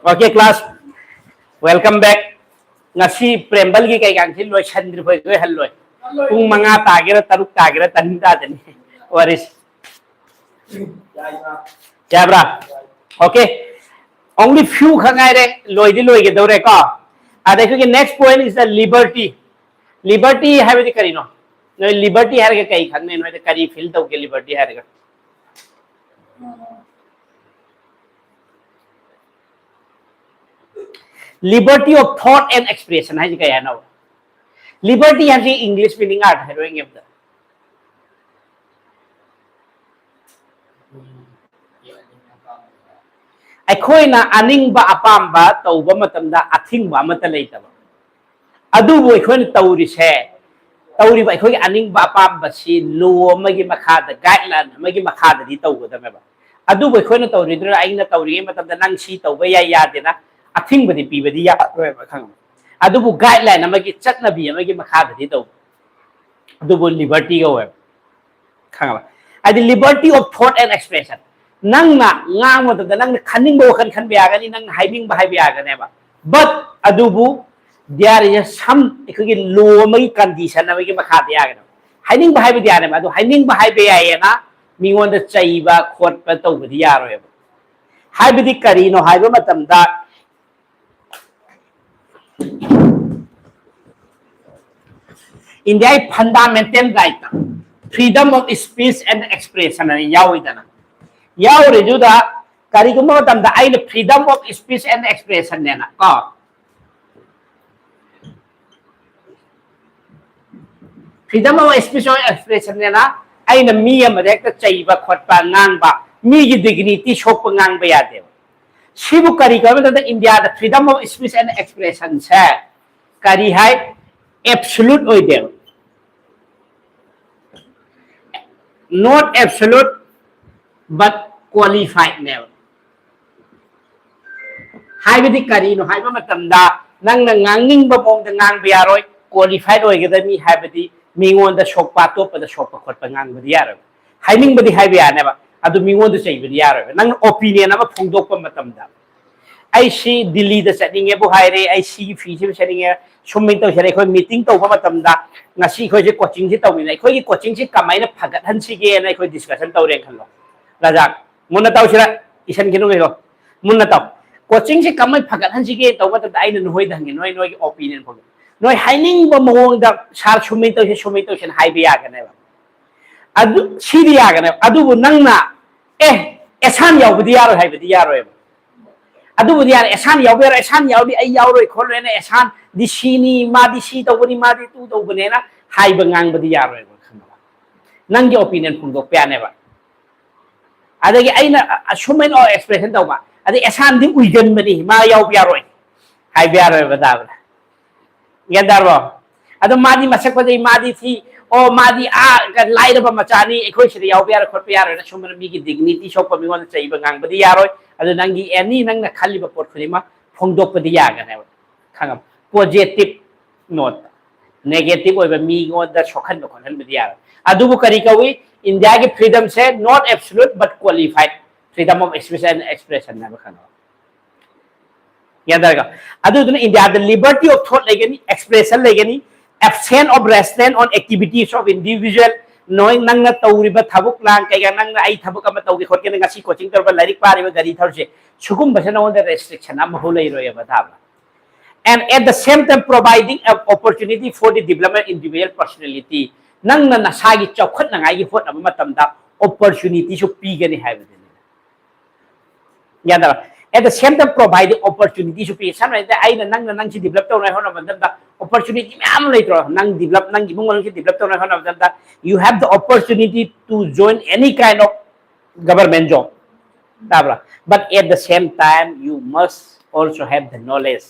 Okay, class, welcome back. ꯉꯁꯤ ꯄ꯭ꯔꯦꯝꯕꯜꯒꯤ ꯀꯩꯀꯥꯡꯁꯤ ꯂꯣꯏꯁꯟꯗ꯭ꯔꯤꯐꯥꯎ ꯂꯣꯏꯍꯜꯂꯣꯏ꯫ ꯄꯨꯡ ꯃꯉꯥ ꯇꯥꯒꯦꯔꯥ, ꯇꯔꯨꯛ ꯇꯥꯒꯦꯔꯥ, ꯇꯥꯅꯤꯡ ꯇꯥꯗꯅꯤ ꯋꯥꯔꯤꯁꯤ꯫ ꯌꯥꯕ꯭ꯔꯥ? Okay, only few ꯈꯛ ꯉꯥꯏꯔꯦ, ꯂꯣꯏꯗꯤ ꯂꯣꯏꯒꯗꯧꯔꯦꯀꯣ꯫ ꯑꯗ ꯑꯩꯈꯣꯏꯒꯤ next point is the liberty. Liberty ꯍꯥꯏꯕꯗꯤ ꯀꯔꯤꯅꯣ? ꯅꯣꯏ liberty ꯍꯥꯏꯔꯒ ꯀꯔꯤ ꯈꯪꯅꯩ? ꯅꯣꯏꯗ ꯀꯔꯤ feel ꯇꯧꯒꯦ liberty ꯍꯥꯏꯔꯒ? Liberty of thought and expression ꯍꯥꯏꯁꯤ ꯀꯩ ꯍꯥꯏꯅꯣ? Liberty ꯍꯥꯏꯁꯤ English meaning art ꯍꯥꯏꯔꯣꯏ ꯑꯝꯇ꯫ ꯑꯩꯈꯣꯏꯅ ꯑꯅꯤꯡꯕ ꯑꯄꯥꯝꯕ ꯇꯧꯕ ꯃꯇꯝꯗ ꯑꯊꯤꯡꯕ ꯑꯃꯠꯇ ꯂꯩꯇꯕ꯫ ꯑꯗꯨꯕꯨ ꯑꯩꯈꯣꯏꯅ ꯇꯧꯔꯤꯁꯦ, ꯇꯧꯔꯤꯕ ꯑꯩꯈꯣꯏꯒꯤ ꯑꯅꯤꯡꯕ ꯑꯄꯥꯝꯕꯁꯤ law ꯑꯃꯒꯤ ꯃꯈꯥꯗ, guideline ꯑꯃꯒꯤ ꯃꯈꯥꯗꯗꯤ ꯇꯧꯒꯗꯕꯅꯦꯕ꯫ ꯑꯗꯨꯕꯨ ꯑꯩꯈꯣꯏꯅ ꯇꯧꯔꯤꯗꯨꯅ, ꯑꯩꯅ ꯇꯧꯔꯤꯉꯩ ꯃꯇꯝꯗ ꯅꯪ ꯁꯤ ꯇꯧꯕ ꯌꯥꯏ ꯌꯥꯗꯦꯅ ꯑꯊꯤꯡꯕꯗꯤ ꯄꯤꯕꯗꯤ ꯌꯥꯔꯣꯏꯕ, ꯈꯪꯉꯕ? ꯑꯗꯨꯕꯨ guideline ꯑꯃꯒꯤ, ꯆꯠꯅꯕꯤ ꯑꯃꯒꯤ ꯃꯈꯥꯗꯗꯤ ꯇꯧꯕ꯫ ꯑꯗꯨꯕꯨ liberty ꯀꯧꯋꯦꯕ, ꯈꯪꯉꯕ? ꯍꯥꯏꯗꯤ liberty of thought and expression꯫ ꯅꯪꯅ ꯉꯥꯡꯕ ꯃꯇꯝꯗ ꯅꯪꯅ ꯈꯟꯅꯤꯡꯕ ꯋꯥꯈꯜ ꯈꯟꯕ ꯌꯥꯒꯅꯤ, ꯅꯪꯅ ꯍꯥꯏꯅꯤꯡꯕ ꯍꯥꯏꯕ ꯌꯥꯒꯅꯦꯕ꯫ But ꯑꯗꯨꯕꯨ there is a some ꯑꯩꯈꯣꯏꯒꯤ law ꯑꯃꯒꯤ, condition ꯑꯃꯒꯤ ꯃꯈꯥꯗ ꯌꯥꯒꯅꯦꯕ꯫ ꯍꯥꯏꯅꯤꯡꯕ ꯍꯥꯏꯕꯗꯤ ꯌꯥꯔꯦꯕ, ꯑꯗꯨ ꯍꯥꯏꯅꯤꯡꯕ ꯍꯥꯏꯕ ꯌꯥꯏꯌꯦꯅ ꯃꯤꯉꯣꯟꯗ ꯆꯩꯕ ꯈꯣꯠꯄ ꯇꯧꯕꯗꯤ ꯌꯥꯔꯣꯏꯕ꯫ ꯍꯥꯏꯕꯗꯤ ꯀꯔꯤꯅꯣ ꯍꯥꯏꯕ ꯃꯇꯝꯗ, India fundamental right, freedom of speech and expression ꯍꯥꯏꯅ ꯌꯥꯎꯏꯗꯅ꯫ ꯌꯥꯎꯔꯤꯗꯨꯗ ꯀꯔꯤꯒꯨꯝꯕ ꯃꯇꯝꯗ ꯑꯩꯅ freedom of speech and expression ꯅꯦꯅ ꯀꯣ, freedom of speech or expression ꯅꯦꯅ ꯑꯩꯅ ꯃꯤ ꯑꯃꯗ ꯍꯦꯛꯇ ꯆꯩꯕ ꯈꯣꯠꯄ, ꯉꯥꯡꯕ, ꯃꯤꯒꯤ dignity ꯁꯣꯛꯄ ꯉꯥꯡꯕ ꯌꯥꯗꯦꯕ꯫ ꯁꯤꯕꯨ ꯀꯔꯤ ꯀꯧꯏ ꯃꯇꯝꯗ India the freedom of speech and expression ꯁꯦ ꯀꯔꯤ ꯍꯥꯏ? Absolute ꯑꯣꯏꯗꯦꯕ꯫ Not absolute, but qualified ꯅꯦꯕ꯫ ꯍꯥꯏꯕꯗꯤ ꯀꯔꯤꯅꯣ ꯍꯥꯏꯕ ꯃꯇꯝꯗ, ꯅꯪꯅ ꯉꯥꯡꯅꯤꯡꯕ ꯃꯑꯣꯡꯗ ꯉꯥꯡꯕ ꯌꯥꯔꯣꯏ, qualified ꯑꯣꯏꯒꯗꯕꯅꯤ, ꯍꯥꯏꯕꯗꯤ ꯃꯤꯉꯣꯟꯗ ꯁꯣꯛꯄ, ꯑꯇꯣꯞꯄꯗ ꯁꯣꯛꯄ ꯈꯣꯠꯄ ꯉꯥꯡꯕꯗꯤ ꯌꯥꯔꯣꯏ꯫ ꯍꯥꯏꯅꯤꯡꯕꯗꯤ ꯍꯥꯏꯕ ꯌꯥꯅꯦꯕ, ꯑꯗꯨ ꯃꯤꯉꯣꯟꯗ ꯆꯩꯕꯗꯤ ꯌꯥꯔꯣꯏꯕ꯫ ꯅꯪꯅ ꯑꯣꯄꯤꯅꯤꯌꯟ ꯑꯃ ꯐꯣꯡꯗꯣꯛꯄ ꯃꯇꯝꯗ, "ꯑꯩ ꯁꯤ ꯗꯤꯜꯂꯤꯗ ꯆꯠꯅꯤꯡꯉꯦꯕꯨ ꯍꯥꯏꯔꯦ, ꯑꯩ ꯁꯤꯒꯤ ꯐꯤꯁꯤꯕꯨ ꯁꯦꯠꯅꯤꯡꯉꯦ, ꯁꯨꯝꯃꯥꯏꯅ ꯇꯧꯁꯦ" ꯍꯥꯏꯔꯦ꯫ ꯑꯩꯈꯣꯏ ꯃꯤꯇꯤꯡ ꯇꯧꯕ ꯃꯇꯝꯗ, "ꯉꯁꯤ ꯑꯩꯈꯣꯏꯁꯦ ꯀꯣꯆꯤꯡꯁꯤ ꯇꯧꯃꯤꯟꯅ, ꯑꯩꯈꯣꯏꯒꯤ ꯀꯣꯆꯤꯡꯁꯤ ꯀꯃꯥꯏꯅ ꯐꯒꯠꯍꯟꯁꯤꯒꯦꯅ" ꯑꯩꯈꯣꯏ ꯗꯤꯁꯀꯁꯟ ꯇꯧꯔꯦꯅ ꯈꯜꯂꯣ꯫ ꯔꯥꯖꯥ, ꯃꯨꯟꯅ ꯇꯧꯁꯤꯔ? ꯏꯁꯟꯈꯤꯅꯨ ꯀꯩꯅꯣ, ꯃꯨꯟꯅ ꯇꯧ꯫ "ꯀꯣꯆꯤꯡꯁꯤ ꯀꯃꯥꯏꯅ ꯐꯒꯠꯍꯟꯁꯤꯒꯦ?" ꯇꯧꯕ ꯃꯇꯝꯗ ꯑꯩꯅ ꯅꯈꯣꯏꯗ ꯍꯪꯉꯦ, ꯅꯣꯏ ꯅꯣꯏꯒꯤ ꯑꯣꯄꯤꯅꯤꯌꯟ ꯐꯣꯡꯗꯣꯛ꯫ ꯅꯣꯏ ꯍꯥꯏꯅꯤꯡꯕ ꯃꯑꯣꯡꯗ, "ꯁꯥꯔ, ꯁꯨꯝꯃꯥꯏꯅ ꯇꯧꯁꯦ, ꯁꯨꯝꯃꯥꯏꯅ ꯇꯧꯁꯦꯅ" ꯍꯥꯏꯕ ꯌꯥꯒꯅꯦꯕ꯫ ꯑꯗꯨ ꯁꯤꯗꯤ ꯌꯥꯒꯅꯦꯕ꯫ ꯑꯗꯨꯕꯨ ꯅꯪꯅ, "ꯑꯦ, ꯑꯦꯁꯥꯟ ꯌꯥꯎꯕꯗꯤ ꯌꯥꯔꯣꯏ" ꯍꯥꯏꯕꯗꯤ ꯌꯥꯔꯣꯏꯕ꯫ ꯑꯗꯨꯕꯨꯗꯤ ꯌꯥꯔꯦ, "ꯑꯦꯁꯥꯟ ꯌꯥꯎꯕ ꯌꯥꯔꯣꯏ, ꯑꯦꯁꯥꯟ ꯌꯥꯎꯔꯗꯤ ꯑꯩ ꯌꯥꯎꯔꯣꯏ ꯈꯣꯠꯂꯣꯏꯅ, ꯑꯦꯁꯥꯟꯗꯤ ꯁꯤꯅꯤ, ꯃꯥꯗꯤ ꯁꯤ ꯇꯧꯕꯅꯤ, ꯃꯥꯗꯤ ꯇꯨ ꯇꯧꯕꯅꯦꯅ" ꯍꯥꯏꯕ ꯉꯥꯡꯕꯗꯤ ꯌꯥꯔꯣꯏꯕ, ꯈꯪꯉꯕ? ꯅꯪꯒꯤ ꯑꯣꯄꯤꯅꯤꯌꯟ ꯐꯣꯡꯗꯣꯛꯄ ꯌꯥꯅꯦꯕ꯫ ꯑꯗꯒꯤ ꯑꯩꯅ ꯑ-, ꯑꯁꯨꯃꯥꯏꯅ ꯑꯦꯛꯁꯄ꯭ꯔꯦꯁꯟ ꯇꯧꯕ, ꯑꯗꯩ "ꯑꯦꯁꯥꯟꯗꯤ ꯎꯏꯒꯟꯕꯅꯤ, ꯃꯥ ꯌꯥꯎꯕ ꯌꯥꯔꯣꯏ" ꯍꯥꯏꯕ ꯌꯥꯔꯣꯏꯕ, ꯇꯥꯕ꯭ꯔꯥ? ꯒ꯭ꯌꯥꯟ ꯇꯥꯔꯕꯣ? "ꯑꯗꯣ ꯃꯥꯗꯤ ꯃꯁꯛ ꯐꯖꯩ, ꯃꯥꯗꯤ ꯊꯤ, ꯑꯣ, ꯃꯥꯗꯤ, ꯑꯥ, ꯀ-, ꯂꯥꯏꯔꯕ ꯃꯆꯥꯅꯤ, ꯑꯩꯈꯣꯏ ꯁꯤꯗ ꯌꯥꯎꯕ ꯌꯥꯔꯣꯏ ꯈꯣꯠꯄ ꯌꯥꯔꯣꯏꯅ" ꯁꯨꯝꯕꯅ ꯃꯤꯒꯤ ꯗꯤꯒꯅꯤꯇꯤ ꯁꯣꯛꯄ, ꯃꯤꯉꯣꯟꯗ ꯆꯩꯕ ꯉꯥꯡꯕꯗꯤ ꯌꯥꯔꯣꯏ꯫ ꯑꯗꯨ ꯅꯪꯒꯤ ꯑꯦꯅꯤ ꯅꯪꯅ ꯈꯜꯂꯤꯕ ꯄꯣꯠ ꯈꯨꯗꯤꯡꯃꯛ ꯐꯣꯡꯗꯣꯛꯄꯗꯤ ꯌꯥꯒꯅꯦꯕ, ꯈꯪꯉꯕ? ꯄꯣꯖꯤꯇꯤꯚ ꯅꯣꯠ, ꯅꯦꯒꯦꯇꯤꯚ ꯑꯣꯏꯕ ꯃꯤꯉꯣꯟꯗ ꯁꯣꯛꯍꯟꯕ ꯈꯣꯠꯍꯟꯕꯗꯤ ꯌꯥꯔꯣꯏ꯫ ꯑꯗꯨꯕꯨ ꯀꯔꯤ ꯀꯧꯏ? ꯏꯟꯗꯤꯌꯥꯒꯤ ꯐ꯭ꯔꯤꯗꯝꯁꯦ not absolute but qualified freedom of expression, expression ꯍꯥꯏꯕ, ꯈꯪꯉꯕ? ꯒ꯭ꯌꯥꯟ ꯇꯥꯔꯦꯀꯣ? ꯑꯗꯨꯗꯨꯅ ꯏꯟꯗꯤꯌꯥꯗ liberty of thought ꯂꯩꯒꯅꯤ, expression ꯂꯩꯒꯅꯤ, absence of restraint on activities of individual, ꯅꯣꯏ ꯅꯪꯅ ꯇꯧꯔꯤꯕ ꯊꯕꯛ ꯂꯥꯡ ꯀꯩꯀꯥ, ꯅꯪꯅ ꯑꯩ ꯊꯕꯛ ꯑꯃ ꯇꯧꯒꯦ ꯈꯣꯠꯀꯦꯅ ꯉꯁꯤ ꯀꯣꯆꯤꯡ ꯇꯧꯔꯕ, ꯂꯥꯏꯔꯤꯛ ꯄꯥꯔꯤꯕ, ꯒꯥꯔꯤ ꯊꯧꯔꯤꯁꯦ, ꯁꯤꯒꯨꯝꯕꯁꯦ ꯅꯉꯣꯟꯗ ꯔꯦꯁꯇ꯭ꯔꯤꯛꯁꯟ ꯑꯃꯐꯥꯎ ꯂꯩꯔꯣꯏꯕ, ꯇꯥꯕ꯭ꯔꯥ? And at the same time providing an opportunity for the development of individual personality, ꯅꯪꯅ ꯅꯁꯥꯒꯤ ꯆꯥꯎꯈꯠꯅꯉꯥꯏꯒꯤ ꯍꯣꯠꯅꯕ ꯃꯇꯝꯗ ꯑꯣꯄꯣꯔꯆꯨꯅꯤꯇꯤꯁꯨ ꯄꯤꯒꯅꯤ ꯍꯥꯏꯕꯗꯨꯅꯤ꯫ ꯒ꯭ꯌꯥꯟ ꯇꯥꯔꯕ? At the same time providing opportunityꯁꯨ ꯄꯤ꯫ ꯁꯝꯅ ꯍꯥꯏꯔꯕꯗ, ꯑꯩꯅ, ꯅꯪꯅ ꯅꯪꯁꯤ ꯗꯤꯕꯂꯞ ꯇꯧꯅꯉꯥꯏ ꯍꯣꯠꯅꯕ ꯃꯇꯝꯗ ꯑꯣꯄꯣꯔꯆꯨꯅꯤꯇꯤ ꯃꯌꯥꯝ ꯑꯃ ꯂꯩꯇ꯭ꯔꯣ? ꯅꯪ ꯗꯤꯕꯂꯞ, ꯅꯪꯒꯤ ꯏꯃꯨꯡ ꯃꯅꯨꯡꯁꯤ ꯗꯤꯕꯂꯞ ꯇꯧꯅꯉꯥꯏ ꯍꯣꯠꯅꯕ ꯃꯇꯝꯗ, you have the opportunity to join any kind of government job, ꯇꯥꯕ꯭ꯔꯥ? But at the same time you must also have the knowledge.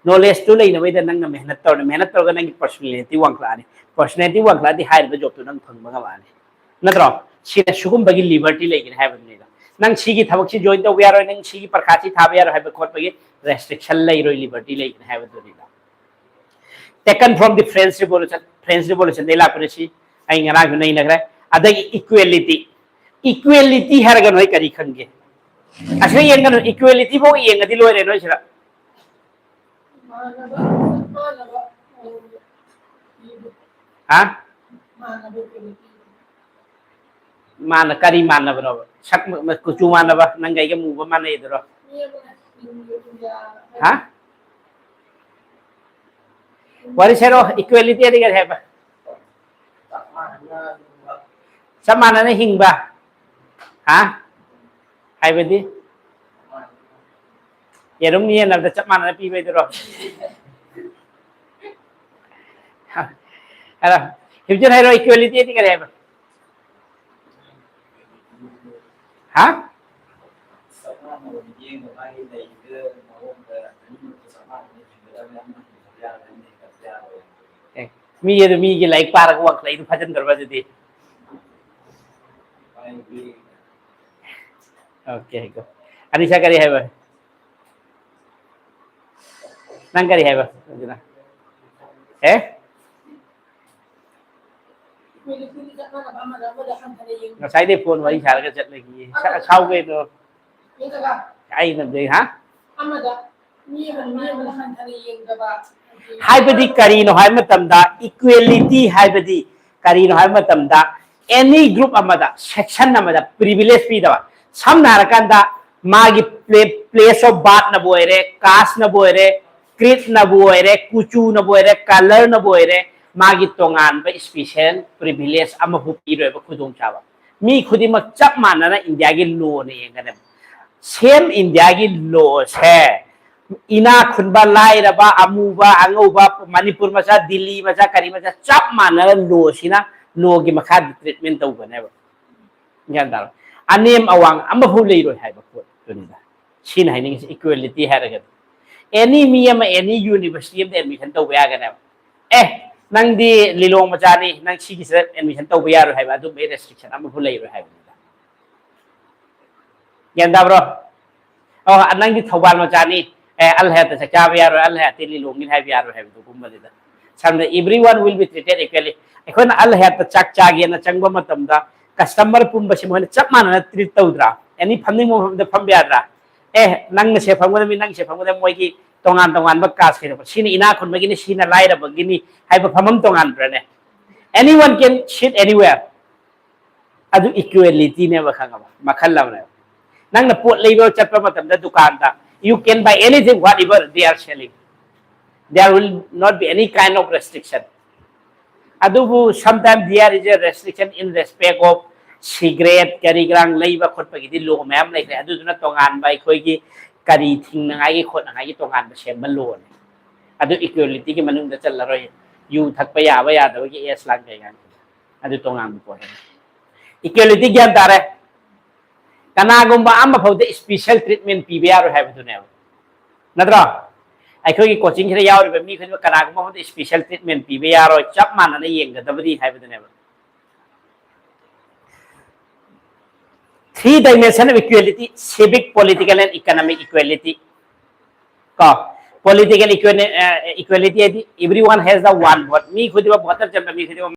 ꯅꯣꯂꯦꯖꯇꯨ ꯂꯩꯅꯕꯩꯗ ꯅꯪꯅ ꯃꯦꯍꯅꯠ ꯇꯧꯔꯅꯤ꯫ ꯃꯦꯍꯅꯠ ꯇꯧꯔꯒ ꯅꯪꯒꯤ ꯄꯔꯁꯣꯅꯦꯂꯤꯇꯤ ꯋꯥꯡꯈꯠꯂꯛꯑꯅꯤ꯫ ꯄꯔꯁꯣꯅꯦꯂꯤꯇꯤ ꯋꯥꯡꯈꯠꯂꯛꯑꯗꯤ ꯍꯥꯏꯔꯤꯕ ꯖꯣꯕꯇꯨ ꯅꯪ ꯐꯪꯕ ꯉꯝꯃꯛꯑꯅꯤ, ꯅꯠꯇ꯭ꯔꯣ? ꯁꯤꯅ ꯁꯤꯒꯨꯝꯕꯒꯤ ꯂꯤꯕꯔꯇꯤ ꯂꯩꯒꯅꯤ ꯍꯥꯏꯕꯗꯨꯅꯤꯗ꯫ ꯅꯪ ꯁꯤꯒꯤ ꯊꯕꯛꯁꯤ ꯖꯣꯏꯟ ꯇꯧꯕ ꯌꯥꯔꯣꯏ, ꯅꯪ ꯁꯤꯒꯤ ꯄꯔꯈꯥꯁꯤ ꯊꯥꯕ ꯌꯥꯔꯣꯏ ꯍꯥꯏꯕ ꯈꯣꯠꯄꯒꯤ ꯔꯦꯁꯇ꯭ꯔꯤꯛꯁꯟ ꯂꯩꯔꯣꯏ, ꯂꯤꯕꯔꯇꯤ ꯂꯩꯒꯅꯤ ꯍꯥꯏꯕꯗꯨꯅꯤꯗ꯫ Taken from the French Revolution, French Revolutionꯗꯒꯤ ꯂꯥꯛꯄꯅꯤ ꯁꯤ, ꯑꯩ ꯉꯔꯥꯡꯁꯨ ꯅꯩꯅꯈ꯭ꯔꯦ꯫ ꯑꯗꯒꯤ ꯏꯀ꯭ꯋꯦꯂꯤꯇꯤ, Equality ꯍꯥꯏꯔꯒ ꯅꯣꯏ ꯀꯔꯤ ꯈꯪꯒꯦ? ꯑꯁꯤꯗ ꯌꯦꯡꯒꯅꯨ, equality ꯐꯥꯎ ꯌꯦꯡꯉꯗꯤ ꯂꯣꯏꯔꯦ ꯅꯣꯏ ꯁꯤꯗ꯫ ꯍꯥ? ꯃꯥꯅ ꯀꯔꯤ ꯃꯥꯟꯅꯕꯅꯣꯕ? ꯁꯛ, ꯀꯨꯆꯨ ꯃꯥꯟꯅꯕ, ꯅꯪꯒ ꯑꯩꯒ ꯃꯨꯕ ꯃꯥꯟꯅꯩꯗꯨꯔꯣ? ꯍꯥ? ꯋꯥꯔꯤ ꯁꯦꯔꯣ, equality ꯍꯥꯏꯗꯤ ꯀꯔꯤ ꯍꯥꯏꯕ? ꯆꯞ ꯃꯥꯟꯅꯅ ꯍꯤꯡꯕ꯫ ꯍꯥ? ꯍꯥꯏꯕꯗꯤ? ꯌꯦꯔꯨꯝ ꯌꯦꯟꯅꯕꯗ ꯆꯞ ꯃꯥꯟꯅꯅ ꯄꯤꯕꯩꯗꯨꯔꯣ? ꯍꯥꯏꯔꯣ꯫ ꯍꯧꯖꯤꯛ ꯍꯥꯏꯔꯣ, equality ꯍꯥꯏꯗꯤ ꯀꯔꯤ ꯍꯥꯏꯕ? ꯍꯥ? ꯑꯦ, ꯃꯤ ꯑꯗꯨ ꯃꯤꯒꯤ ꯂꯥꯏꯔꯤꯛ ꯄꯥꯔꯒ ꯋꯥꯈꯠꯂꯛꯏꯗꯨ ꯐꯖꯟꯗ꯭ꯔꯕ ꯑꯗꯨꯗꯤ? Okay, go. ꯑꯅꯤꯁꯥ ꯀꯔꯤ ꯍꯥꯏꯕ? ꯅꯪ ꯀꯔꯤ ꯍꯥꯏꯕ? ꯑꯗꯨꯅ? ꯑꯦ? ꯉꯁꯥꯏꯗꯩ phone ꯋꯥꯔꯤ ꯁꯥꯔꯒ ꯆꯠꯂꯒꯦ꯫ ꯁꯥ-, ꯁꯥꯎ ꯀꯩꯅꯣ? ꯑꯩꯅ ꯍꯥ? ꯍꯥꯏꯕꯗꯤ ꯀꯔꯤꯅꯣ ꯍꯥꯏꯕ ꯃꯇꯝꯗ, equality ꯍꯥꯏꯕꯗꯤ ꯀꯔꯤꯅꯣ ꯍꯥꯏꯕ ꯃꯇꯝꯗ, any group ꯑꯃꯗ, section ꯑꯃꯗ privilege ꯄꯤꯗꯕ꯫ ꯁꯝꯅ ꯍꯥꯏꯔꯀꯥꯟꯗ, ꯃꯥꯒꯤ pla-, place of birth ꯅꯕꯨ ꯑꯣꯏꯔꯦ, caste ꯅꯕꯨ ꯑꯣꯏꯔꯦ, creed ꯅꯕꯨ ꯑꯣꯏꯔꯦ, ꯀꯨꯆꯨ ꯅꯕꯨ ꯑꯣꯏꯔꯦ, colour ꯅꯕꯨ ꯑꯣꯏꯔꯦ, ꯃꯥꯒꯤ ꯇꯣꯉꯥꯟꯕ special privilege ꯑꯃꯐꯥꯎ ꯄꯤꯔꯣꯏꯕ ꯈꯨꯗꯣꯡꯆꯥꯕ꯫ ꯃꯤ ꯈꯨꯗꯤꯡꯃꯛ ꯆꯞ ꯃꯥꯟꯅꯅ ꯏꯟꯗꯤꯌꯥꯒꯤ law ꯅ ꯌꯦꯡꯒꯗꯕ꯫ Same ꯏꯟꯗꯤꯌꯥꯒꯤ law ꯁꯦ ꯏꯅꯥꯛ ꯈꯨꯟꯕ, ꯂꯥꯏꯔꯕ, ꯑꯃꯨꯕ, ꯑꯉꯧꯕ, ꯃꯅꯤꯄꯨꯔ ꯃꯆꯥ, ꯗꯤꯜꯂꯤ ꯃꯆꯥ, ꯀꯔꯤ ꯃꯆꯥ, ꯆꯞ ꯃꯥꯟꯅꯅ law ꯁꯤꯅ, law ꯒꯤ ꯃꯈꯥꯗ treatment ꯇꯧꯒꯅꯦꯕ꯫ ꯒ꯭ꯌꯥꯟ ꯇꯥꯔꯕ? ꯑꯅꯦꯝ ꯑꯋꯥꯡ ꯑꯃꯐꯥꯎ ꯂꯩꯔꯣꯏ ꯍꯥꯏꯕ ꯄꯣꯠꯇꯨꯅꯤꯗ꯫ ꯁꯤꯅ ꯍꯥꯏꯅꯤꯡꯉꯤꯁꯤ equality ꯍꯥꯏꯔꯒꯗꯤ꯫ Any ꯃꯤ ꯑꯃ any university ꯑꯃꯗ admission ꯇꯧꯕ ꯌꯥꯒꯅꯦꯕ꯫ ꯑꯦ, ꯅꯪꯗꯤ ꯂꯤꯂꯣꯡ ꯃꯆꯥꯅꯤ, ꯅꯪ ꯁꯤꯒꯤꯁꯤꯗ admission ꯇꯧꯕ ꯌꯥꯔꯣꯏ ꯍꯥꯏꯕ ꯑꯗꯨꯝꯕꯒꯤ restriction ꯑꯃꯐꯥꯎ ꯂꯩꯔꯣꯏ ꯍꯥꯏꯕꯅꯤꯗ꯫ ꯒ꯭ꯌꯥꯟ ꯇꯥꯕ꯭ꯔꯣ? ꯑꯣ, ꯅꯪꯗꯤ ꯊꯧꯕꯥꯜ ꯃꯆꯥꯅꯤ, ꯑꯦ, ꯑꯜ ꯍꯌꯥꯠꯇ ꯆꯥꯛ ꯆꯥꯕ ꯌꯥꯔꯣꯏ, ꯑꯜ ꯍꯌꯥꯠꯇꯤ ꯂꯤꯂꯣꯡꯒꯤꯅꯤ ꯍꯥꯏꯕ ꯌꯥꯔꯣꯏ ꯍꯥꯏꯕꯗꯨꯒꯨꯝꯕꯅꯤꯗ꯫ ꯁꯝꯅ, everyone will be treated equally꯫ ꯑꯩꯈꯣꯏꯅ ꯑꯜ ꯍꯌꯥꯠꯇ ꯆꯥꯛ ꯆꯥꯒꯦꯅ ꯆꯪꯕ ꯃꯇꯝꯗ, Customer ꯄꯨꯝꯕꯁꯤ ꯃꯣꯏꯅ ꯆꯞ ꯃꯥꯟꯅꯅ treat ꯇꯧꯗ꯭ꯔꯥ? Any ꯐꯝꯅꯤꯡꯕ ꯃꯐꯝꯗ ꯐꯝꯕ ꯌꯥꯗ꯭ꯔꯥ? ꯑꯦ, ꯅꯪꯅ ꯁꯦ ꯐꯝꯒꯗꯕꯅꯤ, ꯅꯪ ꯁꯦ ꯐꯝꯒꯗꯕꯅꯤ, ꯃꯣꯏꯒꯤ ꯇꯣꯉꯥꯟ ꯇꯣꯉꯥꯟꯕ caste ꯈꯥꯏꯗꯣꯛꯄ, ꯁꯤꯅ ꯏꯅꯥꯛ ꯈꯨꯟꯕꯒꯤꯅꯤ, ꯁꯤꯅ ꯂꯥꯏꯔꯕꯒꯤꯅꯤ ꯍꯥꯏꯕ ꯐꯝꯐꯝ ꯇꯣꯉꯥꯟꯕ꯭ꯔꯥꯅꯦ? Anyone can sit anywhere. ꯑꯗꯨ equality ꯅꯦꯕ, ꯈꯪꯉꯕ? ꯃꯈꯜ ꯑꯃꯅꯦꯕ꯫ ꯅꯪꯅ ꯄꯣꯠ ꯂꯩꯕ ꯆꯠꯄ ꯃꯇꯝꯗ ꯗꯨꯀꯥꯟꯗ, you can buy anything whatever they are selling. There will not be any kind of restriction. ꯑꯗꯨꯕꯨ sometimes there is a restriction in respect of cigarette ꯀꯔꯤ ꯀꯔꯥꯡ ꯂꯩꯕ ꯈꯣꯠꯄꯒꯤꯗꯤ law ꯃꯌꯥꯝ ꯂꯩꯈ꯭ꯔꯦ꯫ ꯑꯗꯨꯗꯨꯅ ꯇꯣꯉꯥꯟꯕ ꯑꯩꯈꯣꯏꯒꯤ ꯀꯔꯤ ꯊꯤꯡꯅꯉꯥꯏꯒꯤ ꯈꯣꯠꯅꯉꯥꯏꯒꯤ ꯇꯣꯉꯥꯟꯕ ꯁꯦꯝꯕ lawꯅꯤ꯫ ꯑꯗꯨ equalityꯒꯤ ꯃꯅꯨꯡꯗ ꯆꯜꯂꯔꯣꯏ꯫ ꯌꯨ ꯊꯛꯄ ꯌꯥꯕ ꯌꯥꯗꯕꯒꯤ age ꯂꯥꯡ ꯀꯩꯀꯥꯡ, ꯑꯗꯨ ꯇꯣꯉꯥꯟꯕ ꯄꯣꯠꯅꯤ꯫ Equality ꯒ꯭ꯌꯥꯟ ꯇꯥꯔꯦ? ꯀꯅꯥꯒꯨꯝꯕ ꯑꯃ ꯐꯥꯎꯗ special treatment ꯄꯤꯕ ꯌꯥꯔꯣꯏ ꯍꯥꯏꯕꯗꯨꯅꯦꯕ, ꯅꯠꯇ꯭ꯔꯣ? ꯑꯩꯈꯣꯏꯒꯤ coachingꯁꯤꯗ ꯌꯥꯎꯔꯤꯕ ꯃꯤ ꯈꯨꯗꯤꯡꯃꯛ ꯀꯅꯥꯒꯨꯝꯕ ꯑꯃꯗ special treatment ꯄꯤꯕ ꯌꯥꯔꯣꯏ, ꯆꯞ ꯃꯥꯟꯅꯅ ꯌꯦꯡꯒꯗꯕꯅꯤ ꯍꯥꯏꯕꯗꯨꯅꯦꯕ꯫ Three dimension of equality: civic, political and economic equality. ꯀꯣ, political equality ꯍꯥꯏꯗꯤ everyone has the one vote, ꯃꯤ ꯈꯨꯗꯤꯡꯃꯛ voter ꯆꯟꯕ ꯃꯤ ꯈꯨꯗꯤꯡꯃꯛ